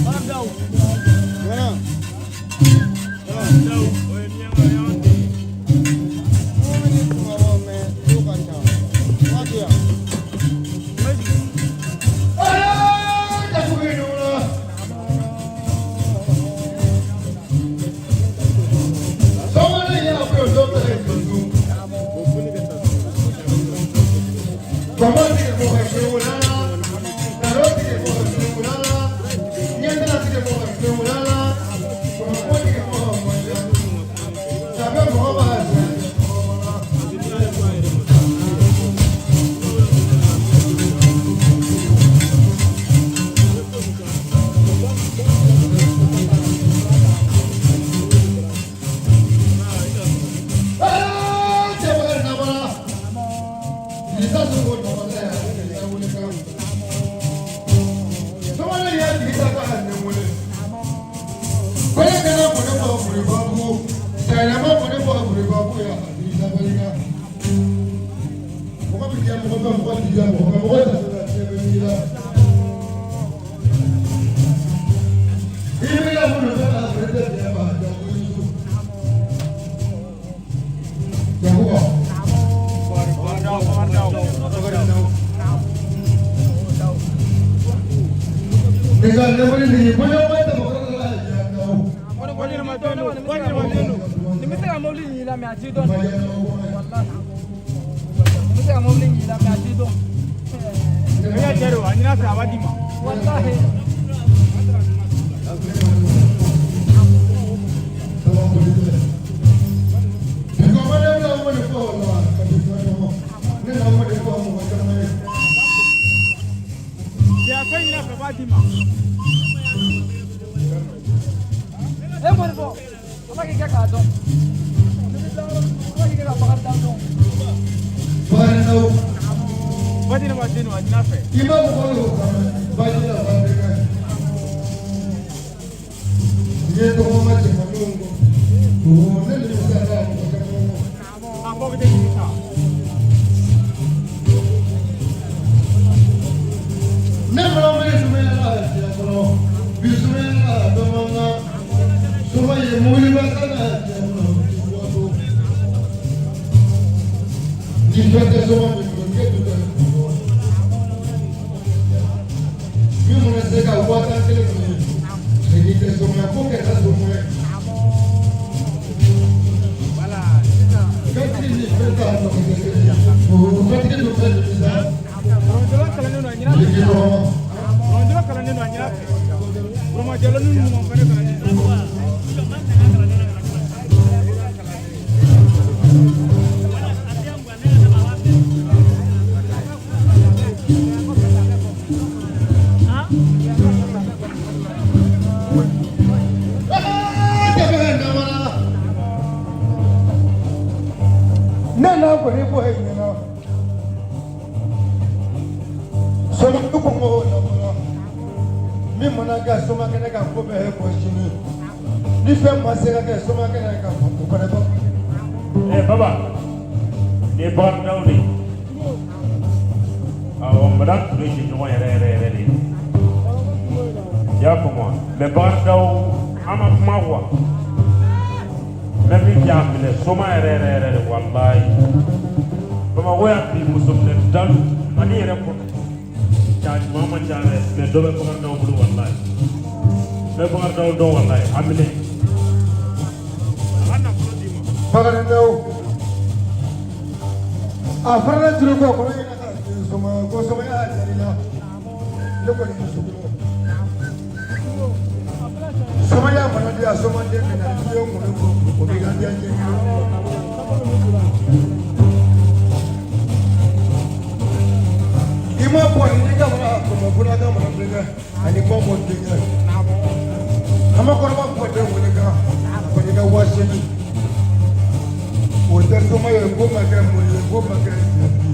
Wari daw. Daw, o ye miyanka ye, an tɛ. Ni bɛ se ka mobili ɲini la mɛ a t'i dɔn. Walahi. Ni bɛ se ka mobili ɲini la mɛ a t'i dɔn. I y'a jɛ de wa, a ɲin'a fɛ, a b'a d'i ma. Walahi. Cɛ a fɛn ɲin'a fɛ, a b'a d'i ma. E kɔni fɔ, a b'a k'i kɛ k'a dɔn. A b'a k'i kɛ ka bagan da dɔn. Ba di ne ma den a ɲin'a fɛ. I ma mɔgɔ ye o kan baji la ba bɛ kɛ. I ye tɔgɔma cɛmaninw kɔ. O ne de bɛ se ka mɔgɔ caman kɔ. A bɔ bɛ tɛ ɲini sa. Ne fana bɛ sumaya la diɲɛ kɔnɔ. Bi sumaya la dɔ man kan. Soma ye mobiliba san na diɲɛ kɔnɔ. Ni fɛn tɛ soma min bolo, k'e t'u ta min mana se ka 10,000 kɔni n'i tɛ soma ye, ko kɛ ka soma ye. Fɛntigi ni fɛn t'a tɔ kɛ kelen ye. O fɛntigi dun fɛn de bɛ sa. Rɔnjɔla kalannen don a ɲin'a fɛ. Jigi dɔrɔn. Rɔnjɔla kalannen don a ɲin'a fɛ. Rɔmajɔla ninnu fana kalannen don. la kɔni bɔ e ɲɛna soma kɔngɔ labɔra min mana kɛ somakɛnɛ kan ko bɛɛ ye kɔ sini ni fɛn ma se ka kɛ somakɛnɛ kan o fana b'a. Ɛ baba, nin ye Bakari Daw de ye. Awɔ, madame tun bɛ jɛɲɔgɔn yɛrɛ yɛrɛ yɛrɛ de ye. I y'a faamu wa? Mais Bakari Daw, an ma kuma quoi. N bɛ min kɛ a minɛ soma yɛrɛ yɛrɛ yɛrɛ de walayi. Bamakɔ yan bi muso minɛ dalu Mali yɛrɛ kɔnɔ. Ja ɲuman ma ca dɛ, mais dɔ bɛ Bakari Daw bolo walayi. N bɛ Bakari Daw dɔn walayi, a minɛ. A ka nafolo d'i ma. Bakari Daw a farala juru kɔ kɔnɔ ɲɛna ka soma ko somaya y'a jari la ne kɔni bɛ sugu somaya mana di a somaden bɛ na n'i ye ŋɔni bɔ o bɛ ka diya jɛ. I ma bɔ ni ka mara kɔmɔ fana ka mara denkɛ ani kɔmɔ denkɛ an ma kɔrɔba bɔ den wele kan kɔni ka 8000 o tɛ soma ye ko ma kɛ mun ye ko ma kɛ jɛtigi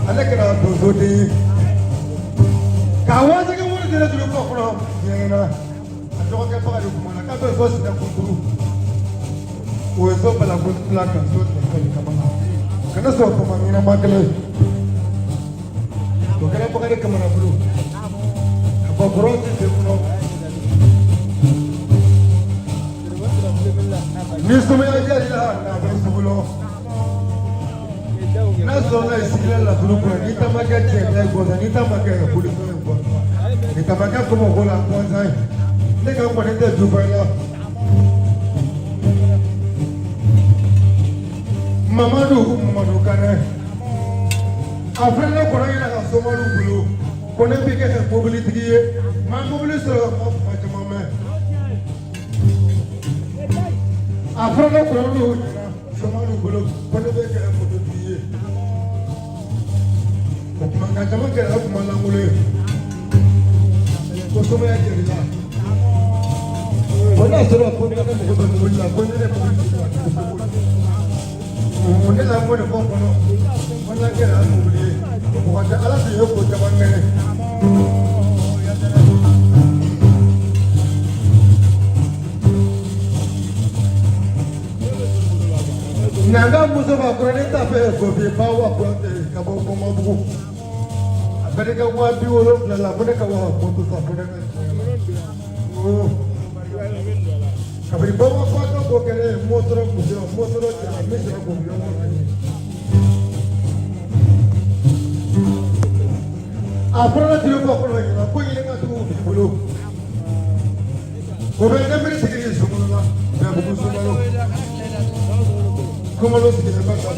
ale kɛra donso den ye k'a 8000 wari jɛnɛ juru kɔ kɔnɔ diɲɛ na a dɔgɔkɛ Bakari kuma na k'a bɛ so sinɛ kunturu o ye so balako fila ka so tigɛ kama na kana sɔrɔ kɔmɔ ɲɛnama kelen o kɛra Bakari kamana bolo ka bɔ kɔrɔ ti sen kɔnɔ ni sumaya jari la n'a bɛ sugu lɔ n'a sɔrɔla i sigilen laturu kɔnɔ n'i ta ma kɛ cɛ ta ye gansan n'i ta ma kɛ bolifɛn ye gansan n'i ta ma kɛ kɔmɔko la gansan ye ne ka kɔni tɛ jufa i la. Mamadu Mamadu Kanɛ a filɛ ne kɔnɔ ɲɛna ka somaliw bolo ko ne bɛ kɛ mobilitigi ye maa mobili sɔrɔ ka kuma caman mɛn a filɛ ne kɔnɔ ɲɛna somaliw bolo ko ne bɛ kɛ mototigi ye o kuma ka caman kɛra kuma lankolon ye ko somaya jɛri la ko n'a sɔrɔ ko ne mago bɛ mobili la ko ne de mobili la ne la ko de bɔ kɔnɔ ko n'a kɛra mobili ye o ka ala tun ye ko caman kɛ. Nanga muso b'a kɔrɔ ne t'a fɛ gofi ba wa kɔrɔtɛ ka bɔ Kɔmabugu a bɛ ne ka 70,000 la ko ne ka wa moto san ko ne ka kabini baba fatɔ ko kɛlɛ mɔtɔrɔ muso mɔtɔrɔ cɛ n bɛ sɔrɔ k'o ɲɔgɔn fɛ. A fɔra tile bɔ kɔnɔ ɲɛna ko ɲini ka tugu b'i bolo o bɛ nɛmɛri sigi ni sokɔnɔ la bɛɛ bugu sokɔnɔ kɔmɔlɔ sigilen bɛ ka a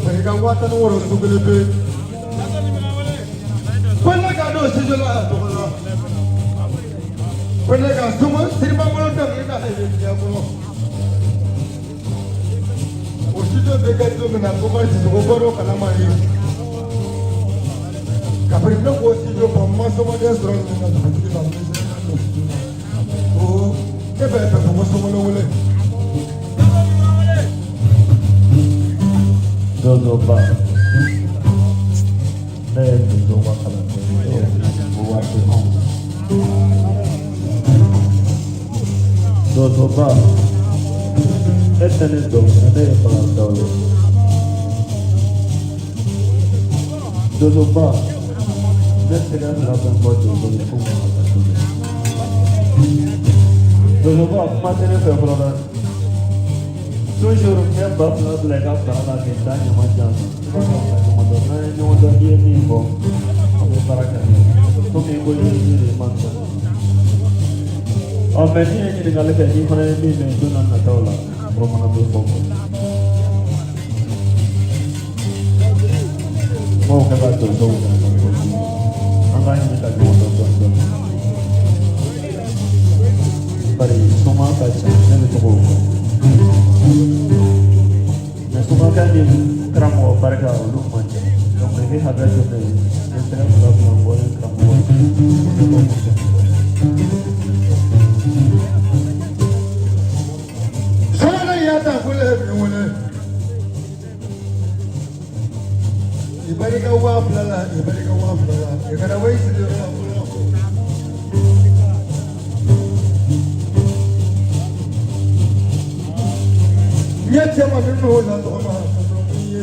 bɛ i ka 16,000 so kelen pe ko ne ka don studio la a tɔgɔ la ko ne ka sungo siribangolo dɔnkili da ye diɲɛ kɔnɔ o studio bɛ kɛ don min na ko ka Sisoko bɔr'o kalama ye kabini ne ko studio bɔ n ma somaden sɔrɔ nin ka dugutigi la n bɛ se ka don studio la o ne bɛ fɛ ko sokɔnɔ wele. Dozoba ne ye donsow ka kalanden ye o wari tɛ anw na. Dozoba e tɛ ne dɔn mais ne ye Bakari Daw ye. Dozoba ne tɛgɛ fila bɛ n bɔ donso ye ko mun ka taa don. Dozoba kuma tɛ ne fɛ fɔlɔ dɛ. Toujours n bɛ 2000 bila i ka bara la k'i da ɲama jan. I b'a fɔ ka ɲɔgɔn dɔn n'an ye ɲɔgɔn dɔn n'i ye min fɔ an bɛ baara kɛ n'o ye. Komi i ko i ye de man dɔn. Ɔ mais n'i ye ɲininkali kɛ n'i fana ye min mɛn don n'a nataw la o fana bɛ fɔ. Maaw kɛ ka donsow an k'a ɲini ka ɲɔgɔn dɔn dɔɔni dɔɔni. Bari soma ka ca ne bɛ to k'o fɔ. Mais somakɛ ni karamɔgɔ barika olu man ca. Donc i bɛ hakɛ to ne ye n ye tɛgɛ fila bila n bɔlen karamɔgɔ ye. Ne b'o kɛ. Sɔgɔma y'a ta ko ne ye min wele. I bɛ ka 2000 la i kana bɔ i sigiyɔrɔ la fɔlɔ. N ye cɛ ma min n'o la tɔgɔma ka sɔrɔ min ye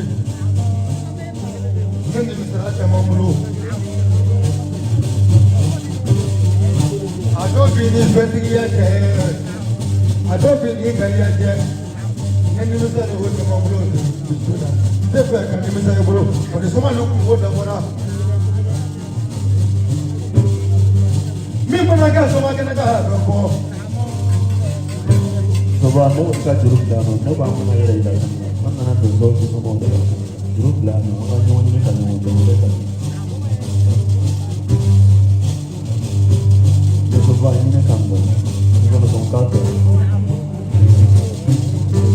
ne nimisara caman bolo. A dɔw b'i ni fɛntigiya cɛ, a dɔw b'i ni gariya cɛ. Ne nimisa de o caman bolo na. N tɛ fɛ ka nimisa i bolo. O ni soma ninnu kungo dabɔra. Min mana kɛ soma kɛnɛ ka dɔ fɔ. Soba ne kɔni ka juru bila nɔ, ne b'a mana yɛrɛ yira i la. An nana donsow ni somɔgɔw de la. Juru bila nɔ, an ka ɲɔgɔn ɲini ka ɲɔgɔn dɔn, o de ka di. Donsoba ɲini k'an dɔn, n kɔni sɔn k'a dɔn.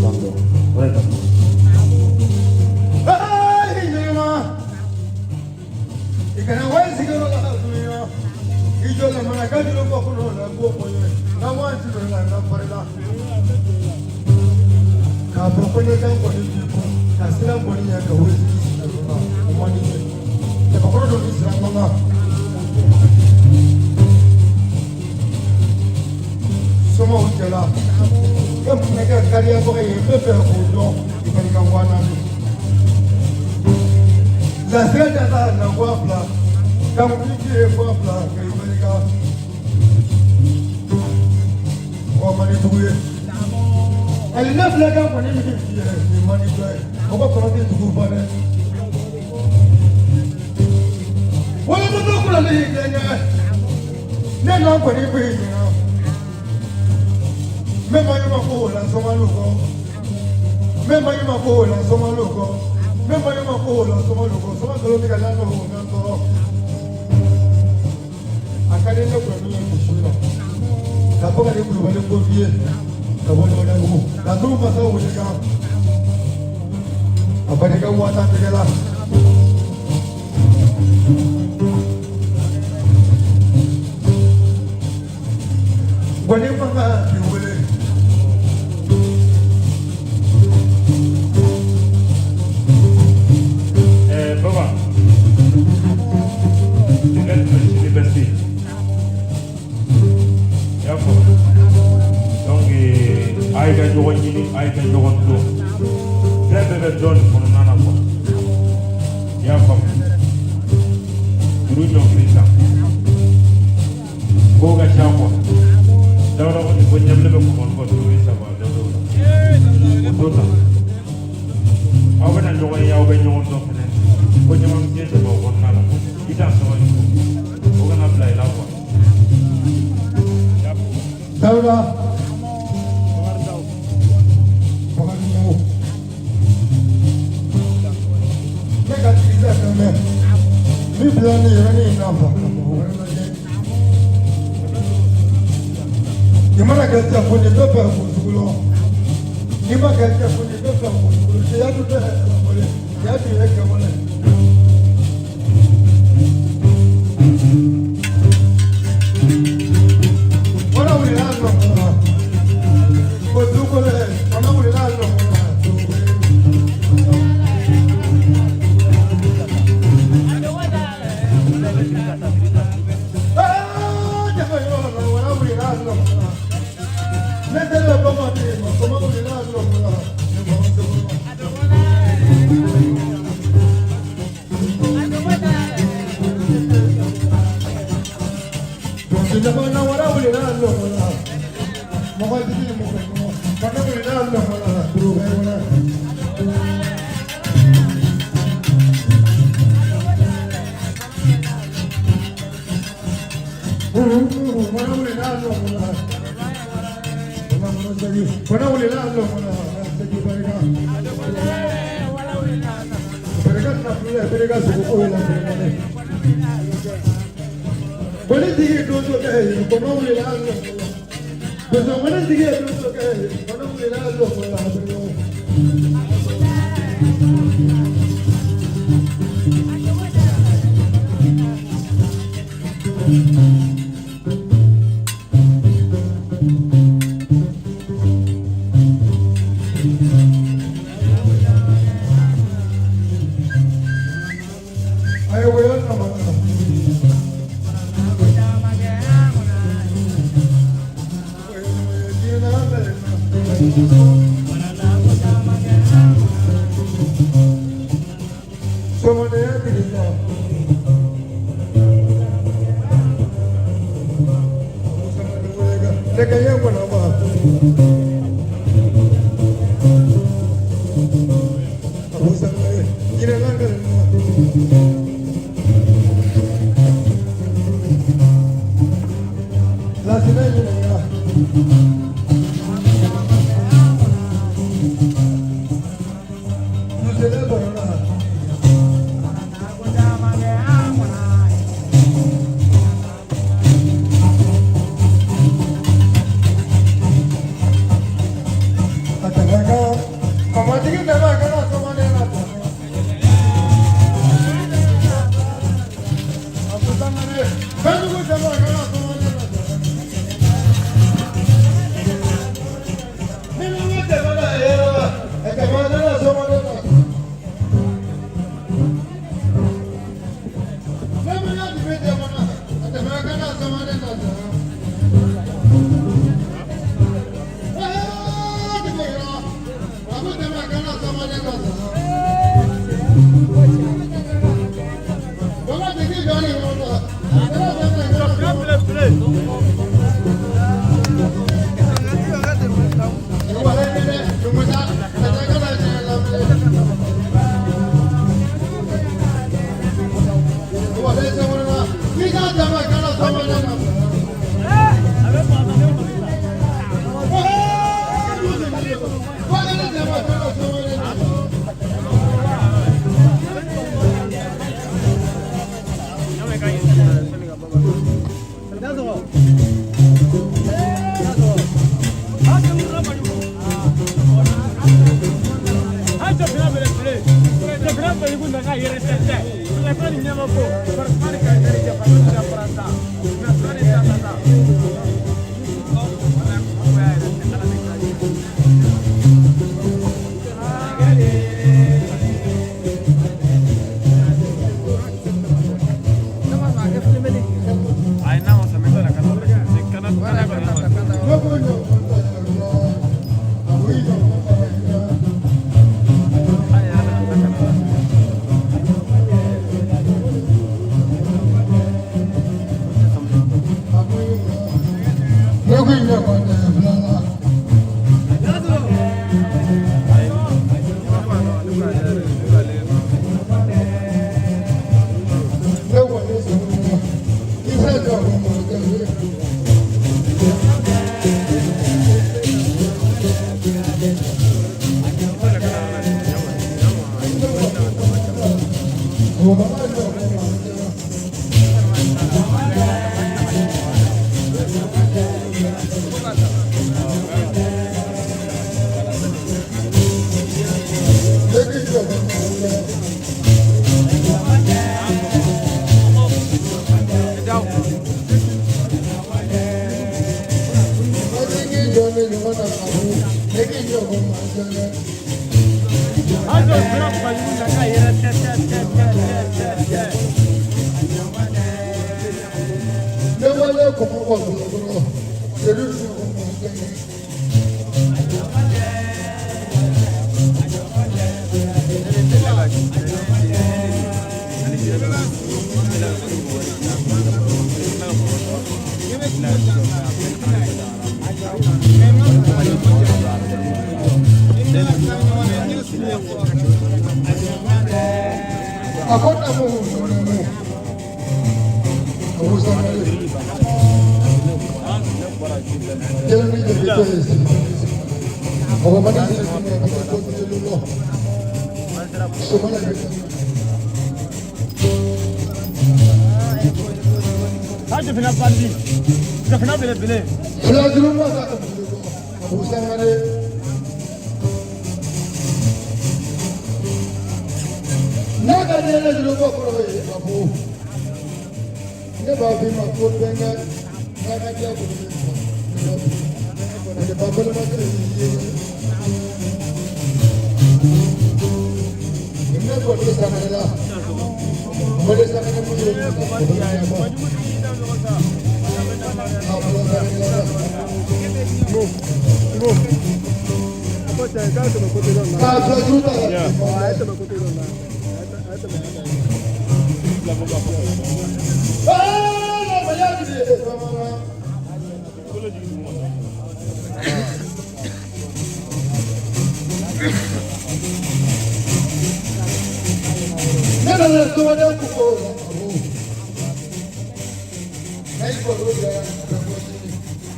K'an dɔn, o de ka di. Hey, ɲɛnama. I kana wari sigiyɔrɔ la dunuya. I jɔ la mana ka juru bɔ kɔnɔ la k'o fɔ n ye. N'an waati dɔ la n'an farila. K'a fɔ ko ne ka kɔni b'i kun ka sira kɔni ɲɛ ka wuli sigi sigi la o man di ne ye. Cɛbakɔrɔ dɔ bɛ siran man kan. Somaw cɛla. E mun bɛ kɛ kariyabaga ye n bɛ fɛ k'o dɔn i ka i ka 4000. Lasira jata na 2000. Ka wuli ye 2000 ka i barika. Mɔgɔ man di dugu ye. Ali ne filɛ ka kɔni min f'i ye nin man di dɔ ye. Mɔgɔ kɔrɔ tɛ dugu fa dɛ. Wolomuso kulali y'i denkɛ. Ne n'a kɔni bɛ yen ɲina. Ne ma ɲuman ko o la sɔmaliw kɔ. Ne ma ɲuman ko o la sɔmaliw kɔ. Ne ma ɲuman ko o la sɔmaliw kɔ. Sɔma nkalon tigɛ n'a nɔ o n'an tɔɔrɔ. A ka di ne kɔni ye dusu la. Ka Bakari Kulubali ko f'i ye ka bɔ Ɲɔgɔnyabugu. Ka t'u masa wele kan. A barika 50,000 tɛgɛ la. Gɔni man kan k'i wele. Baba, ne tun bɛ se. I y'a faamu. Donc a ye ka ɲɔgɔn ɲini, a ye ka ɲɔgɔn dɔn. Fɛn bɛɛ bɛ dɔn nin kɔnɔna na quoi. I y'a faamu. Juru ɲɔngiri ta. Ko ka ca quoi. Dawuda ko ten ko ɲɛbilen bɛ kɔmɔni kɔ dumuni saba dawuda la. O to ta. Aw bɛna ɲɔgɔn ye, aw bɛ ɲɔgɔn dɔn fɛnɛ. Ko caman bɛ se tɛmɛ o kɔnɔna la. I t'a sabali o kana bila i la quoi. Dawuda. Bakari Daw. Ne ka tigisa kan mɛn. Min bila ne yɛrɛ ne ye n'a fa ka mɔgɔ wɛrɛ lajɛ. I mana kɛ cɛ ko ni bɛ fɛ k'o sugu lɔ. N'i ma kɛ cɛ ko ni bɛ fɛ k'o sugu lɔ. Cɛya dun tɛ karamɔgɔ ye. Cɛya dun ye kɛwale ye. Kɔnɔ wulila a nɔ kɔnɔ. Ko dukolo kɔnɔ wulila a nɔ kɔnɔ. Aa, jama yɔrɔ la, wara wulila a nɔ kɔnɔ. Ne tɛ bama de ma, kɔmɔ wulila a nɔ kɔnɔ. Ne mɔgɔ tɛ kɔnɔ. Donso jamana wara wulila a nɔ kɔnɔ. Mɔgɔ jigi mɔgɔ ɲuman. Kɔnɔ wulila a nɔ kɔnɔ. Kuruba wala. Wara wulila a nɔ kɔnɔ. Kɔnɔ wulila a nɔ kɔnɔ. Segi barika. Barika nafolo la, barika sogo ko la, barika ne. Kɔni jigi donso kɛ ye, kɔnɔ wulila a nɔ kɔnɔ. Donso kɔni jigi ye donso kɛ ye, kɔnɔ wulila a nɔ kɔnɔ. A ye wɔyɔ nama. Sɔgɔmada tigi sa. Nɛgɛ kɔnɔ ma. Lasinɛ ɲininka. Dusɛlɛ kɔnɔna. A tɛmɛ kan kɔmɔtigi dama kana sɔmɔden na tɔ. A ko sangare fɛnjugu dama kana sɔmɔden na tɔ. Ni min ma tɛmɛ n'a ye yɔrɔ la, a tɛmɛ kana sɔmɔden na tɔ. Ni min ka dibi tɛmɛ na, a tɛmɛ kana sɔmɔden na tɔ. K'a fila juru ta la. Ne nana sɔgɔden ko ko n'a ye baro kɛ a bɛ bɔ sini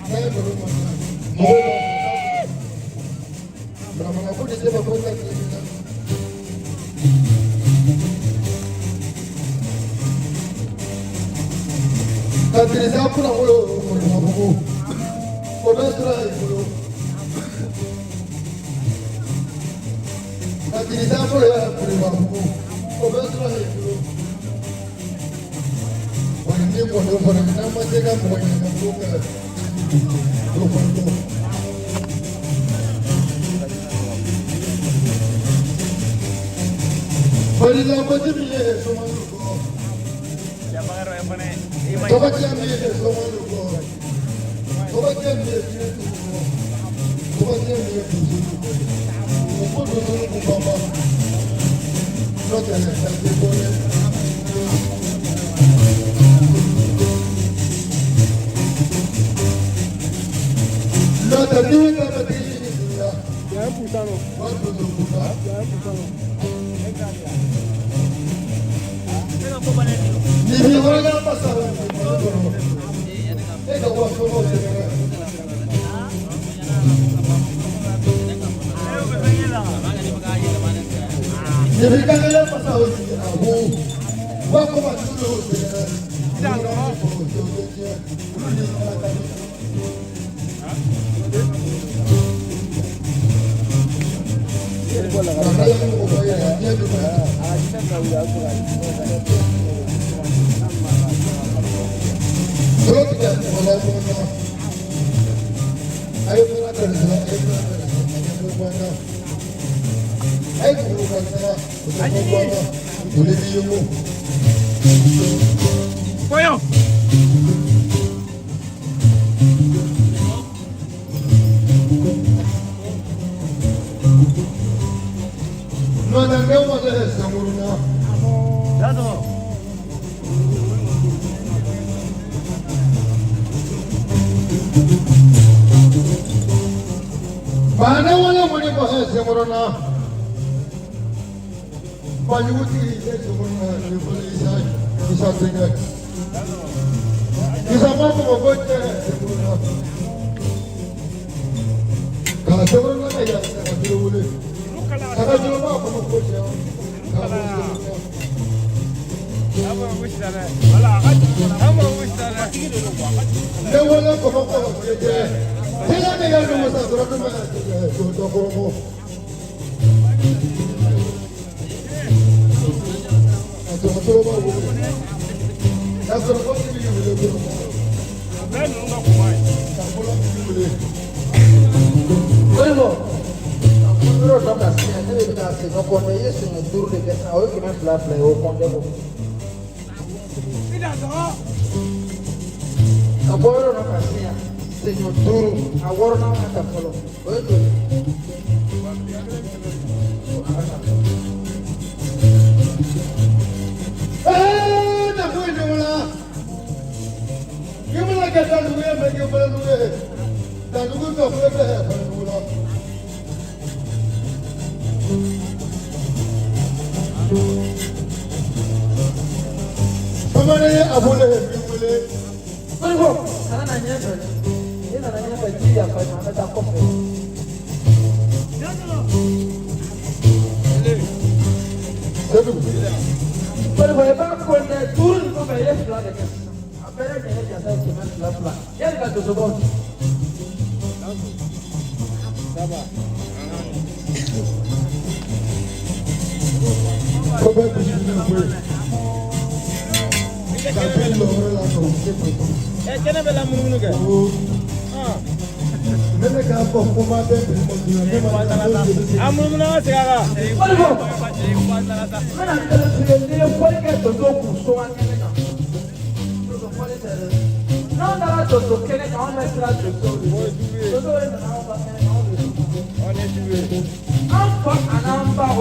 n'a ye baro kɛ mɔgɔw b'a fɔ baramana ko de tɛ ko tɛ kelen na. Ka Dirisa kunna wolo Morimabugu o bɛ sɔrɔ i bolo. Ka Dirisa bolo yɛrɛ Morimabugu o bɛ sɔrɔ i bolo. Wa ni kɔni fana n'an ma se ka mɔgɔ ɲininka ko kɛ o kɔni tɛ. Farila ko min ye somaliw kɔ. Tɔgɔdiya min ye somaliw kɔ. Tɔgɔdiya min ye finɛtiw kɔ. Tɔgɔdiya min ye donsow kɔ. O ko donsow ko banba. N'o tɛ fɛn tɛ bɔ dɛ. N'o tɛ n'i ka bɛ t'i ɲininka. Wa donso kunda. Ni b'i wolola masa la e ka wa somɔgɔw sɛgɛrɛ. Ni b'i ka kɛlɛ masa o sigi a ko wa kɔma tulu o sɛgɛrɛ. Ni yɔrɔ fɔ o tɛ o tɛ tiɲɛ olu ni ala ka di. Nka ye mɔgɔ ba ye diɲɛ bɛ ma. Dɔw tigɛ mɔgɔ la kɔnɔ. A ye fana karisala, a ye fana karisala, a ye bɔ bɔ na. A ye dugu ka sara, o tɛ bɔ bɔ na. Olu b'i ye ko. Voyons. N'o tɛ ne ma se sankuru na. Baana wale mɔni bɔ senkɔrɔ na. Banjugutigi ye senkɔrɔ na ni fɔlɔ Isa Isa denkɛ. Isa ma fɔ ko cɛ senkɔrɔ na. Ka senkɔrɔ na ka yɛlɛ ka jolo wele. Ka jolo b'a fɔ ko cɛ. Ka bɔ senkɔrɔ na. Ne wale kɔmɔ kɔmɔ jɛ. Tɛgɛ ne yɛrɛ bɛ wasa dɔrɔn ne ma dɔ kɔrɔ bɔ. A sɔrɔ tolo b'a wele. K'a sɔrɔ ko tigi b'i wele kɔrɔ bɔ. Ka fɔlɔ tigi wele. Moribo, yɔrɔ dɔ ka se yan ne bɛ taa segin kɔ mɛ i ye siɲɛ 5 de kɛ sisan o ye 200 200 ye o kɔntɛ bɔ. Ka bɔ yɔrɔ dɔ ka se yan siɲɛ 5 a wɔɔrɔnan ka ta fɔlɔ o ye joli ye? Ne foyi tɛ o la. K'i bɛna kɛ dadugu ye mɛ k'i fana dugu ye. Dadugu fɛ foyi tɛ fana dugu la. Bamanan ye a bolo ye min wele. Moribo, kana na ɲɛfɛ dɛ. N'i nana ɲɛfɛ ji yafa i ma an bɛ taa kɔfɛ. Sedu. Moribo, i b'a kɔntɛ 5 nin kɔfɛ i ye 2 de kɛ sisan. A bɛɛ lajɛlen jasa ye 200 200. Yanni ka donsobaw ci. Ko bɛɛ bisimila koyi. Ka bin lɔ yɔrɔ la ka u se ko. Kɛnɛ bɛ lamunumunu kɛ. Ne bɛ k'a fɔ ko ma bɛɛ bisimila ne ma A munumunu an ka segin a kan. Moribo, n bɛna kelen f'i ye n'i ye fɔli kɛ donso k'u sɔn kɛnɛ kan. Donso fɔli tɛ dɛ. N'anw taara donso kɛnɛ kan anw bɛ siran donsow de ɲɛ. Donsow de nana anw ka kɛnɛ kan anw de.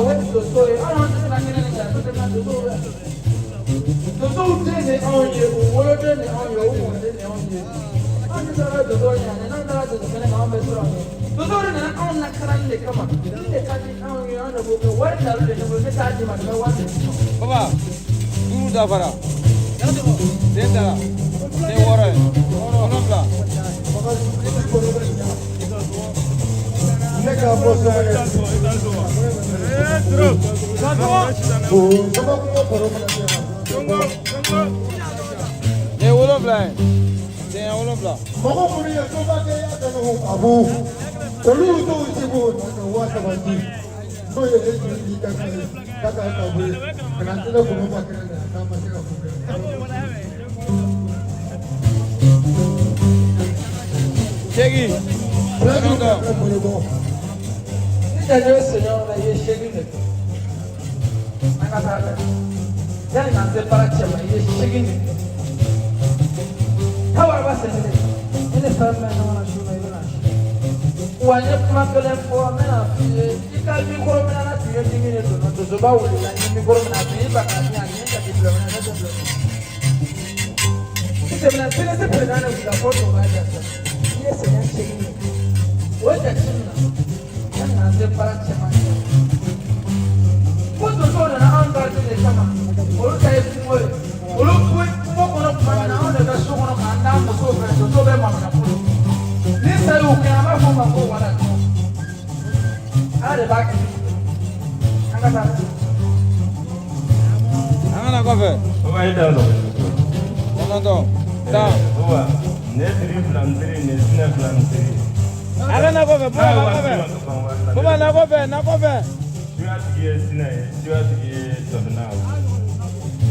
o ye donso ye. Anw tɛ se ka kɛnɛ nin kan, n'o tɛ na donsow ye. Donsow den de anw ye, u woloden de anw ye, u mɔden de anw ye. Anw tɛ se ka donsow ɲɛ, n'an taara donso kɛnɛ kan, anw bɛ siran ɲɛ. Donsow de nana anw lakaranni de kama. Nin de ka di anw ye, anw de b'o kɛ. Wari dalu de ne bolo, ne t'a d'i ma, nin bɛ wari de d'i ma. Baba, 5 dafara. Den taara. Den 6 ye. 7. Ne k'a fɔ sɔgɔma o sababu kɔrɔ mana kɛ. Nin ye 7 ye. Den ye 7. Mɔgɔ minnu ye soba kɛ y'a kanu a b'u olu t'u seko na ka 3000 di n'o ye e jigi ka kɛ ka ka ka bɔ yen ka na tɛgɛ kɔnɔ ma kɛnɛ la k'a ma se ka ko kɛ. 8. Fila ka bolo bɔ. Ni janjo ye senɲɔgɔn na, i ye 8 de kɛ. An ka taa lajɛ. Yanni k'an se baara cɛ ma, i ye 8 de kɛ. Taa waraba sen kelen. Ni ne fɛn bɛ ɲɔgɔn na su na, i bɛna si. Wa n ye kuma kelen fɔ, n bɛna f'i ye. I ka mikoro minɛ na tun ye dimi de donna donsoba wulila ni mikoro minɛ, a tun y'i ban ka di yan, a tun ye jate bila minɛ, ne tɛ bila minɛ. I tɛmɛna CNSP président de wulila fo to b'a jate. I ye sɛgɛn 8 de kɛ. O jate minɛ. Yanni k'an se baara cɛmancɛ ma. Ko donsow nana anw garidi de kama, olu ta ye kungo ye. Olu bɛ kungo kɔnɔ tuma min na, anw de bɛ so kɔnɔ k'an da musow fɛ, donsow bɛ mamana bolo. Ni sa y'u kɛ, an b'a fɔ o ma ko wala. Ala de b'a kɛ. An ka taa. An ka na kɔfɛ. Baba e da lɔ. 9, 10. Baba nin ye tiri 2 ni tiri, nin ye sinɛ 2 ni tiri. A ka na kɔfɛ, Baba na kɔfɛ. Baba na kɔfɛ, na kɔfɛ. Suya tigi ye sinɛ ye, suya tigi ye dɔfina ye.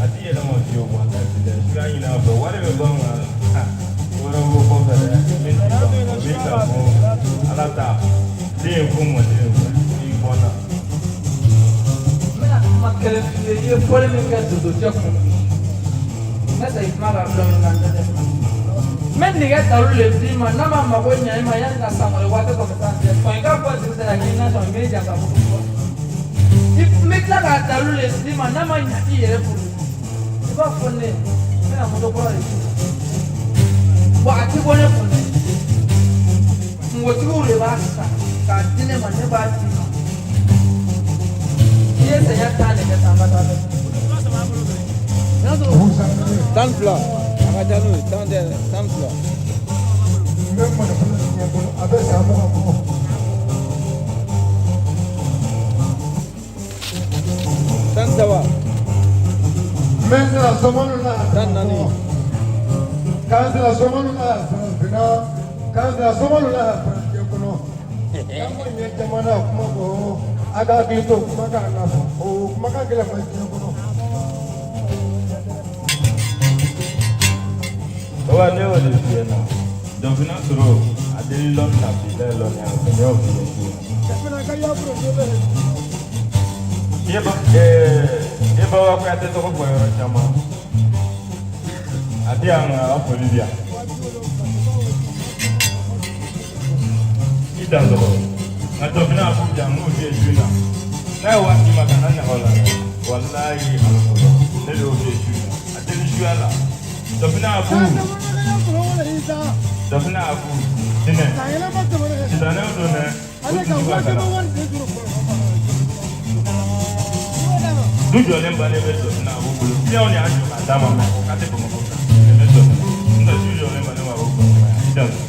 A ti yɛlɛma fiyewu, walayi bilayi. Suya ɲini a fɛ, wari bɛ ban nka wɛrɛ b'o kɔfɛ dɛ. Min ti ban, o bɛ k'a fɔ Ala ta den ye ko mɔden ye i bɔnna. N bɛna kuma kelen f'i ye, i ye fɔli min kɛ donsocɛ kun bi. N bɛ segin kuma kan dɔɔnin nka n tɛ dɛsɛ. N bɛ nɛgɛ dalu de d'i ma, n'a ma mago ɲɛ i ma yanni ka san wɛrɛ waati kɔfɛ sisan cɛ. Sɔn i ka bɔ dugu sera k'i na sɔn, n b'i janfa ko fɔ. I n bɛ tila k'a dalu de d'i ma, n'a ma ɲɛ i yɛrɛ bolo. I b'a fɔ ne, n bɛna moto kura de d'i ma. Wa a ti bɔ ne kun dɛ. Kungotigiw de b'a san k'a di ne ma, ne b'a d'i ma. I ye sɛgɛn 10 de kɛ tan, ka taa dɛ. 12. A ka ca n'o ye, 10 tɛ dɛ, 12. N bɛ mɔnifɔlɔ ɲɛ bolo, a bɛ san 20 bɔ. 13. N bɛ sira sɔmɔnu la. 14. K'an sira sɔmɔnu la farafinna, k'an sira sɔmɔnu la farajɛ kɔnɔ. K'an ko ɲɛ jamana kuma fɔ, a ka hakili to kumakan na fɔ, o kumakan gɛlɛn ma diɲɛ kɔnɔ. Baba ne y'o de f'i ɲɛna. Dɔfina sɔrɔ a deli lɔnni na bi la lɔnni a fɛ, ne y'o f'i ye su in na. Dɔfina ka yafuru ne bɛ. I ba e Baba Kuyate tɔgɔ fɔ yɔrɔ caman. A tɛ yan nka a foli bɛ yan. I dan sɔgɔ. Nka dɔfina a b'u jan n b'o f'i ye su in na. N'a ye wari d'i ma kana ɲaga o la dɛ. Walayi ala kɔrɔ ne de y'o f'i ye su in na. A teli suya la. Dɔfina a b'u. Dɔfina a b'u. Sinɛ. Sitanɛw don dɛ. U dusu ka kalan. Du jɔlen bannen bɛ dɔfina a b'u bolo. Kiliyanw de y'a jɔ k'a d'a ma mɛ k'a tɛ Bamakɔ kan. Nin bɛ dɔfina. N'o tɛ du jɔlen bannen b'a bolo Bamakɔ yan. I dan sɔgɔ.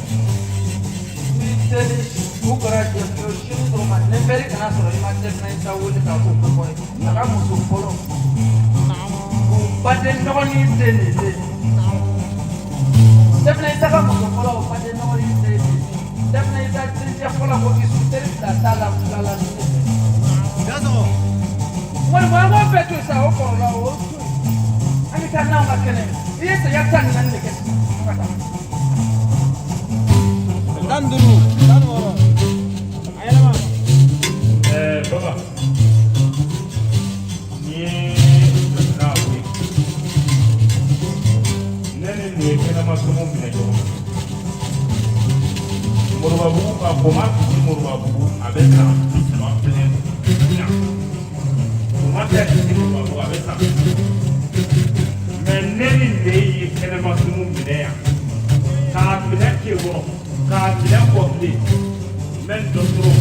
Ni teli u kɛra jɛkulu sini sɔgɔma nɛfɛri kana sɔrɔ i ma tɛmɛ i ta wele k'a ko ko fɔ ye. A ka muso fɔlɔ. O baden dɔgɔnin den de bɛ yen. Daminɛ i ta ka muso fɔlɔ, o baden dɔgɔnin den de bɛ yen. Daminɛ i ta dencɛ fɔlɔ ko isu teri 2 t'a la 2 la ni ne tɛ. Walima an b'o bɛɛ to yen sa, o kɔrɔla o to yen. An bɛ taa n'anw ka kɛnɛ ye. I ye sɛgɛn 14 de kɛ sisan. An ka taa. 15, 16. A yɛlɛma. Baba, n'i ye dɔfina a ye. Ne ni nin ye kɛnɛma sɔmɔ minɛ ɲɔgɔn na. Moribabugu ka koma fiti Moribabugu a bɛ san 30 filɛ. tɛ Bamakɔ a bɛ san. Mais ne ni ne ye kɛnɛma sumu minɛ yan k'a minɛ kekɔrɔ k'a minɛ kɔfile n bɛ nin dɔn trop.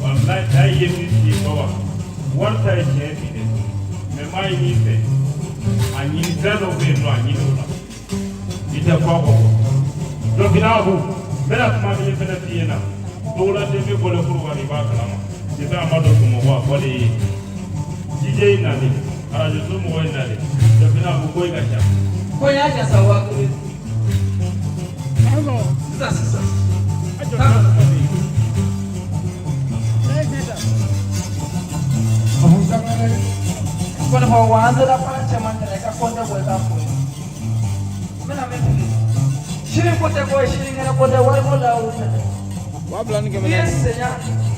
Walayi da ye min f'i ye baba, wari ta ye tiɲɛ bi dɛ, mais n b'a ɲini i fɛ, a ɲini fɛn dɔ bɛ yen nɔ, a ɲini o la i tɛ fɔ a kɔ. Donc n'a ko n bɛna kuma kelen fɛnɛ f'i ɲɛna, Togola TV bɔlen Korowari, i b'a kalama depuis a ma don Bamakɔ a fɔlen ye DJ in nalen, arajo so mɔgɔ in nalen. Donc n'a ko ko i ka ca. Ko n y'a jasa 1000. Sisan sisan. Abu Sangare. Kɔni fɔ wa an sera fana cɛman tɛnɛ i ka kɔnte bɔ i k'a fɔ. N bɛna min f'i ye. Sini ko tɛ ko ye, sini kɛnɛ ko tɛ, wariko la o tɛ dɛ. 2100. N'i ye senya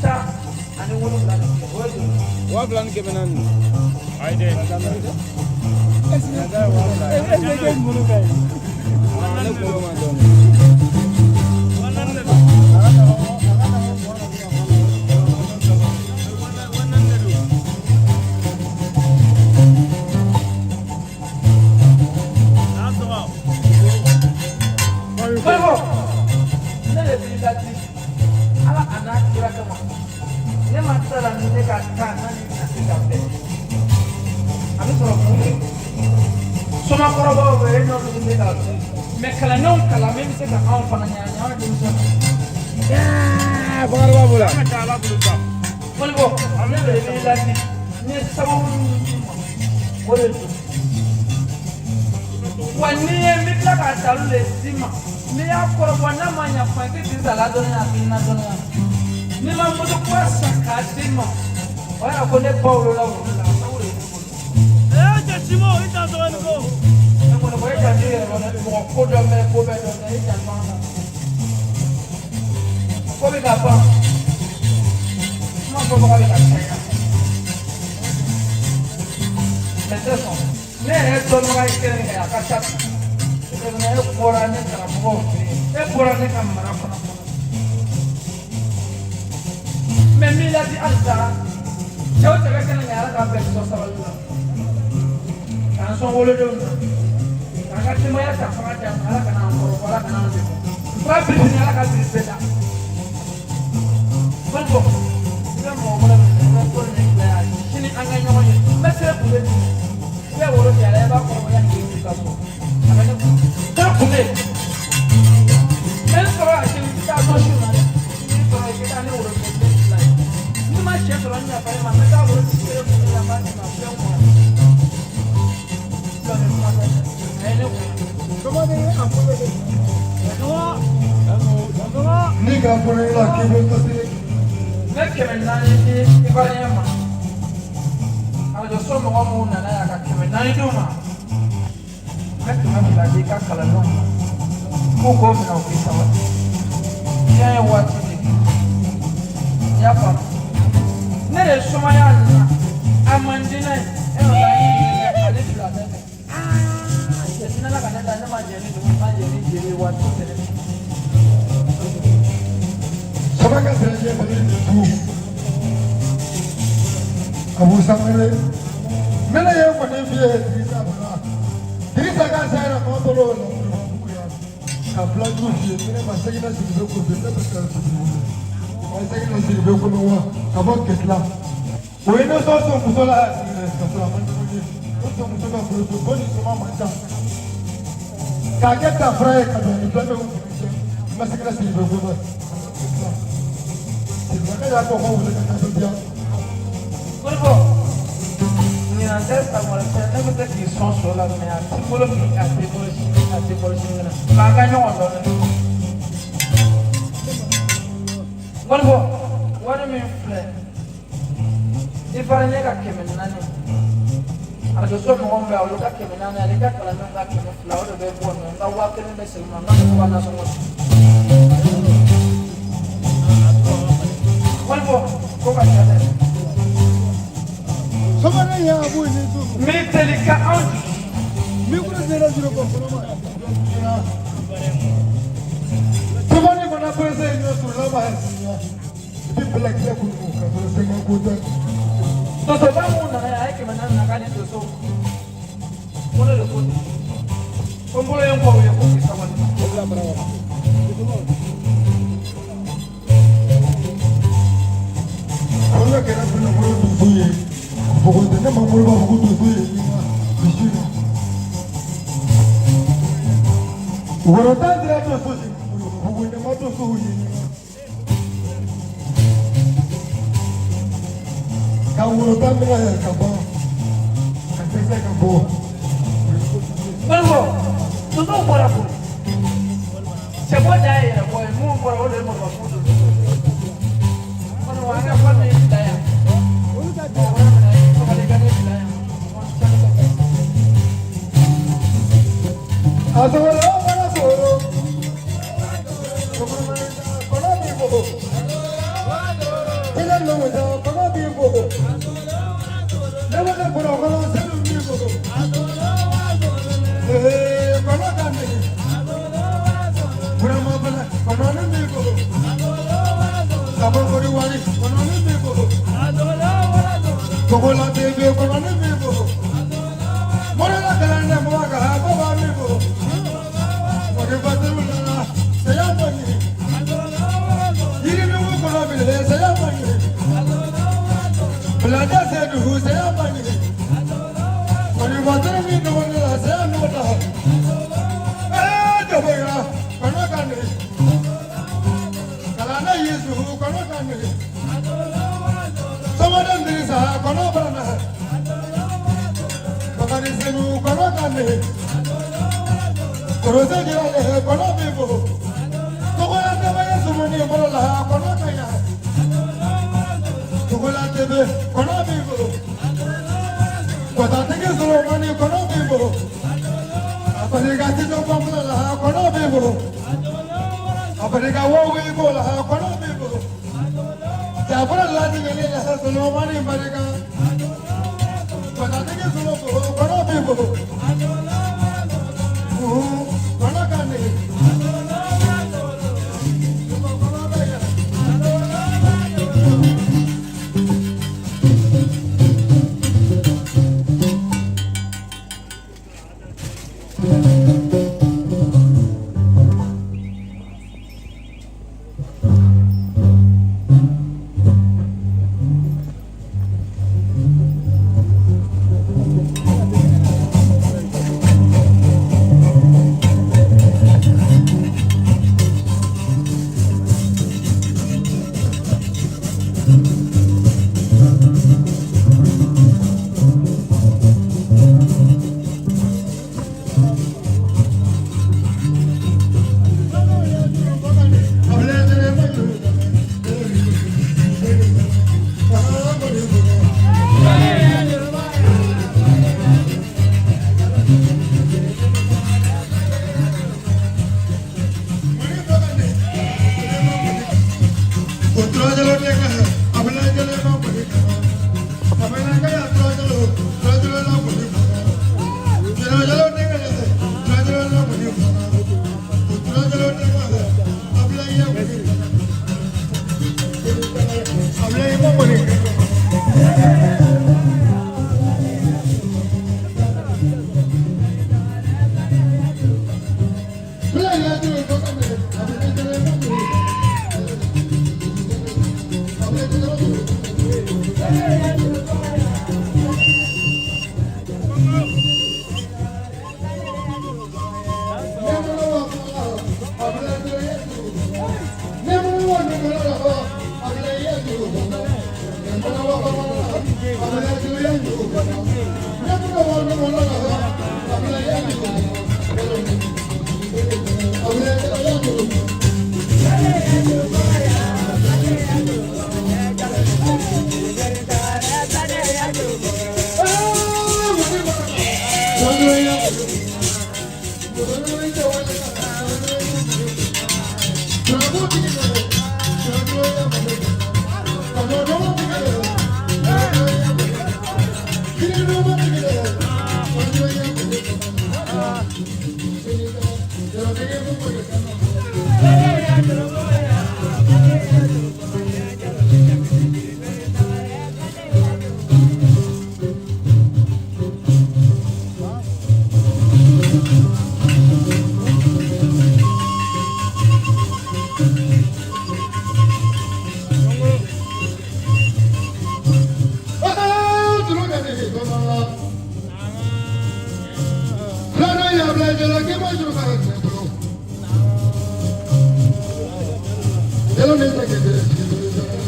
17 de kɛ, o ye joli ye? 2400. Ayi dɛ. Ne kunkolo ma dɔɔnin. Kɔni ne de b'i ladi Ala a n'a kira kama. Ne ma tila la ni ne ka taa n'a ni bɛna se ka bɛn. A bɛ sɔrɔ mun de? Somakɔrɔbaw bɛ yen n'olu bɛ se k'a dun. Mais kalandenw kalan min bɛ se ka anw fana ɲɛ, an denmisɛnninw. Bakari b'a bolo. An ka ca Ala bolo sa. Kɔni bɔ ne de b'i ladi n ye sababu min d'i ma, o de don. Wa n'i ye n bɛ tila k'a dalu de d'i ma, n'i y'a kɔrɔbɔ n'a ma ɲɛ fan i tɛ Dirisa ladɔnniya hakilina dɔnniya. N'i ma moto kura san k'a d'i ma, o y'a yira ko ne ba wolola wulu la, a sababu de b'i bolo. Ne kɔni ko e janto i yɛrɛ la dɛ, mɔgɔ ko dɔn bɛ ko bɛɛ dɔn dɛ, e janto an na. Ko bɛ ka ban, kuma fɔbaga bɛ ka caya. Mais tɛ sɔn, ne yɛrɛ dɔnbaga ye kelen kɛ a ka ca bi. E bɔra ne karamɔgɔw fɛ yen, e bɔra ne ka mara fana kɔnɔ. Mais min ladi halisa, cɛw cɛ bɛ kɛnɛ kan, Ala k'an bɛɛ sɔn sabali la. K'an sɔn wolodenw na. K'an ka denbaya ta fanga d'an ma, Ala kana an kɔrɔbɔ, Ala kana an degun. N ba birifini, Ala ka biri bɛɛ da. Kɔni bɔ, i bɛ mɔgɔ wɛrɛ minɛ, i bɛ ko nin bila yan, sini an ka ɲɔgɔn ye. N bɛ sira kun bɛ d'i ma. I bɛ woro tigɛ a la, i b'a kɔrɔbɔ yanni k'i ka so. A bɛ ne kun. Sira kun bɛ yen. N bɛ n sɔrɔ a sini, i tɛ taa so si ma dɛ. N b'i sɔrɔ i bɛ taa ne woro tigɛ den fila ye. N'i ma sɛ sɔrɔ n yafa ne ma, n bɛ taa woro tigɛ kelen kun la, n b'a d'i ma, fɛn kɔnɔ. Dɔnni kuma tɛ, a ye ne kun. Ni ka fɔlɔ i la k'i bɛ kasi. N bɛ 400 di Ivoirien ma. Arajo so mɔgɔ minnu nana yan ka 400 d'u ma. N bɛ 200 di i ka kalandenw ma. K'u k'o minɛ u k'i sabali. Diɲɛ ye waati de ye. I y'a faamu? Ne de ye sumaya nana. A man di ne ye. E ma taa ni ale fila tɛ dɛ. Cɛ ne la ka ne da, ne ma jɛ ni dugu, ma jɛ ni jeli ye waati tɛ dɛ. Sama ka sirajɛ Mali dugu. Abu Sangare. Mene ye kɔni f'i ye Dirisa bala. Dirisa ka sa yɛrɛ ma tɔlɔ la Kurubabugu yan. Ka filajugu f'i ye, mene ma segin na Sidibe ko fɛ, ne bɛ ka Sidibe wele. Ma segin na Sidibe ko wa ka bɔ Kɛtila. O ye ne sɔn sɔn muso la ka sɔrɔ a ma ɲɔgɔn ye. O sɔn muso ka furu ko ni soma man ca. K'a kɛ tafara ye ka don ni fila bɛɛ kun cɛ. Ma segin na Sidibe ko fɛ. Sidibekɛ y'a fɔ ko wele ka taa diya. Kɔni bɔ, ɲinan tɛ san wɛrɛ tɛ, ne bɛ se k'i sɔn so la, mais a t'i bolo bi, a t'i bolo sini, a t'i bolo sinikɛnɛ. Mais an ka ɲɔgɔn dɔn dɛ. Kɔni bɔ, wari min filɛ, Ivoirien ka 400, arajo so mɔgɔ min bɛ yan, olu ka 400, ale ka kalandenw ka 200, o de bɛ bɔ nin na. N ka 1000 bɛ segin ma, n ka muso ka nasɔngɔ di. Kɔni bɔ, ko ka ca dɛ. Sɔgɔma ye Abu ni su. Min teli ka anw jigi. Micro zero zero bɔ fɔlɔ ma. Sɔgɔma fana presse ye ɲɔ sɔrɔ la ma ye. I bɛ bɛlɛ kɛ kulu ka sɔrɔ sɛgɛn ko tɛ. Donsoba mun nana yan a ye 400 na k'a di donsow ma. Ko ne de ko ten. Ko n bolo ye n kɔ o ye ko k'i sabali. Ko ne kɛra fɛnɛ bolo dusu ye fogo tɛ ne ma bolo b'a fɔ ko dusu ye misi la woro tan dira dusu ye fogo ne ma dusu ye ka woro tan minɛ ka bɔ ka dɛsɛ ka bɔ. Balimaw, donsow bɔra koyi. Cɛbɔ dan ye yɛrɛ bɔ ye, mun bɔra o de ye mɔgɔ don. Kɔni an ka fɔ nin bila yan. Mɔgɔ wɛrɛ bɛna ye, sabali ka ne bila yan. A sɔgɔla o fana sɔrɔ kɔnɔ b'i bolo tɛgɛ lɔgɔ kɔnɔ b'i bolo ne bɛ ne kɔnɔ kɔnɔ sanu b'i bolo kɔnɔ ka nege burama fana kɔnɔni b'i bolo sabakori wari kɔnɔni b'i bolo togola tebe kɔnɔni b'i bolo mɔrila kalan ne mɔgɔ ka baba b'i bolo mɔri fatiru nana saya ma ɲini yirinugu kɔnɔ bile saya ma ɲini bilada se dugu saya ma ɲini mɔri fatiru min dɔgɔnin la saya n'o la jɔbɔyira kɔnɔ ka nege kalanna yesu kɔnɔ ka nege sɔmɔden dirisa kɔnɔ barana bakari senu kɔnɔ ka nege korose jira le kɔnɔ b'i bolo togola tɛbɛ ye sumuni bolo la kɔnɔ ka ɲa togola tɛbɛ kɔnɔ b'i bolo kɔtatigi solomani kɔnɔ b'i bolo a barika tijɔ kɔnfila la kɔnɔ b'i bolo a barika wawi ko la kɔnɔ b'i bolo jafara ladigɛli la solomani barika kɔtatigi solo kɔnɔ b'i bolo kɔnɔ ka nege.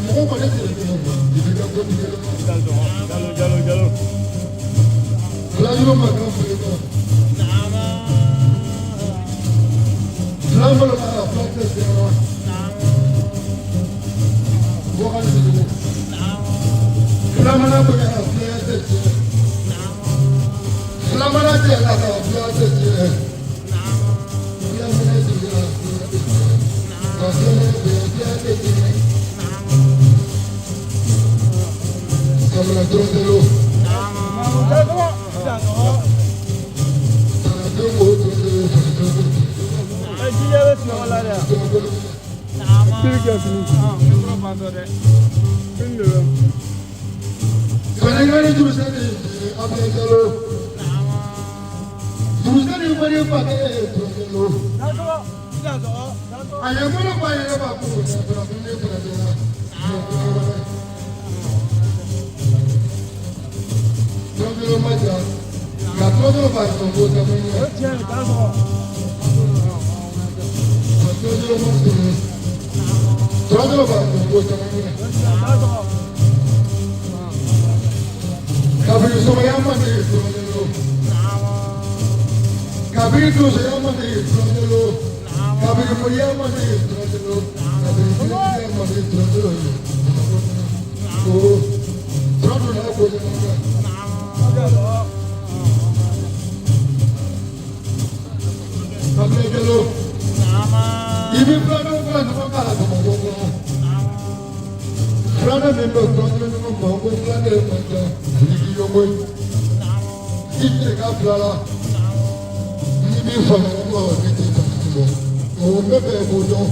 Mɔgɔ kɔni tɛ i b'i ka ko tigɛ. Jalo jalo. Filayiro ma kan fili kan. Fila bolo la fila tɛ sera. Bɔkali dugu. Fila mana bonya fila tɛ tiɲɛ. Fila mana jɛ la fila tɛ tiɲɛ. Fila mana jigin la fila tɛ tiɲɛ. Ka fila mana bonya fila tɛ tiɲɛ. Samara dɔrɔn. Senegal juruseni Abdoulaye Diallo juruseni wari fakɛ Diallo a ye bolo ba yɛrɛ ba ko farafin farafinna Tɔnjolo ma ja ka tɔnjolo ba sɔn ko caman ye tɔnjolo ma sɔrɔ tɔnjolo ba sɔn ko caman ye. Kabini sɔgɔya ma dege tɔnjolo kabini donsoya ma dege tɔnjolo kabini moriya ma dege tɔnjolo kabini filiya ma dege tɔnjolo ye o tɔnjolo n'a ko caman kɛ. Abdoulaye Diallo i bɛ filanan fila ɲɔgɔn kan Bamakɔ kɔnɔ filanan min bɛ tɔnjolo ɲɔgɔn ma ko filanan ye man ca ani k'i yɔngɔ ye i tɛ ka fila la n'i b'i fa ɲɔgɔn kɔ ne t'i fa ɲɔgɔn kɔ o bɛɛ bɛ k'o dɔn.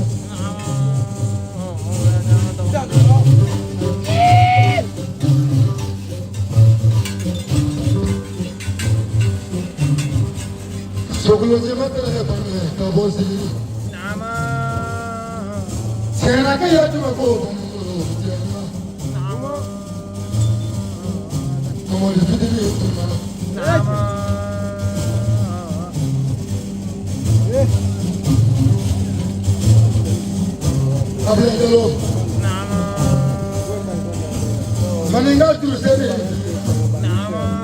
Sokolojɛma tɛrɛ bange ka bɔ sigi. Sɛnɛkɛ y'a jumɛn ko Mamadu fitinin ye tuma. Abdoulaye Diallo. Maninka juruseni.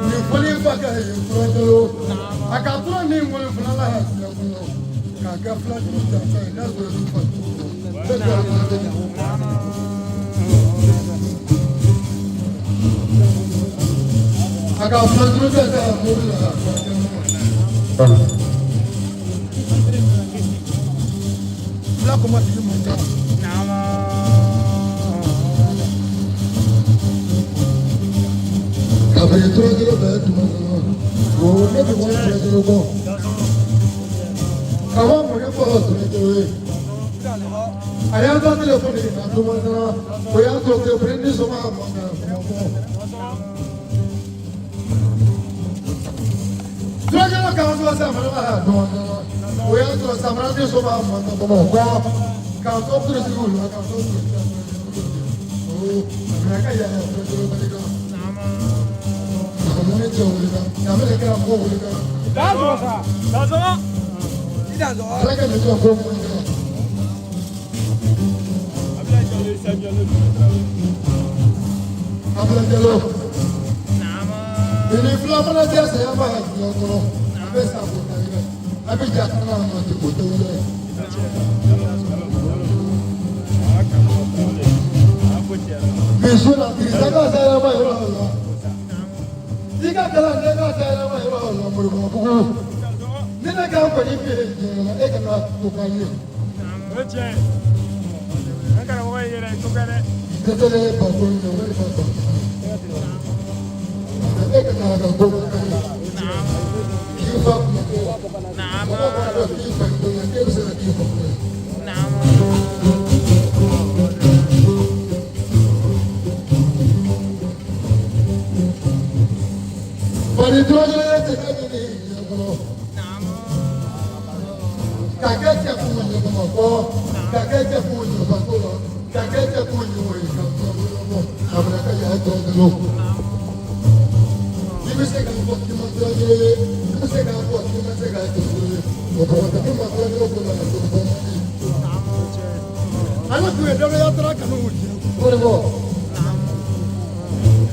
Nin fɔli fa kɛ ye Diallo. A ka tura min wolo fila la diɲɛ kɔnɔ k'a kɛ fila juru janfa ye n'a sɔrɔ i fa bɛɛ jɔ a kɔnɔ. A ka fila juru tɛ taa mobili la k'a kɛ mɔgɔ. Fila kɔma tigi man ca. Kabini tura bɛɛ tuma kɔnɔ o ne bɛ bɔ tura kɔ. Ka bɔ mɔkɛ fɔ tura ye. A y'an ta telefɔni na tuma nana o y'a sɔrɔ telefɔni ni sɔn ka man kan Bamakɔ. Tura k'an sɔrɔ samara la tuma nana o y'a sɔrɔ samara ni sɔn ka man kan Bamakɔ. K'an to kurusigiw la k'an to kurusigiw la. O a bɛna kɛ yɛrɛ tura bali kan. A mɔni cɛ wuli kan a bɛna kɛ mɔgɔ wuli kan. Fulakɛ bɛ jɔ ko mun kan. Abdoulaye Diallo. Ini fila mana jɛ saya ma diɲɛ kɔnɔ a bɛ sa k'o ta yɛrɛ a bɛ ja kan na ma ten k'o tɛ wuli. Misi la kirisa ka saya ma yɔrɔ la. I ka kalan ne ka saya ma yɔrɔ la Moribabugu. Ni ne ka kɔni bɛ diɲɛ la e kana to ka ye. Dɛsɛlen ye ba ko in ye walima ba. E kana ka ko ka ye. K'i fa kuma ko mɔgɔ b'a dɔn k'i fa ko ye e bɛ se ka k'i fa ko ye. Bari tura tɛ ka ɲini diɲɛ kɔnɔ. Ka kɛ cɛkun ye Bamakɔ, ka kɛ cɛkun ye Bako la, ka kɛ cɛkun ye Woyi ka bɔ a bɛna kɛ yɛrɛ tɔrɔ I bɛ se k'a fɔ k'i ma tura ye, i bɛ se k'a fɔ k'i ma se k'a tura ye, o bɔgɔtigi ma tura ko la ka to bɔ man di. Ale tun ye dɔgɔya taara kanu jɛ. O de bɔ.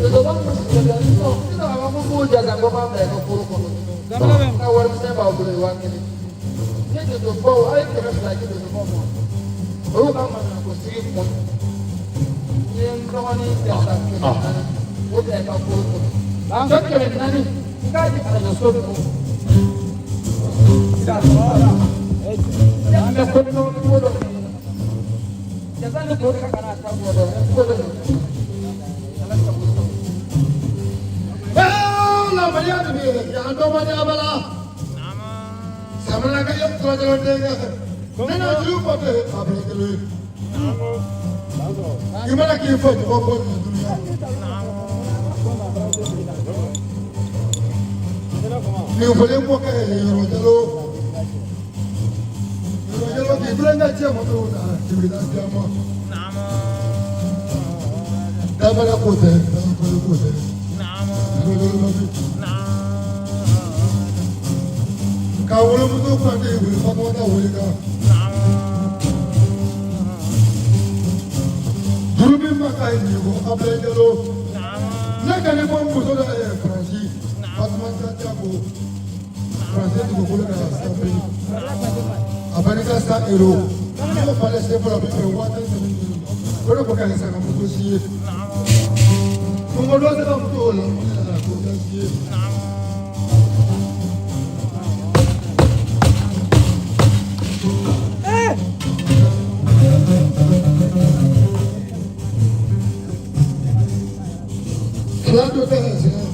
Donsoba min sigilen bɛ sisan a b'a fɔ k'o jasa ko b'a bila i ka foro kɔnɔ. N'a warimisɛn b'aw bolo ye 1000. Ni donsobaw a ye 200 di donsobaw ma. Olu ka maɲumanko sigi kun. N'i ye n dɔgɔnin jasa 400 o bila i ka foro kɔnɔ. Jɔ 400 i k'a di arajo ninnu ma. An bɛ ko ko dɔ jasa ni ko ka kana ta bɔ dɛ ko dɔ Lamaya de yan dɔ ma di abala. Samana ka yɛ tura jalo denkɛ. Ne na juru fɔ tɛ a bɛ kelen. I mana k'i fɔ mɔgɔ bɔ nin dunuya. Nin fɔlen mɔkɛ ye yɔrɔ jalo. Yɔrɔ jalo k'i tulonkɛ cɛ mɔtò na jibila caman. Dabala ko tɛ, dabala ko tɛ. Ka wolomuso kɔnte wuli Fatumata wuli kan. Juru min ma ka ɲi ko Abulayi Jalo. Ne ka nin bɔ n muso la ye Faransi. Fatumata Jago. Faransi dugukolo kan sanfɛ. A barika 100 euro. N'o falen sen fɔlɔ a bɛ bɛn 10,000 ma. O de ko k'a ye sagamuso si ye. Kungo dɔ sera muso la k'o kɛ si ye. Fila dɔ tɛ sɛgɛn.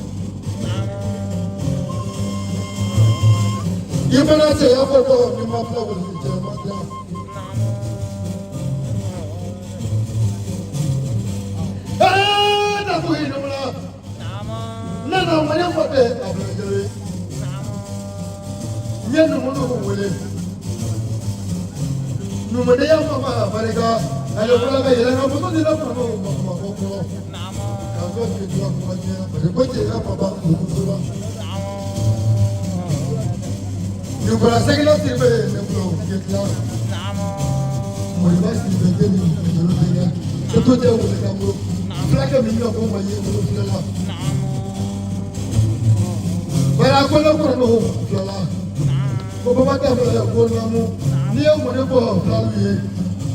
I mana cɛya fɔ ko ni ma fila wuli cɛ ma dilan. Ee na ko i la. Ne na mali fɔ tɛ a bila jalo ye. N ye numu wele. Numudenya ma ma barika. Ale fɔlɔ ka yɛlɛ nka muso dira kɔnɔ ma kuma fɔ kɔrɔ. K'a fɔ k'i to a kuma ɲɛ parce que ko cɛ ka papa muso la. Nin fɔlɔ sɛgɛnna siri bɛ ne bolo k'i tila. Moriba siri bɛ den ni jalo denkɛ. E to tɛ wele ka bolo. Fulakɛ min bɛ ko ma ye bolo filɛ la. Bari a ko ne kɔrɔ n'o fila la. Ko baba ta filɛ ko naamu. N'i ye mɔni bɔ filaw ye.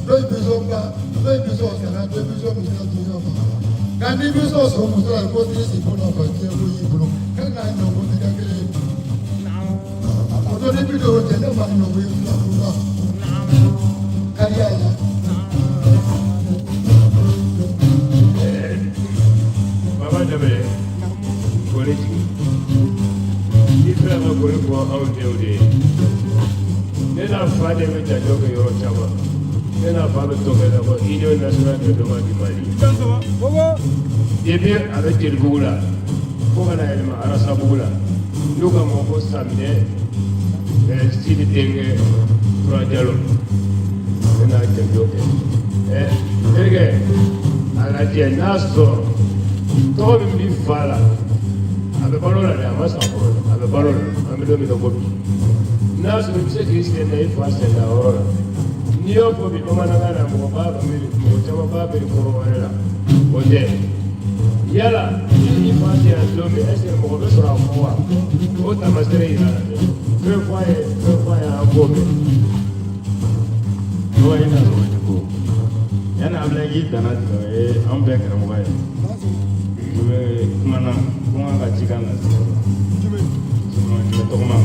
Dɔ bi sɔn ba, dɔ bi sɔn sara, dɔ bi sɔn muso la fa. Nka n'i bi sɔn sɔn muso la ko t'i si ko nafa diɲɛ ko y'i bolo. K'ale n'a ɲɔgɔn ko tɛ kɛ kelen ye. O don ni bi don cɛ ne ma ɲɔgɔn ye fila la. Kariya ye. Baba Jabɛ, kɔni jigin. N'i fɛ ka kɔni fɔ anw denw de ye. Ne n'a fa de bɛ janjo kɛ yɔrɔ caman. Ne n'a fa bɛ tɔgɔ la ko Union nationale de développement du Mali. Depuis a bɛ Jelibugu la fo ka na yɛlɛma Arasabugu la. N'u k'a ma ko Saminɛ Sidi denkɛ Tura Jalo. Ne n'a janjo kɛ. Terikɛ, a lajɛ n'a sɔrɔ tɔgɔ min b'i fa la a bɛ balo la dɛ, a ma sa fɔlɔ a bɛ balo la an bɛ don min na ko bi. N'a sɔrɔ i bɛ se k'i sen da i fa sen da yɔrɔ la. N'i y'o fɔ bi bamanankan na mɔgɔ b'a miiri mɔgɔ caman b'a miiri kɔrɔ wɛrɛ la o tɛ. Yala ni i fa sera don min est ce que mɔgɔ bɛ sɔrɔ a kɔ wa? O taamasere yira la dɛ. Fɛn fɔ a ye fɛn fɔ a ye an b'o mɛn. Dɔgɔ i na sɔrɔ ni ko yanni Abulayi k'i danna tigɛ o ye an bɛɛ karamɔgɔ ye. U bɛ kuma na ko n ka cikan lase. Jumɛn tɔgɔma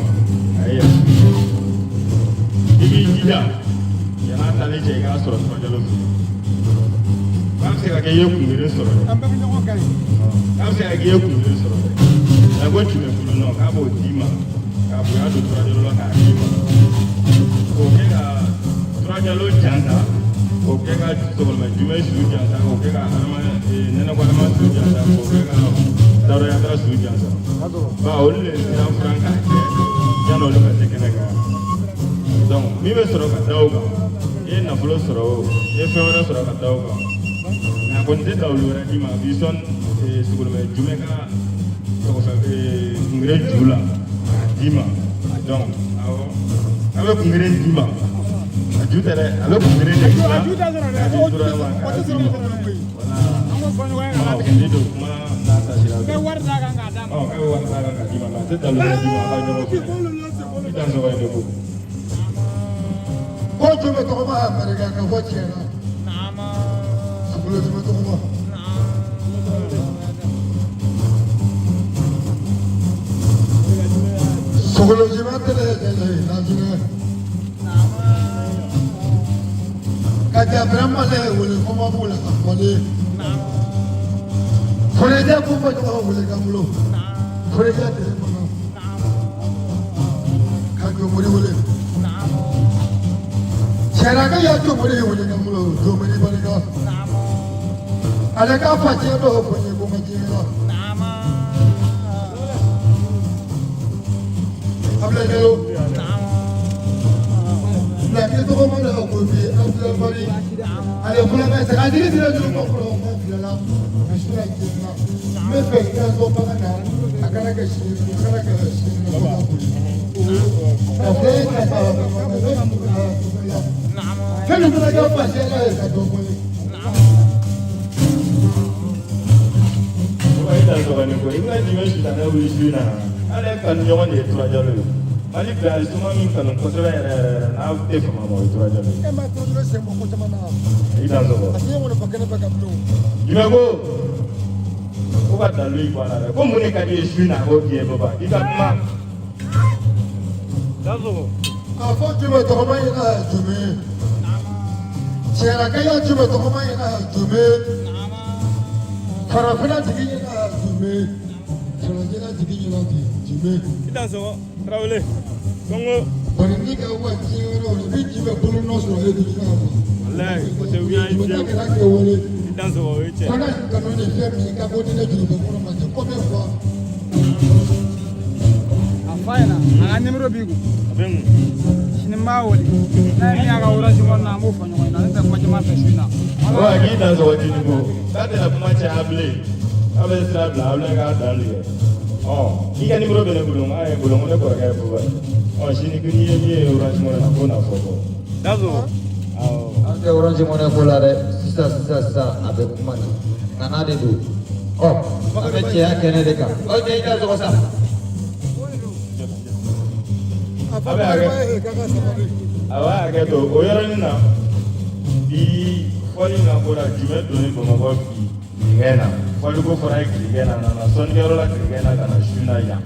a ye yan. I b'i jija yan'a taalen cɛ i k'a sɔrɔ Tura Jalo fɛ yen. K'a bɛ se ka kɛ i ye kun kelen sɔrɔ dɛ. An bɛɛ bɛ ɲɔgɔn kan ye. K'a bɛ se ka kɛ i ye kun kelen sɔrɔ dɛ. A ko jumɛn bolo nɔ k'a b'o d'i ma k'a bonya don Tura Jalo la k'a d'i ma. K'o kɛ ka Tura Jalo jansa, k'o kɛ ka sɔgɔma jumɛn su jansa, k'o kɛ ka adama nɛnɛ ko adama su jansa, k'o kɛ ka Dawuda Yatara su jansa. Ba olu de siran furan k'a kɛ yanni olu ka se kɛnɛ kan. Donc min bɛ sɔrɔ ka da o kan, i ye nafolo sɔrɔ o, i ye fɛn wɛrɛ sɔrɔ ka da o kan. Nka a kɔni tɛ dawulu wɛrɛ d'i ma, a b'i sɔn sogolomɛ jumɛn ka tɔgɔfɛ kungere ju la k'a d'i ma. Donc awɔ, a bɛ kungere d'i ma. A ju tɛ dɛ, a bɛ kun kelen de dilan. A ju tɛ sɔrɔ dɛ, o tɛ sɔrɔ mɔgɔ kɔnɔ koyi. An k'o fɔ ɲɔgɔn ye ka latigɛ. Ɔ, ni don kuma n'a taasira. N bɛ wari d'a kan k'a d'a ma. Ɔ, k'a bɛ wari d'a kan k'a d'i ma, nka a tɛ dalu wɛrɛ d'i ma, a ka ɲɔgɔn fɛ. I dansɔgɔ i ni ko. Ko jumɛn tɔgɔma a barika ka fɔ tiɲɛ na. A bolo jumɛn tɔgɔma. Sogolojima tɛlɛ tɛlɛ lajinɛ. Ka jabirama le wele kɔma b'u la ka fɔlen. Fɔlɛjɛ ko fɔ ɲɔgɔn wele ka bolo. Fɔlɛjɛ tɛlɛ kɔnɔ. Ka jɔnmori wele. Cɛlaka y'a jɔnmori wele ka bolo jɔnmori barika. Ale ka facɛ dɔw fɔ n ye ko ka diɲɛ la. Abdoulaye Diallo. Laki tɔgɔma la ko bi Abdoulaye Bari. Ale fana ka saga jigi dira juru ma fɔlɔ ma fila la. Ka su la diɲɛ na. N bɛ fɛ i ka dɔ bagan na a kana kɛ sini a kana kɛ sini na ko ka boli. Ka fɛ ka ba fɛn min fana kɛ facɛ la ye ka dɔ bɔ ye. I dansɔgɔ ni ko i bɛna jumɛn sitanɛ wuli su in na ale kanu ɲɔgɔn de ye Turajalo ye. Mali bila a ye suma min kanu kosɛbɛ yɛrɛ yɛrɛ yɛrɛ n'a tɛ fama ma o ye Turajalo ye. E ma Turajalo sen bɔ ko caman na. I dansɔgɔ. A tɛ ŋɔnɔ fɔ kɛnɛ bɛɛ ka bilen o. Jumɛn ko ko ka dalu in bɔ a la dɛ ko mun de ka di ye su in na k'o k'i ye baba i ka kuma. A fɔ jumɛn tɔgɔma ɲɛna jumɛn. Cɛlaka y'a jumɛn tɔgɔma ɲɛna jumɛn. Farafinna tigi ɲɛna jumɛn. Farajɛla tigi ɲɛna jumɛn. I dansɔgɔ Tarawele Kɔngo. Bari n'i ka wa diɲɛ yɔrɔ o i bɛ jumɛn bolo nɔ sɔrɔ e tigi ka fɔ. Walayi o tɛ wuya ye Jumɛn fiyewu. kɛra kɛ wele. I dansɔgɔ o ye tiɲɛ. Fana kanu ni fɛn min ka ko ni ne juru bɛ kɔnɔ ma cɛ ko bɛ fɔ. A f'a ɲɛna a ka nimero b'i kun. A bɛ n kun. Sini n b'a wele. N'a ye min y'a ka orange money na an b'o fɔ ɲɔgɔn ɲɛna ne tɛ kuma caman fɛ su in na. Wa k'i dansɔgɔ Tinubu k'a tɛna kuma caya bilen k'a bɛ sira bila Abdoulaye k'a dan tigɛ. Ɔ k'i ka nimero bɛ ne bolo n k'a ye n bolo n ko ne kɔrɔkɛ ye Buba ye. Ɔ sini ko n'i ye min ye orange money na k'o na fɔ kɔ. Dansɔgɔ. Awɔ. An tɛ orange money ko la dɛ sisan sisan sisan a bɛ kuma na nana de don ɔ an bɛ cɛya kɛnɛ de kan ɔ cɛ i dansɔgɔ sa. A fɔ A bɛ hakɛ Bakariba ye k'a ka sabali. a b'a hakɛ to o yɔrɔnin na bi fɔli in ka ko la jumɛn donnen Bamakɔ bi kirikɛ na fɔliko fɔra ye kirikɛ na nana sɔnnikɛyɔrɔ la kirikɛ na ka na su na yan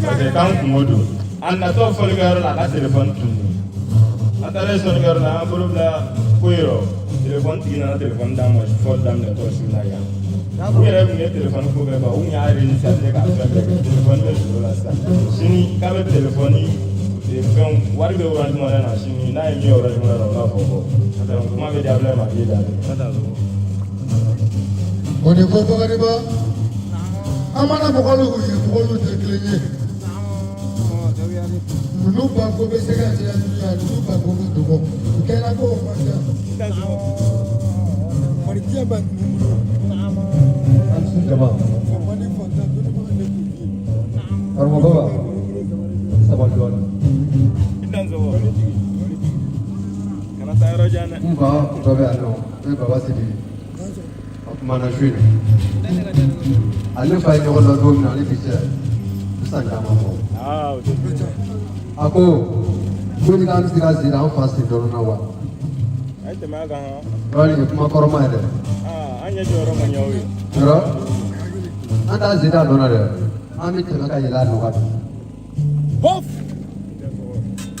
parce que k'an kungo don a natɔ fɔlikɛyɔrɔ la a ka telefɔni tunun an taalen sɔnnikɛyɔrɔ la an bolo bila ko yɔrɔ telefɔni tigi nana telefɔni d'an ma fɔli daminɛtɔ su na yan u yɛrɛ tun ye telefɔni ko bɛɛ ban u tun y'a réinitialiser k'a fɛn bɛɛ kɛ telefɔni bɛ biro la sisan sini k'a bɛ telefɔni fɛnw wari bɛ orange money na sini n'a ye min ye orange money na o b'a fɔ kɔ donc kuma bɛ di Abdoulaye ma k'i da O de fɔ Bakariba an mana mɔgɔlu ye mɔgɔlu tɛ kelen ye. Ninnu banko bɛ se ka caya dunya ninnu banko ka dɔgɔ o kɛra ko o man ca. Bari diɲɛ b'a ninnu bolo. An su jama. Faama ni fantan dɔnnibaga ni kuntigi. Karamɔgɔ baba sabali dɔɔni. I dansɔgɔ. Kana taa yɔrɔ jan dɛ. N fa dɔ bɛ yan nɔ n'o ye Baba Sidibe. A kumana su in na. Ale fa ye ɲɔgɔn dɔn don min na ale bi cɛ n san caman bɔ. Aa o tɛ tiɲɛ. A ko ko ni k'an bɛ se ka sen an fa sen dɔrɔn na wa. A ye tɛmɛ a kan han. Yɔrɔ nin ye kuma kɔrɔma ye dɛ. Aa an ɲɛ jɔyɔrɔ ma ɲɛ o ye. Yɔrɔ an t'an sen da nɔ na dɛ. An bɛ tɛmɛ ka yɛlɛ a nɔ kan.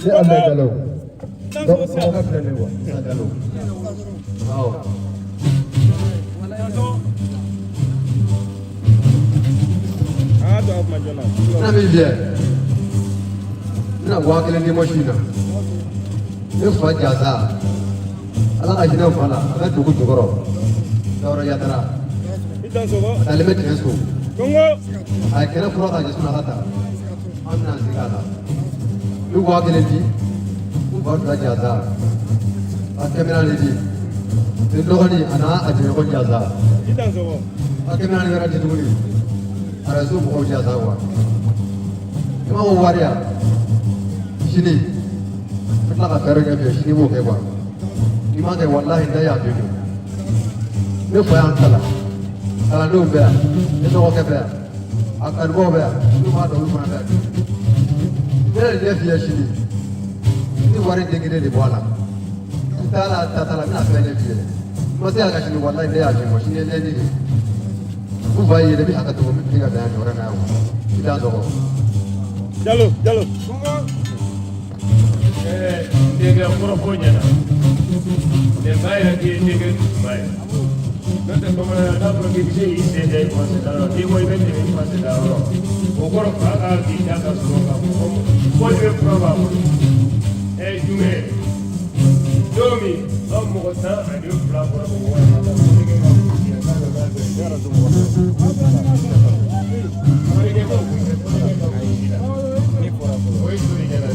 Ne Abdoulaye Diallo. Dɔgɔkɛ filɛ nin ye wa Isa Diallo. Awɔ. An ka to a kuma joona. N bɛna min fiyɛ n bɛna 5000 d'i ma su in na. Ne fa Jasa Ala ka hinɛ n fa la a bɛ dugu jukɔrɔ Dawuda Yatara. I dansɔgɔ. A taalen bɛ tiɲɛ so. Kɔngɔ. A ye kɛnɛ fura ka jɛ sɔnni a ka taa. An bɛna sigi a la. N bɛ 5000 di n fa fila Jasa. A 400 di. Ne dɔgɔnin a n'a a jɛɲɔgɔn Jasa. I dansɔgɔ. A 400 wɛrɛ di tuguni. Arajo mɔgɔw Jasa wa. I m'a ko wari ya. Sini. N bɛ tila ka fɛɛrɛ kɛ bi sini b'o kɛ quoi. N'i m'a kɛ walahi n tɛ yafa i ma. Ne fa y'an kalan, kalandenw bɛ yan, ne dɔgɔkɛ bɛ yan, a kanubaw bɛ yan, n'u m'a dɔn olu fana bɛ yan. Ne yɛrɛ de f'i ye sini, ni wari den kelen de bɔ a la. N t'a la ta t'a la, n bɛna fɛn de f'i ye. N ma se a ka sini walahi ne y'a f'i ma, sini ye lundi de ye. N fa ye yɛlɛ bɛ hakɛ to n bɛ fili ka dan yan nin yɔrɔ in na yan quoi. I t'a sɔgɔ. Jalo, Jalo. N denkɛ kɔrɔfɔ ɲɛna. Nin b'a yira k'i ye denkɛ dusuba ye. N'o tɛ bamanankan n'a fɔra k'i bɛ se k'i sen da i fa sen da yɔrɔ, n'i ko i bɛ tɛmɛ i fa sen da yɔrɔ, o kɔrɔ fa ka k'i da ka sɔrɔ k'a fɔ ko i bɛ fura b'a bolo. Jumɛn don min aw mɔgɔ 12 bɔra Bamakɔ yan ka taa ko denkɛ ka furu tigɛ k'a bɛ taa bɛn denkɛ ka furu tigɛ o ye joli ɲɛna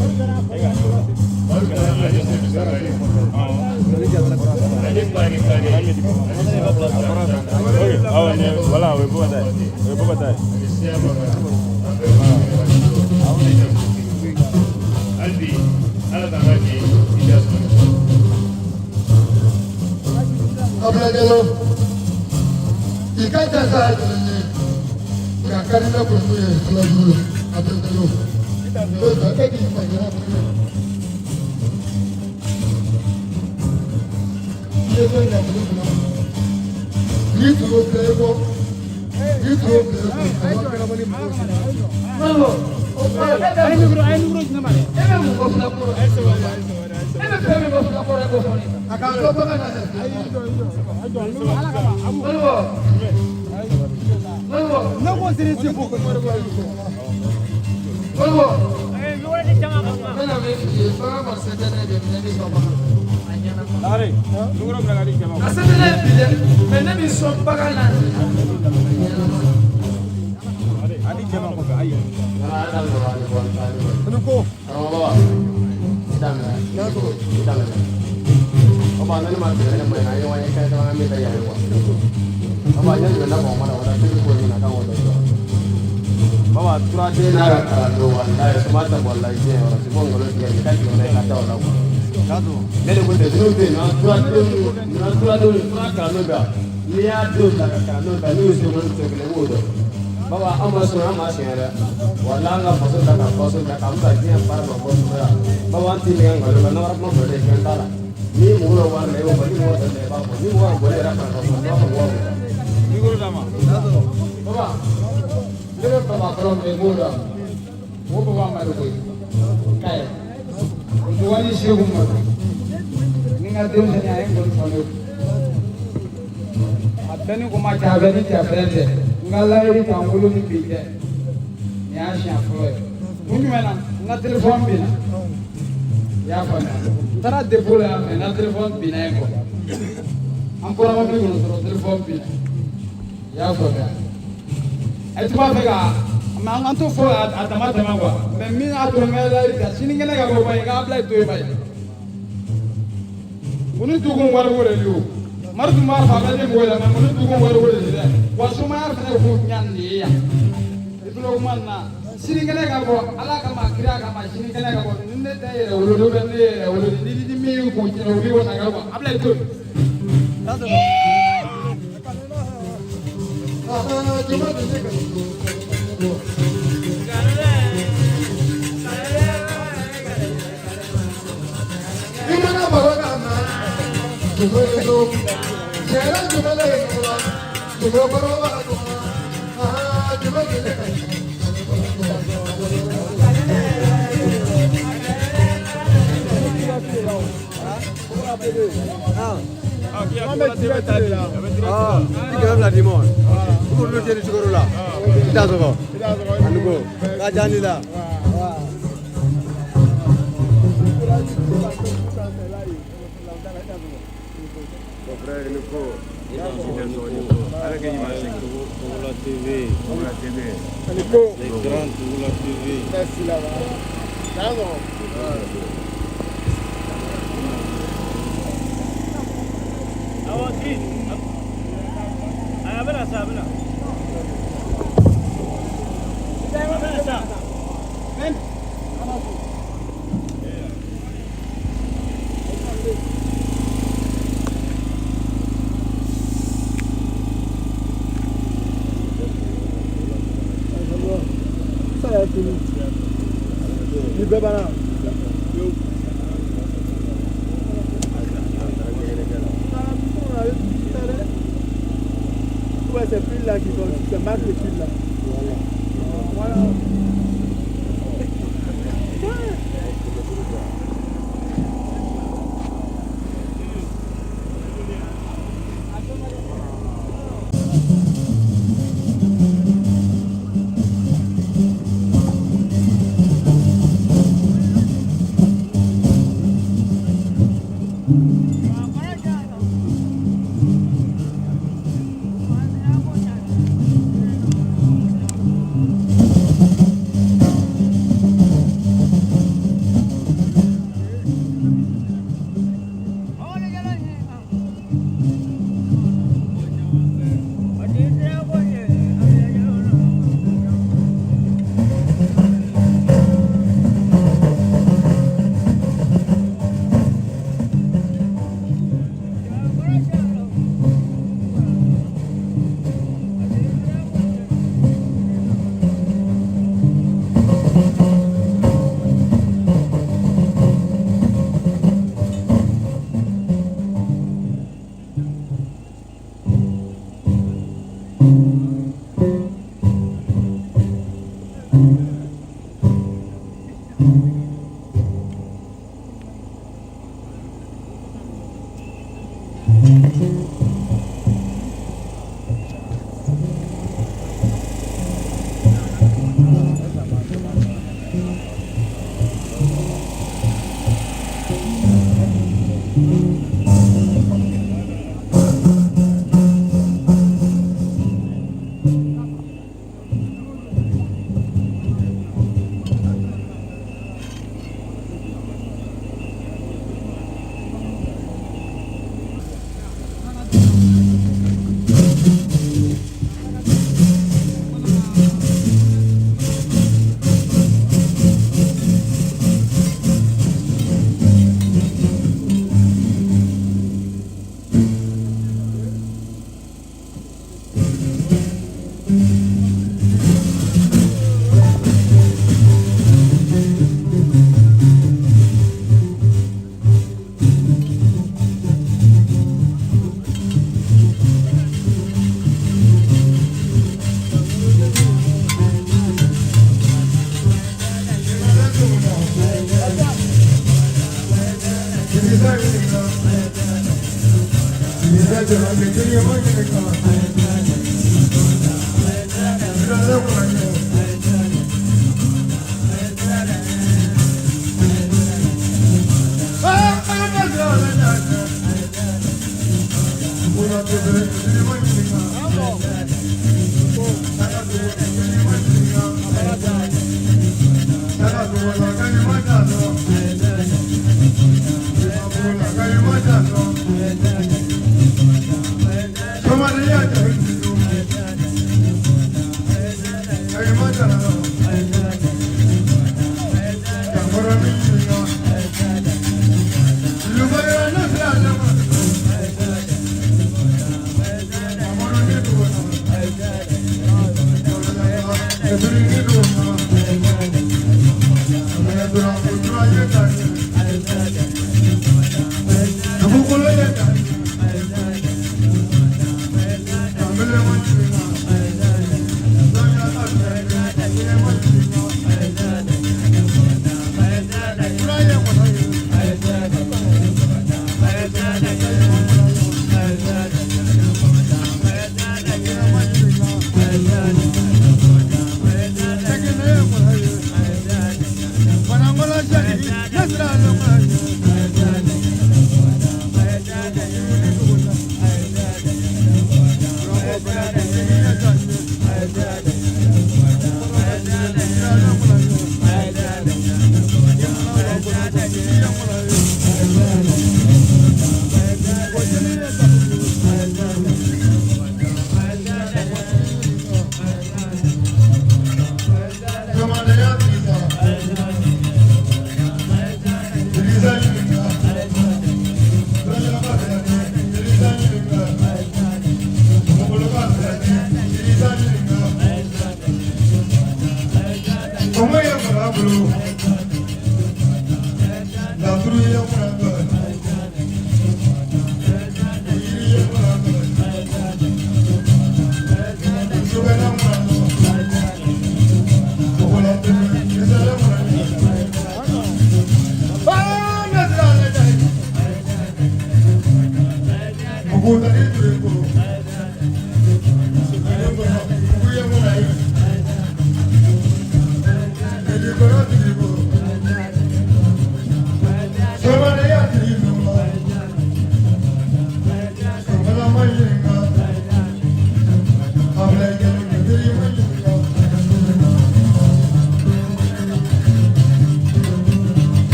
Voilà, o ye Baba ta ye. O ye Baba ta ye. Hali bi Ala k'an ka di i da sɔrɔ. Abdoulaye Diallo, i ka jasa ye nka kari ne kun ye fila duuru Abdoulaye Diallo n'o tɛ e k'i fa ɲɛna kun ye. I ye fɛn nafolo kunna n'i tun y'o bila i kɔ n'i tun y'o bila i kɔ a b'a kɛnɛma ni mɔgɔw sera. A ye micro, a ye micro di ne ma dɛ. E bɛ mun fɔ fila kɔrɔ? E bɛ fɛn min fɔ fila kɔrɔ, e b'o fɔ ne ye. A k'a dɔn bagan na dɛ. Ne ko siri si fo. Moribo, n bɛna min f'i ye, bagan kɔni se tɛ ne ye bi, ne b'i sɔn bagan. Micro bila ka di jama ma. A se tɛ ne ye bi dɛ, mais ne b'i sɔn bagan na. A di jama kɔfɛ, ayi. Ko. Karamɔgɔ i daminɛ. I daminɛ. O b'a ne ma tigɛ ne ma ɲina, an ye ɲɔgɔn ye kɛ caman min tɛ yan ye quoi. Baba ɲɛ jumɛn na kɔn mana wala tigi ko ɲina kan k'o dɔn. Baba turaden n'a ka kalandenw walayi suma tɛ walayi diɲɛ yɔrɔ si fo nkalon tigɛ i ka tigɛ i ka da o la quoi. Ne de ko ten minnu bɛ yen nɔ turadenw nɔ turadenw tura kalandenw bɛ yan n'i y'a denw ta ka kalandenw ta n'u ye sɛbɛn tɛ kelen i b'o dɔn. Baba an ma sɔn an ma sɛgɛn dɛ walayi an ka faso ta ka faso ta k'an bila diɲɛ baara ma bɔ sumaya. Baba an t'i nɛgɛ nkalon la n'an kuma fɔ dɛ fɛn t'a la. Ni mɔgɔ bɛ wari la i b'o fɔ ni mɔgɔ tɛ i b'a fɔ ni mɔgɔ bɔlen yɛrɛ fana ka fɔ i b'a fɔ mɔgɔ bɛ. Micro d'a ma. Baba, ne bɛ baba kɔrɔ min b'o la, o baba ma de koyi. Kayi, o tɛ wali segu ma. Ni n ka denmisɛnninya a ye n kɔni fɔ ne kun. A bɛɛ ni ko ma cɛ, a bɛɛ ni cɛ fɛrɛ tɛ. N ka layiru ta n bolo ni bi tɛ. Nin y'a siɲɛ fɔlɔ ye. Kun jumɛn na, n ka telefɔni binna. I y'a faamuya. N taara depo la yan fɛ, n ka telefɔni binna yen kɔ. An bɔra mobili kɔnɔ dɔrɔn telefɔni binna. I y'a faamuya. A tun b'a fɛ ka mais an t'o fɔ a dama tɛmɛ quoi. Mais min y'a to n ka layiru ta sinikɛnɛ ka bɔ ba ye k'a bila to yen ba ye. Munu dukun wari ko de don. Mari tun b'a fɔ a bɛ di mɔgɔ la mais munu dukun wari ko de don dɛ. Wa sumaya fɛnɛ ko ɲa nin de ye yan. I tulo kuma nin na. Sinikɛnɛ ka bɔ Ala kama kira kama sinikɛnɛ ka bɔ ni ne tɛ yɛrɛ wolo don bɛ ne yɛrɛ wolo ni ni min y'i kun tiɲɛ o b'i wasa ka bɔ a bila to yen. I mana baro k'a ma, jumɛn de don? Cɛla jumɛn de don? Jumɛn kɔrɔ b'a dɔn? Aa, jumɛn de ka ɲi? I kɛmɛ fila d'i ma wa? I k'olu cɛ ni sukaro la. I t'a sɔgɔ. A ni ko k'a diya ni la. Mon frère Nico, Togola TV. Togola TV. Les grands Togola TV. Merci là-bas. D'accord. Awɔ, Chris. A bɛna sa, a bɛna. A bɛna sa. Tunu ni bɛɛ banna. Ouais, c'est plus là qui compte, c'est Marc le fil là. Voilà.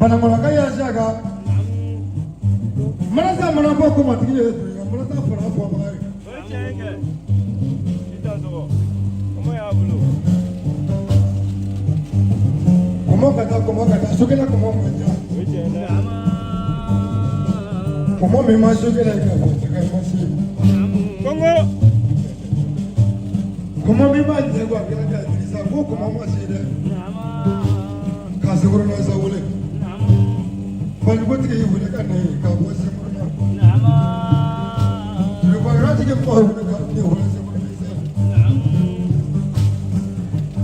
Banakɔlɔka y'a si a kan. Manasa mana bɔ ko matigi ye dunya manasa fara fɔbaga ye. O ye tiɲɛ ye kɛ. I t'a sɔgɔ. Kɔmɔ y'a bolo. Kɔmɔ ka taa kɔmɔ ka taa sokɛnɛ kɔmɔ ma diya. O ye tiɲɛ ye dɛ. Kɔmɔ min ma sokɛnɛ kɛ o tɛgɛ ma se. Kɔngɔ. Kɔmɔ min ma jɛ ko a kɛra ka Dirisa ko kɔmɔ ma se dɛ. K'a sekɔrɔla sa wele. Balikotigi y'i wele ka na ye k'a bɔ sekɔrɔla. Jurukɔrɔlatigi mɔgɔ wele ka ne wele sekɔrɔla sa.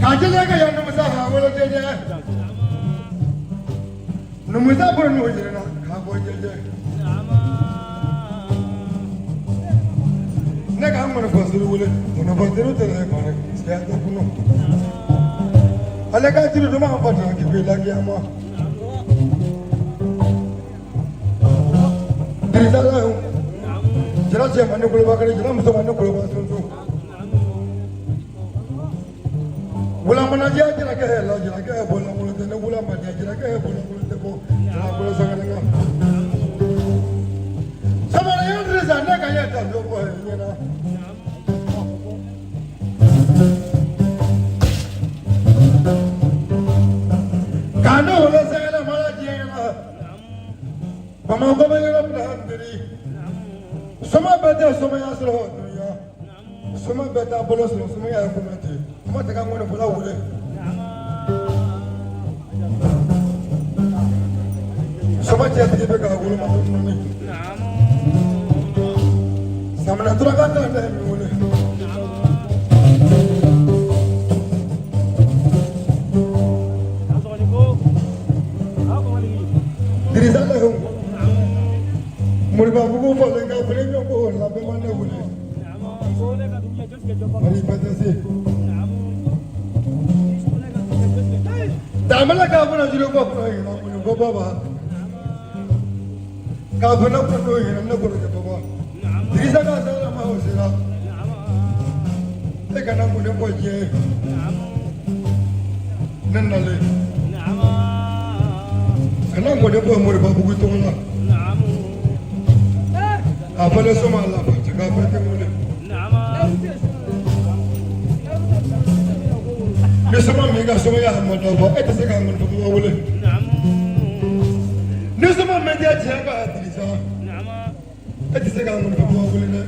K'a jɛlɛ ka yan numusa k'a wele jɛjɛ. Numusa bolo n'o yɛlɛnna k'a bɔ jɛjɛ. Ne ka ŋɔnifɔsiri wele ŋɔnifɔsiri tɛ ne kɔni siya tɛ kunu. Ale ka jiri duman fɔ ten k'i b'i lakiyama. Dirisa la yo. Jara cɛman ni koloba kelen jara musoman ni koloba sunsun. Wulamanajɛ jarakɛ la jarakɛ bɔlankolon tɛ ne wulamanajɛ jarakɛ bɔlankolon tɛ bɔ jarakolo sangalenka. Samara ye Dirisa ne ka ye ta dɔ bɔ ɲɛna. K'an ne wolo sɛgɛnɛ mana diɲɛ ɲɛna. Bamakɔ bɛ yɔrɔ min na n teri. Soma bɛɛ tɛ somaya sɔrɔ dunya. Soma bɛɛ t'a bolo sɔrɔ somaya ye kuma ten. Kuma tɛ ka ŋɔni fɔla wele. Soma cɛtigi bɛ k'a woloma dɔɔni. Samina turaka tɛ ne min wele. Dirisa la yo. Moribabugu fɔlen ka fili ɲɔgɔn ko la bɛɛ ma ne wele. Mari Batasi. Damala k'a fana jiri kɔ kɔnɔ yɛlɛ kɔnɔ ko baba. K'a fana kɔnɔ yɛlɛ ne kɔrɔkɛ baba. Dirisa ka sara ma o sera. E kana mun ne bɔ diɲɛ ye. Ne nalen. Kana mun ne bɔ Moribabugu tɔgɔ la. A fɔlen soma la ba cɛ k'a fɔ tɛ wele. Ni soma min ka somaya ma dɔ bɔ e tɛ se ka ŋɔni fɔ wele. Ni soma min tɛ tiɲɛ ka Dirisa e tɛ se ka ŋɔni fɔ wele dɛ.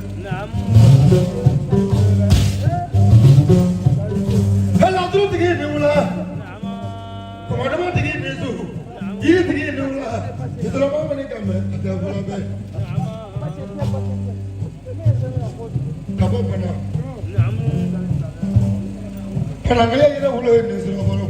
Hali tigi ni wula. Kɔmɔdama tigi ni su. Yiri tigi ni wula. Jitɔlɔma kɔni ka mɛn a tɛ fɔlɔ bɛɛ. Ka bɔ bana. Kalankɛla yɛrɛ wolo ye nin sɔrɔ fɔlɔ.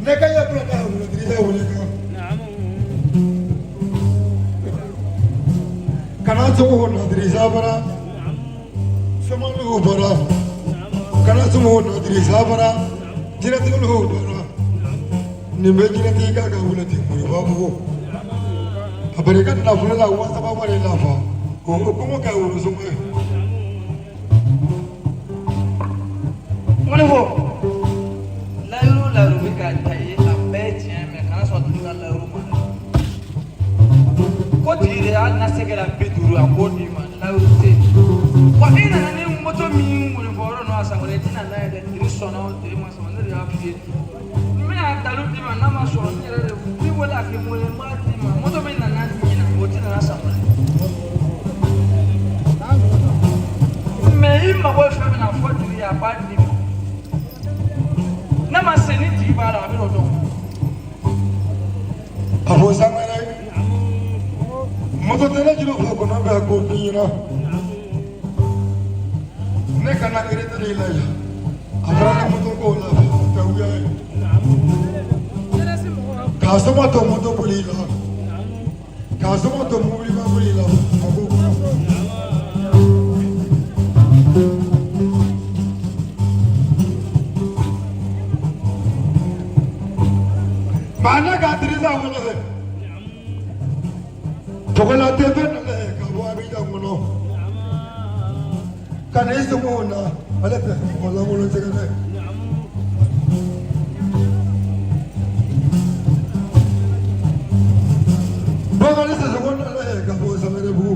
Ne ka yɛ kura ka wolo Dirisa wele kan. Kana sogo na Dirisa bara. Somaliw bɔra. Kana sogo na Dirisa bara. Jinɛtigiw bɔra. Nin bɛ jinɛtigi ka ka wele ten Moribabugu. A barika nafolo la wa saba wari la fa. O kɔngɔ ka wolo sɔngɔ ye. Ŋɔni fɔ. Layiru layiru bɛ ka ta ye a bɛɛ ye tiɲɛ mɛ kana sɔn tigi ka layiru ma dɛ. Ko tigi de hali n'a se kɛra 50 a k'o d'i ma layiru tɛ yen. Wa e nana ni moto min ŋɔni fɔ yɔrɔ ninnu a san wɛrɛ i tɛna n'a ye dɛ tigi sɔnna o tigi ma sɔn ne de y'a f'i ye. N bɛna dalu d'i ma n'a ma sɔrɔ n yɛrɛ de n'i wele a k'i wele n b'a d'i ma moto min nana ɲina o tɛna na san wɛrɛ. Mɛ i mago bɛ fɛn min na fɔ tigi ye a b'a d'i ma. N'a ma se ni tigi b'a la a bɛ n'o dɔn. A fɔ sangare. Moto tɛ ne juru fɔ kɔnɔ bɛ ko f'i ɲɛna. Ne kana eretari la yan. A fɔra ne moto ko la o tɛ wuya ye. K'a sɔngɔ to moto boli la. K'a sɔngɔ to mobiliba boli la a ko kɔnɔ. Maa ne ka Dirisa wele. Tɔgɔla tɛ fɛn dɔ la k'a Ka na i somɔgɔw na ale tɛ mɔgɔ lankolon sɛgɛrɛ. Bakari Sisoko nana ye ka bɔ Sangarebugu.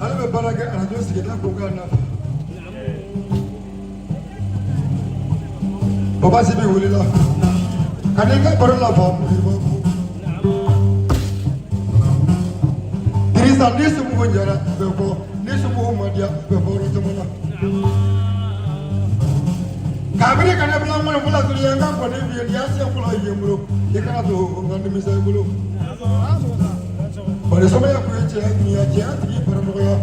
Ale bɛ baara kɛ arajo sigida kokan na. Baba Sibi wulila ka n'i ka baro la faamu i b'a fɔ. Dirisa ni somɔgɔw jɛra a bɛ fɔ ni somɔgɔw ma diya a bɛ fɔ yɔrɔ caman na. Kabini ka ne bila n kɔni fɔlɔ tulu ye n ka kɔni f'i ye nin y'a siɲɛ fɔlɔ ye n bolo i kana to n ka nimisa i bolo. Bari somaya kun ye cɛya kun ye cɛya tigi bara nɔgɔya.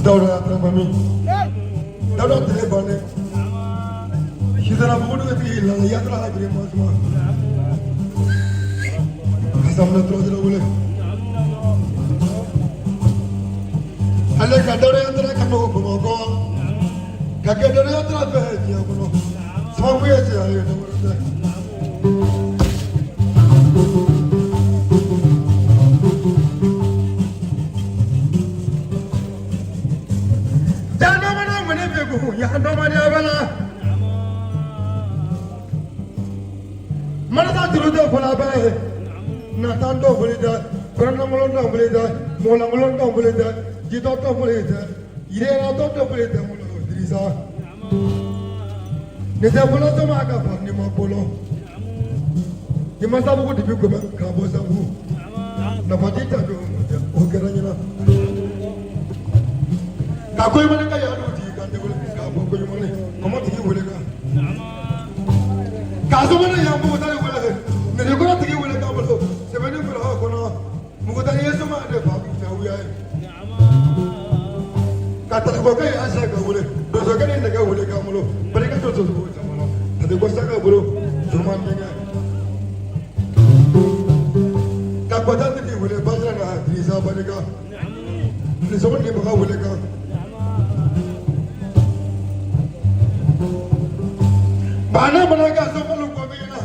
Dawuda y'a ta fami. Dawuda tile bannen. Sidara bugu de tigi la yadra la gire masuma. Kasamna tura wele. Ale ka Dawuda yadra ka nɔgɔ Bamakɔ. Ka kɛ Dawuda yadra fɛ diɲɛ kɔnɔ. Sababu ye cɛya ye dɔwɛrɛ tɛ. Manasa juru tɛ fɔlɔ bɛɛ ye natan t'o foli tɛ kɔnɔnankolon t'o foli tɛ mɔgɔlankolon t'o foli tɛ jitɔ t'o foli tɛ yiriyɛlɛtɔ t'o foli tɛ n bolo Dirisa nin tɛ fɔlɔ sɔma ka fɔ ni ma bolo i ma sabugu dibi gomɛ k'a bɔ sabugu nafa t'i ta don o kɛra ɲɛna ka ko ɲuman ka yaadu tigi kan tɛ wele k'a bɔ ko ɲuman kɔmɔ tigi wele kan k'a sɔmɔnɔ yan mugutari wele nɛgɛkɔrɔ tigi wele k'a bolo sɛbɛnni fila o kɔnɔ mugutari ye sɔmɔ de fa jagoya ye ka tarakɔkɛ ye asa ka wele donsokɛ ni nɛgɛ wele k'a bolo barika to soso jamana a tɛ bɔ sanga bolo joma denkɛ ka kɔta tigi wele basira na Dirisa barika nisɔngɔ ni baga wele kan Bana mana ka sɔmɔlu kɔ bɛ ɲɛna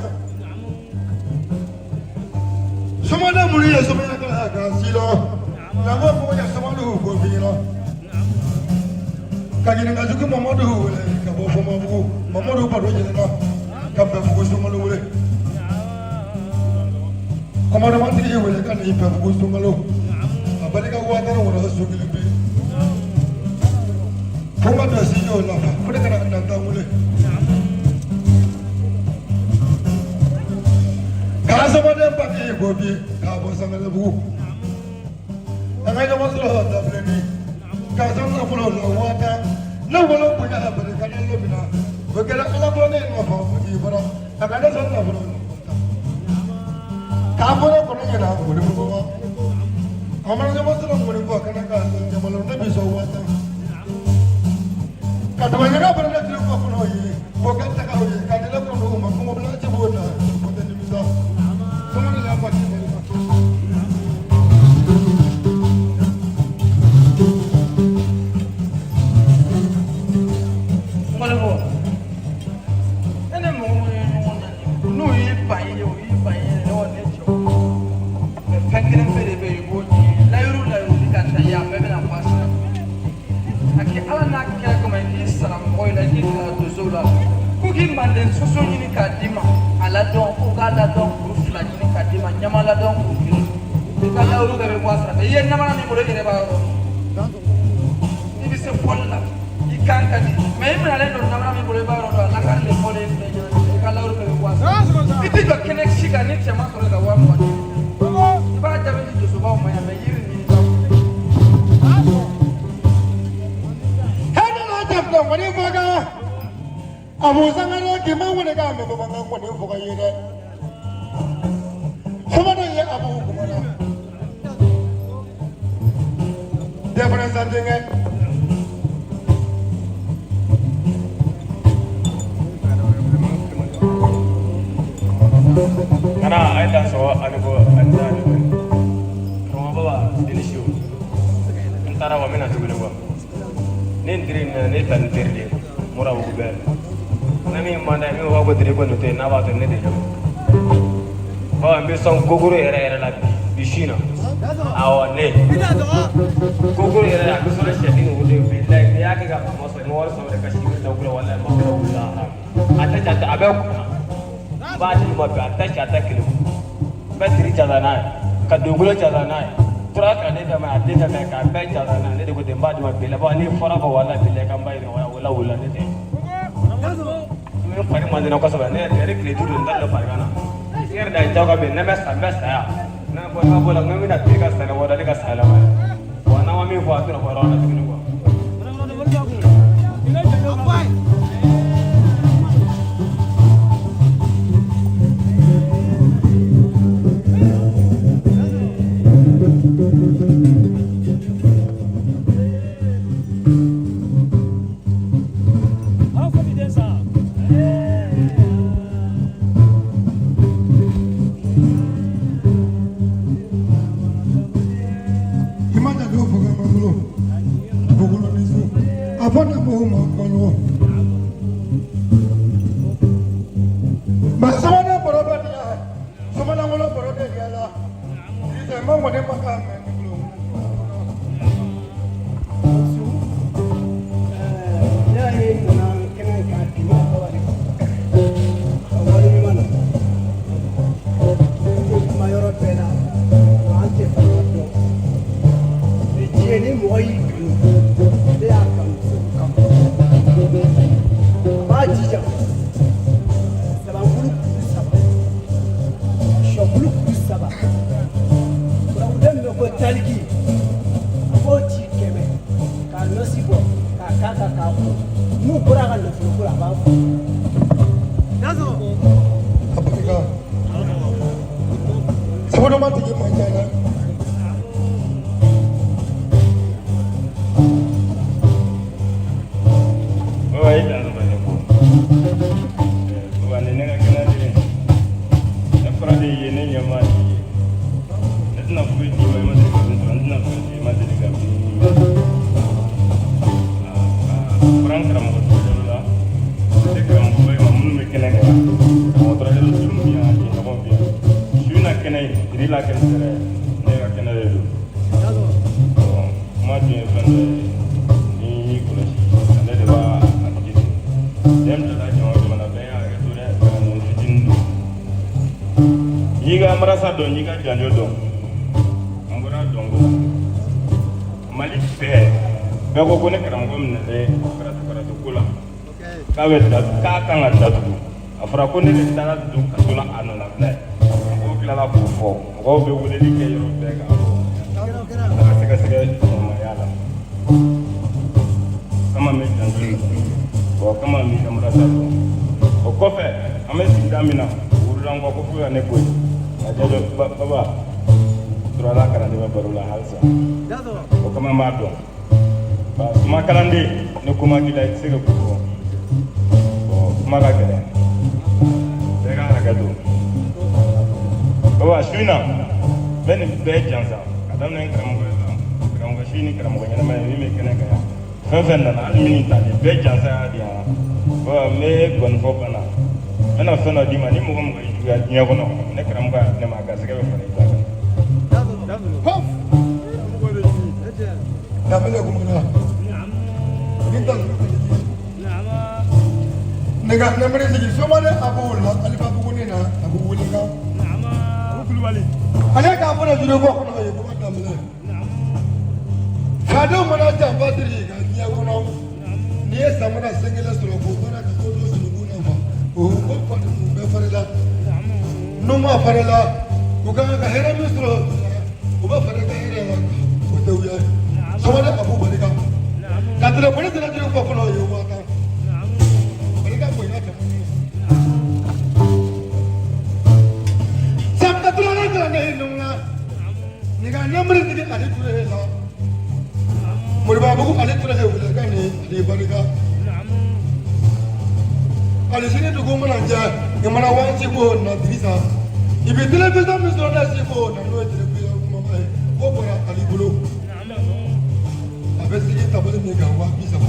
sɔmɔden minnu ye sɔmɔya kɛ ka si lɔ n'an ko mɔgɔ ye sɔmɔlu kɔ bɛ ɲɛna ka ɲininka jugu Mamadu wele ka bɔ Fɔnbabugu Mamadu baro ɲininka ka Bɛnbugu sunkalo wele kɔmɔdɔmatigi wele ka n'i Bɛnbugu sunkalo a barika waa tan wɔɔrɔ so kelen pe ko n ka don si y'o la ko ne kana nantan wele k'a sɔmɔden papiye ko bi k'a bɔ Sangarebugu an ka ɲɔgɔn sɔrɔ dabilenni k'a sɔrɔ nafolo la 50,000 ne wolo bonya a barika da lo min na o kɛra ala bolo ne ye nafa o tigi bɔra a ka ne sɔrɔ nafolo la 50,000 k'a bɔra kɔnɔ ɲɛna o de bɔ wa a mana ɲɔgɔn sɔrɔ ŋɔni bɔ ka na k'a sɔrɔ jamana ne bi sɔn 50,000 ka dama ɲaga bɔra ne tiri kɔ kɔnɔ ye k'o kɛ tagaw ye ka di ne kɔnɔ o ma kɔngɔ bila ci b'o la o tɛ nimisa sɔmɔni y'a fɔ ci balima. Nkɔlifɔ, e ni mɔgɔ minnu ye ɲɔgɔn na nin n'o y'i ban i ye o y'i ban i ye ne wa ne cɛ o mɛ fɛn kelen pe de bɛ yen i b'o ɲini layiru layiru ni ka ta ye a bɛɛ bɛna bɔ a sira a kɛ ala n'a kɛra kama i k'i sara mɔgɔ la i k'i sara donsow la ko k'i manden soso ɲini k'a d'i ma a ladɔn ko k'a ladɔn kuru fila ɲini k'a d'i ma ɲama ladɔn kuru kelen i ka layiru bɛɛ bɛ bɔ a sira fɛ i ye namara min bolo i yɛrɛ b'a yɔrɔ i bɛ se fɔli la i kan ka di mɛ i minɛlen don namara min bolo i b'a yɔrɔ dɔn a lakari de fɔlen filɛ ɲɛna i ka layiru bɛɛ bɛ bɔ a sira i tɛ jɔ kɛnɛ si kan ni cɛ ma sɔrɔ ka 20,000 di i b'a jaabi di donsobaw ma yan mɛ yiri nin b'a Hɛrɛ n'a tɛ filɛ ŋɔni fɔ kan Abu Sangare k'i ma wele k'a mɛn bamanankan ŋɔni fɔ ka ye dɛ sɔmɔdɔ ye Abu kumana dɛfɛrɛnsa denkɛ Kana a ye dan sɔgɔ ani ko ani taa ani ko karamɔgɔ baba i ni su n taara wa n bɛna tuguni kuwa ne n teri in ne ta ni teri de ye mura bugu bɛɛ na min man d'a ye min b'a ko teri ko nin to yen n'a b'a to ne tɛ jɔ baba n bɛ sɔn gogoro yɛrɛ yɛrɛ la bi bi su in na. Awɔ ne. Koko yɛrɛ a bɛ sɔrɔ sɛden o de bilayi n'i y'a kɛ ka faama sɔrɔ i ma wari sɔrɔ de ka si bɛ taa walayi ma wala wula a tɛ jate a bɛ kunna n b'a di ma bi a tɛ jate kelen n bɛ tiri jata n'a ye ka dugukolo jata n'a ye tura ka ne dɛmɛ a den dɛmɛ k'a bɛɛ jata n'a ye ne de ko ten n b'a di ma bi laban n'i fɔra fɔ walayi bilayi k'an ba yɛrɛ wala wula ne tɛ n fari man di n na kosɛbɛ ne yɛrɛ tile 5 n t'a dɔn farigan na n yɛrɛ da jago bɛ ne bɛ sa n bɛ saya n'a bɔ n'a bɔ la n bɛna tile ka saya wala ne ka saya laban wa n'an ma min fɔ a tɛna fɔ yɔrɔ la tuguni quoi. K'a kan ka datugu a fɔra ko ne de taara don kaso la a nɔ la bila mɔgɔw tilala k'o fɔ mɔgɔw bɛ weleli kɛ yɔrɔ bɛɛ k'a fɔ a ka sɛgɛsɛgɛ ɲumanya la kama n bɛ janto in bɔn kama n b'i ka marasa dɔn o kɔfɛ an bɛ sigida min na wurula n kɔ ko fo ka ne bɔ yen nka jajɔ baba turala kalanden bɛ baro la halisa o kama n b'a dɔn kuma kalanden ni kuma k'i la i tɛ se ka ko fɔ kuma ka gɛlɛn bɛɛ ka hakɛ to baba su in na n bɛ nin bɛɛ jansa ka daminɛ n karamɔgɔ la karamɔgɔ su ni karamɔgɔ ɲɛnama ye min bɛ kɛnɛ kan yan fɛn fɛn nana hali minnu ta nin bɛɛ jansa y'a di yan baba n bɛ gɔnifɔ banna n bɛna fɛn dɔ d'i ma ni mɔgɔ mɔgɔ y'i juguya diɲɛ kɔnɔ ne karamɔgɔ y'a di ne ma a garisɛgɛ bɛ fara i ta kan. Nka namiri sigi somale a b'o la alifa buguni na a b'o wele kan ale k'a fɔ juru bɔ kɔnɔ ye kuma daminɛ fadenw mana janfa siri ka diɲɛ kɔnɔ n'i ye samara sen kelen sɔrɔ k'o baara ka ko dɔ sununkun na ma o ko fadenw bɛɛ farila n'u ma farila u ka kan ka hɛrɛ min sɔrɔ u bɛ fara ka hɛrɛ la o tɛ wuya somale a b'o barika ka telefɔni sira juru bɔ kɔnɔ ye 50,000. Moribabugu ale tora he wele ka ni ale barika ale sini dugu mana jɛ i mana waati ko na Dirisa i bɛ télévision min sɔrɔ n'a si ko na n'o ye télévision kumaba ye k'o bɔra ale bolo a bɛ sigi tabali min kan 30,000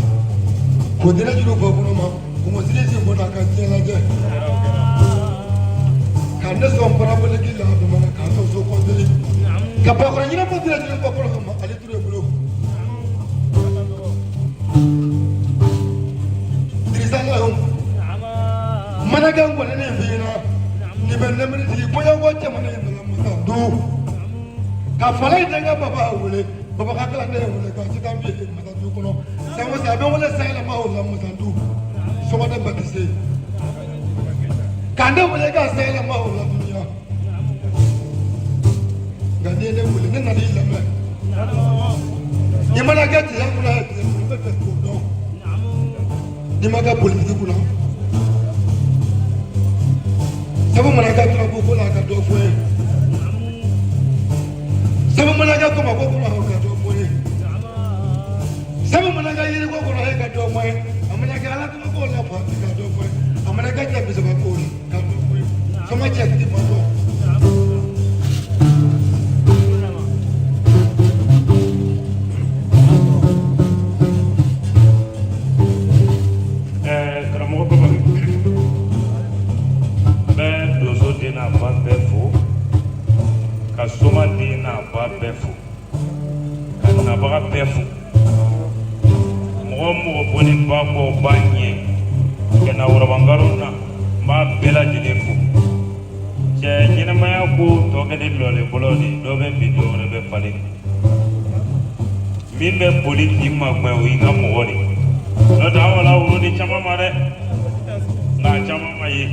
k'o dira juru bɔ kɔnɔ ma k'o ma sigi si bɔ n'a ka diɲɛ lajɛ ka ne sɔn paraboliki la a dama na k'a sɔn so kɔnteli. Ka bakɔrɔ ɲɛnama dira jiri bakɔrɔ ma ale ture bolo. Dirisa la manakɛ kɔni ne f'i ɲɛna nin bɛ nɛmɛritigi bɔɲɔgɔn jamana in nana masa du ka fala in denkɛ baba wele baba ka kalan ne wele ka sitan bi masa du kɔnɔ san o san a bɛ wele san yɛlɛma o la masa du sɔgɔda bɛɛ tɛ se k'an den wele ka san yɛlɛma o la dunuya nka n'i ye ne wele ne nana i lamɛn i mana kɛ cɛya kunna cɛya kunna n bɛ fɛ k'o dɔn n'i ma kɛ politiki kunna sabu mana kɛ turabu ko la ka dɔ fɔ ye sabu mana kɛ kɔmɔ ko kunna ka dɔ fɔ ye sabu mana kɛ yiriko kɔnɔ e ka dɔ fɔ ye a mana kɛ ala tɔgɔ ko la fa ka dɔ fɔ ye a mana kɛ cɛ bisaba ko la ka dɔ fɔ ye sɔmɔ cɛ ti ma dɔn. Karamɔgɔ baba n bɛ donso den n'a ba bɛɛ fo ka soma den n'a ba bɛɛ fo ka nabaga bɛɛ fo mɔgɔ o mɔgɔ bɔ ni ba kɔ ba ɲɛ ka na warabankaro na n b'a bɛɛ lajɛlen fo cɛ ɲɛnamaya ko tɔ kɛlen lɔlen bolo de dɔ bɛ bin dɔ wɛrɛ bɛ falen min bɛ boli k'i magɛn o y'i ka mɔgɔ de n'o tɛ an wala woro di caman ma dɛ nka a caman ma ye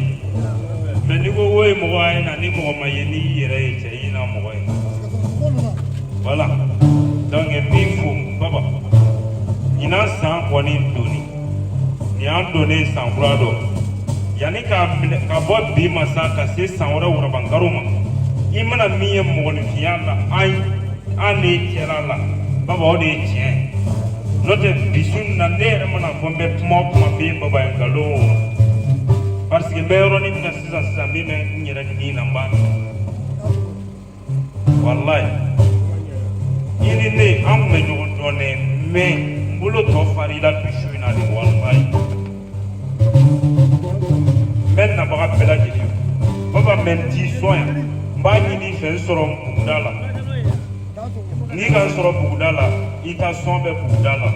mɛ n'i ko wo ye mɔgɔ a ye na ni mɔgɔ ma ye n'i yɛrɛ ye cɛ i na mɔgɔ ye voilà donc n b'i fo baba ɲinan san kɔni donni nin y'an donnen san kura dɔ yanni k'a minɛ ka bɔ bi ma sa ka se san wɛrɛ warabankaro ma i mana min ye mɔgɔninfinya la an ne cɛla la baba o de ye tiɲɛ ye n'o tɛ bi su in na ne yɛrɛ mana fɔ n bɛ kuma o kuma f'i ye baba ye nkalon o parce que n bɛ yɔrɔnin min na sisan sisan min bɛ n yɛrɛ ni na n b'a dɔn walayi i ni ne an tun bɛ ɲɔgɔn dɔn dɛ mais n bolo tɔ far'i la bi su in na de walayi n bɛ nabaga bɛɛ lajɛlen baba mɛ n t'i sɔn yan n b'a ɲini i fɛ n sɔrɔ buguda la n'i ka n sɔrɔ buguda la i ta sɔn bɛ buguda la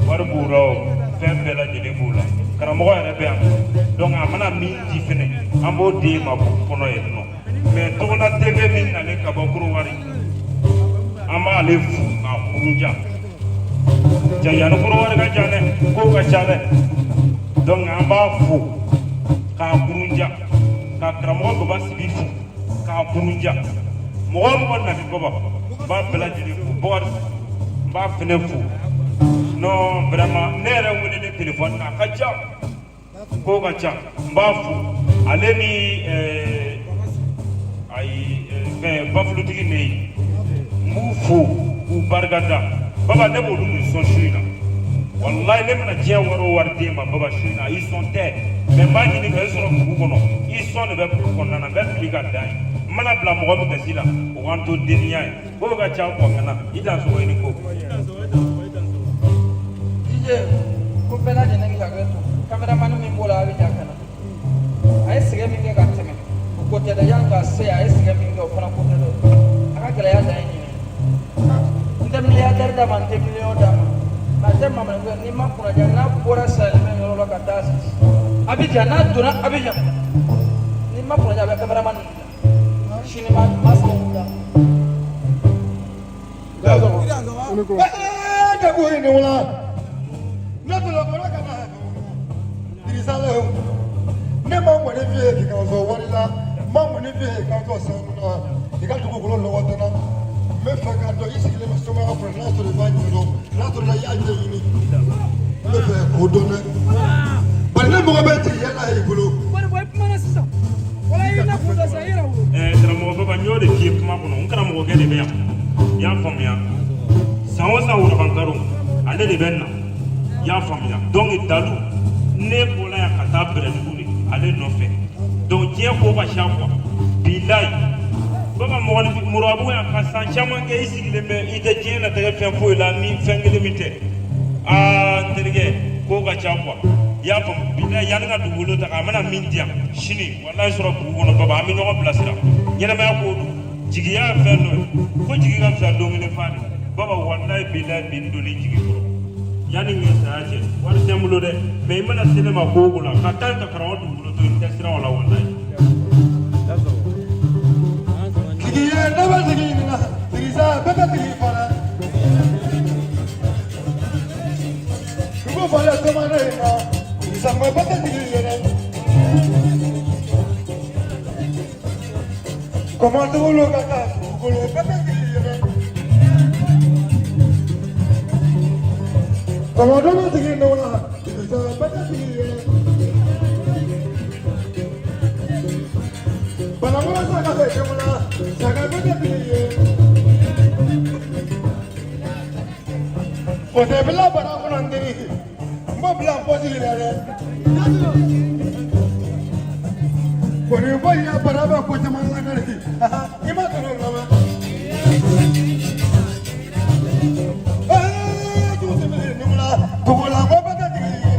wari b'o la o fɛn bɛɛ lajɛlen b'o la karamɔgɔ yɛrɛ bɛ yan donc a mana min di fɛnɛ an b'o d'e ma bugu kɔnɔ yen nɔ mais Togola TV min nalen ka bɔ Korowari an b'ale fo k'a kurunja ja yanni Korowari ka jan dɛ kow ka ca dɛ donc an b'a fo k'a kurunja ka karamɔgɔ Baba Sibi fo k'a kurunja mɔgɔ o mɔgɔ nani baba n b'a bɛɛ lajɛlen fo Bɔkari n b'a fɛnɛ fo non vraiment ne yɛrɛ welelen téléphone na a ka ca ko ka ca n b'a fo ale ni ayi fɛn bafulutigi ne ye n b'u fo k'u barika da baba ne b'olu de sɔn su in na walayi ne bɛna diɲɛ wari o wari d'e ma baba su in na i sɔn tɛ mais n b'a ɲini ka i sɔrɔ bugu kɔnɔ i sɔn de bɛ bugu kɔnɔna na n bɛ fili ka dan ye n mana bila mɔgɔ min gasi la o k'an to deniya ye ko ka ca kɔ ka na i dan sogo ɲini ko. DJ ko bɛɛ lajɛlen k'i hakili to caméraman min b'o la a bɛ ja ka na a ye sɛgɛn min kɛ ka tɛmɛ o ko tɛ dɛ yanni ka se a ye sɛgɛn min kɛ o fana ko tɛ dɛ a ka gɛlɛya dan ye nin ye n tɛ milliardaire d'a ma n tɛ miliyɔn d'a ma mais a tɛ maminɛ n'i ma kunnaja n'a bɔra Salimɛ yɔrɔ la ka taa Abidjan n'a donna Abidjan n'i ma kunnaja a bɛ caméraman bila sini ma ma sɔn da. Ne ma ŋɔni f'i ye k'i ka sɔn wari la n ma ŋɔni f'i ye k'i ka sɔn sanu na i ka dugukolo nɔgɔ tɛ n na n bɛ fɛ k'a dɔn i sigilen bɛ somaya kɔnɔ n'a sɔrɔ i b'a ɲɛdɔn n'a sɔrɔ i y'a ɲɛɲini n bɛ fɛ k'o dɔn dɛ bari ne mɔgɔ bɛ jigiya la i bolo. Karamɔgɔ baba n y'o de f'i ye kuma kɔnɔ n karamɔgɔkɛ de bɛ yan i y'a faamuya san o san warabankaro ale de bɛ na i y'a faamuya donc dalu ne bɔra yan ka taa bɛrɛdugu de ale nɔfɛ donc diɲɛ ko ka ca quoi bilayi baba mɔgɔninfin murabu yan ka san caman kɛ i sigilen bɛ i tɛ diɲɛ latigɛ fɛn foyi la ni fɛn kelen min tɛ aa n terikɛ ko ka ca quoi i y'a faamu bilayi yanni ka dugukolo ta a mana min di yan sini walayi sɔrɔ bugu kɔnɔ baba an bɛ ɲɔgɔn bilasira ɲɛnamaya ko don. Jigiya ye fɛn dɔ ye ko jigi ka fisa don kelen fa de. Baba walayi bilayi bi n donn'i jigi kɔrɔ yanni n ka saya cɛ wari tɛ n bolo dɛ mɛ i mana se ne ma ko o ko la ka taa ka karamɔgɔ dugukolo to yen n tɛ siran o la walayi. Jigi ye ne bɛ jigi ɲininka Dirisa bɛɛ tɛ jigi fana. Dugu fɔlɔ sɔmɔdɔ in na Dirisa bɛɛ tɛ jigi ye dɛ. Kɔmɔdugolo ka taa dugukolo bɛɛ tɛ jigi ye dɛ. Kɔmɔdɔ bɛ jigi nɔ la Dirisa bɛɛ tɛ jigi ye dɛ. Banakɔrɔ saga bɛ denw la saga bɛɛ tɛ jigi ye. O tɛ bila bana kɔnɔ n teri n b'o bila n pɔsi la dɛ. Kɔni bɔ ya bana bɛ ko caman lakari i ma tɛmɛ o lamɛn. Ee jugu tɛmɛnen ɲɔgɔn la togo la ko bɛɛ tɛ jigi ye.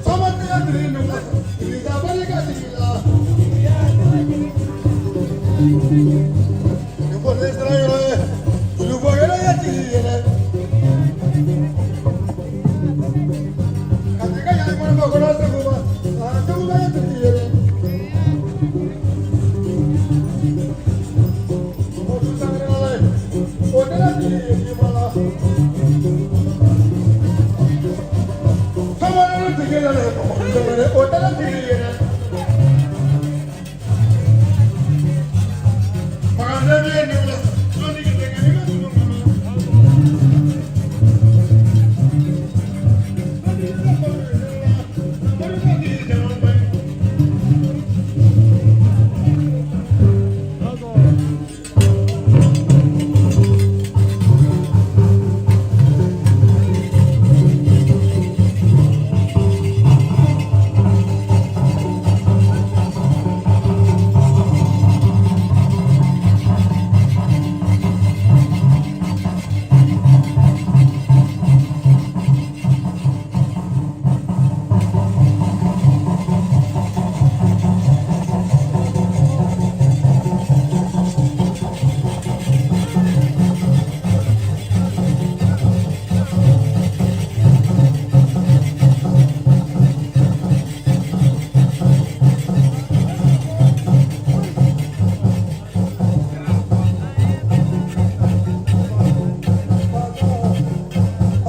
Sɔmɔ tɛ ka jigi ɲɔgɔn la Dirisa bali ka jigi la. Nin ko ne sira yɔrɔ ye joli bɔ yɔrɔ ye jigi ye dɛ. Ka jigin ka yɛlɛ kɔnɔ kɔnɔ Seguba Seguba ye jigi ye dɛ. O tun sangare la ye o tɛna jigi ye k'i ma la. Sɔmɔdɔlu jigi la dɛ sangare o tɛna jigi ye dɛ. Magandɛ bɛ yen nin la sɔnni kɛ ni ka tunu kama.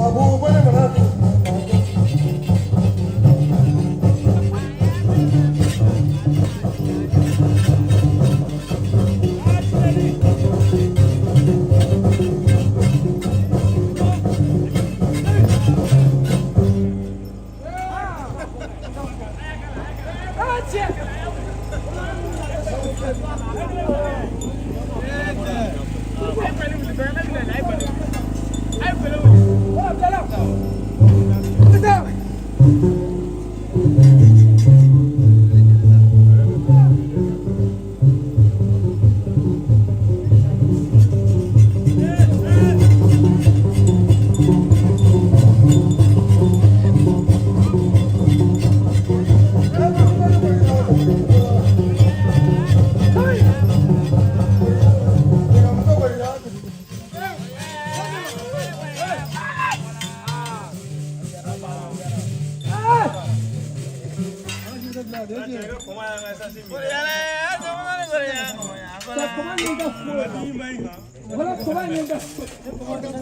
Abu bane bana.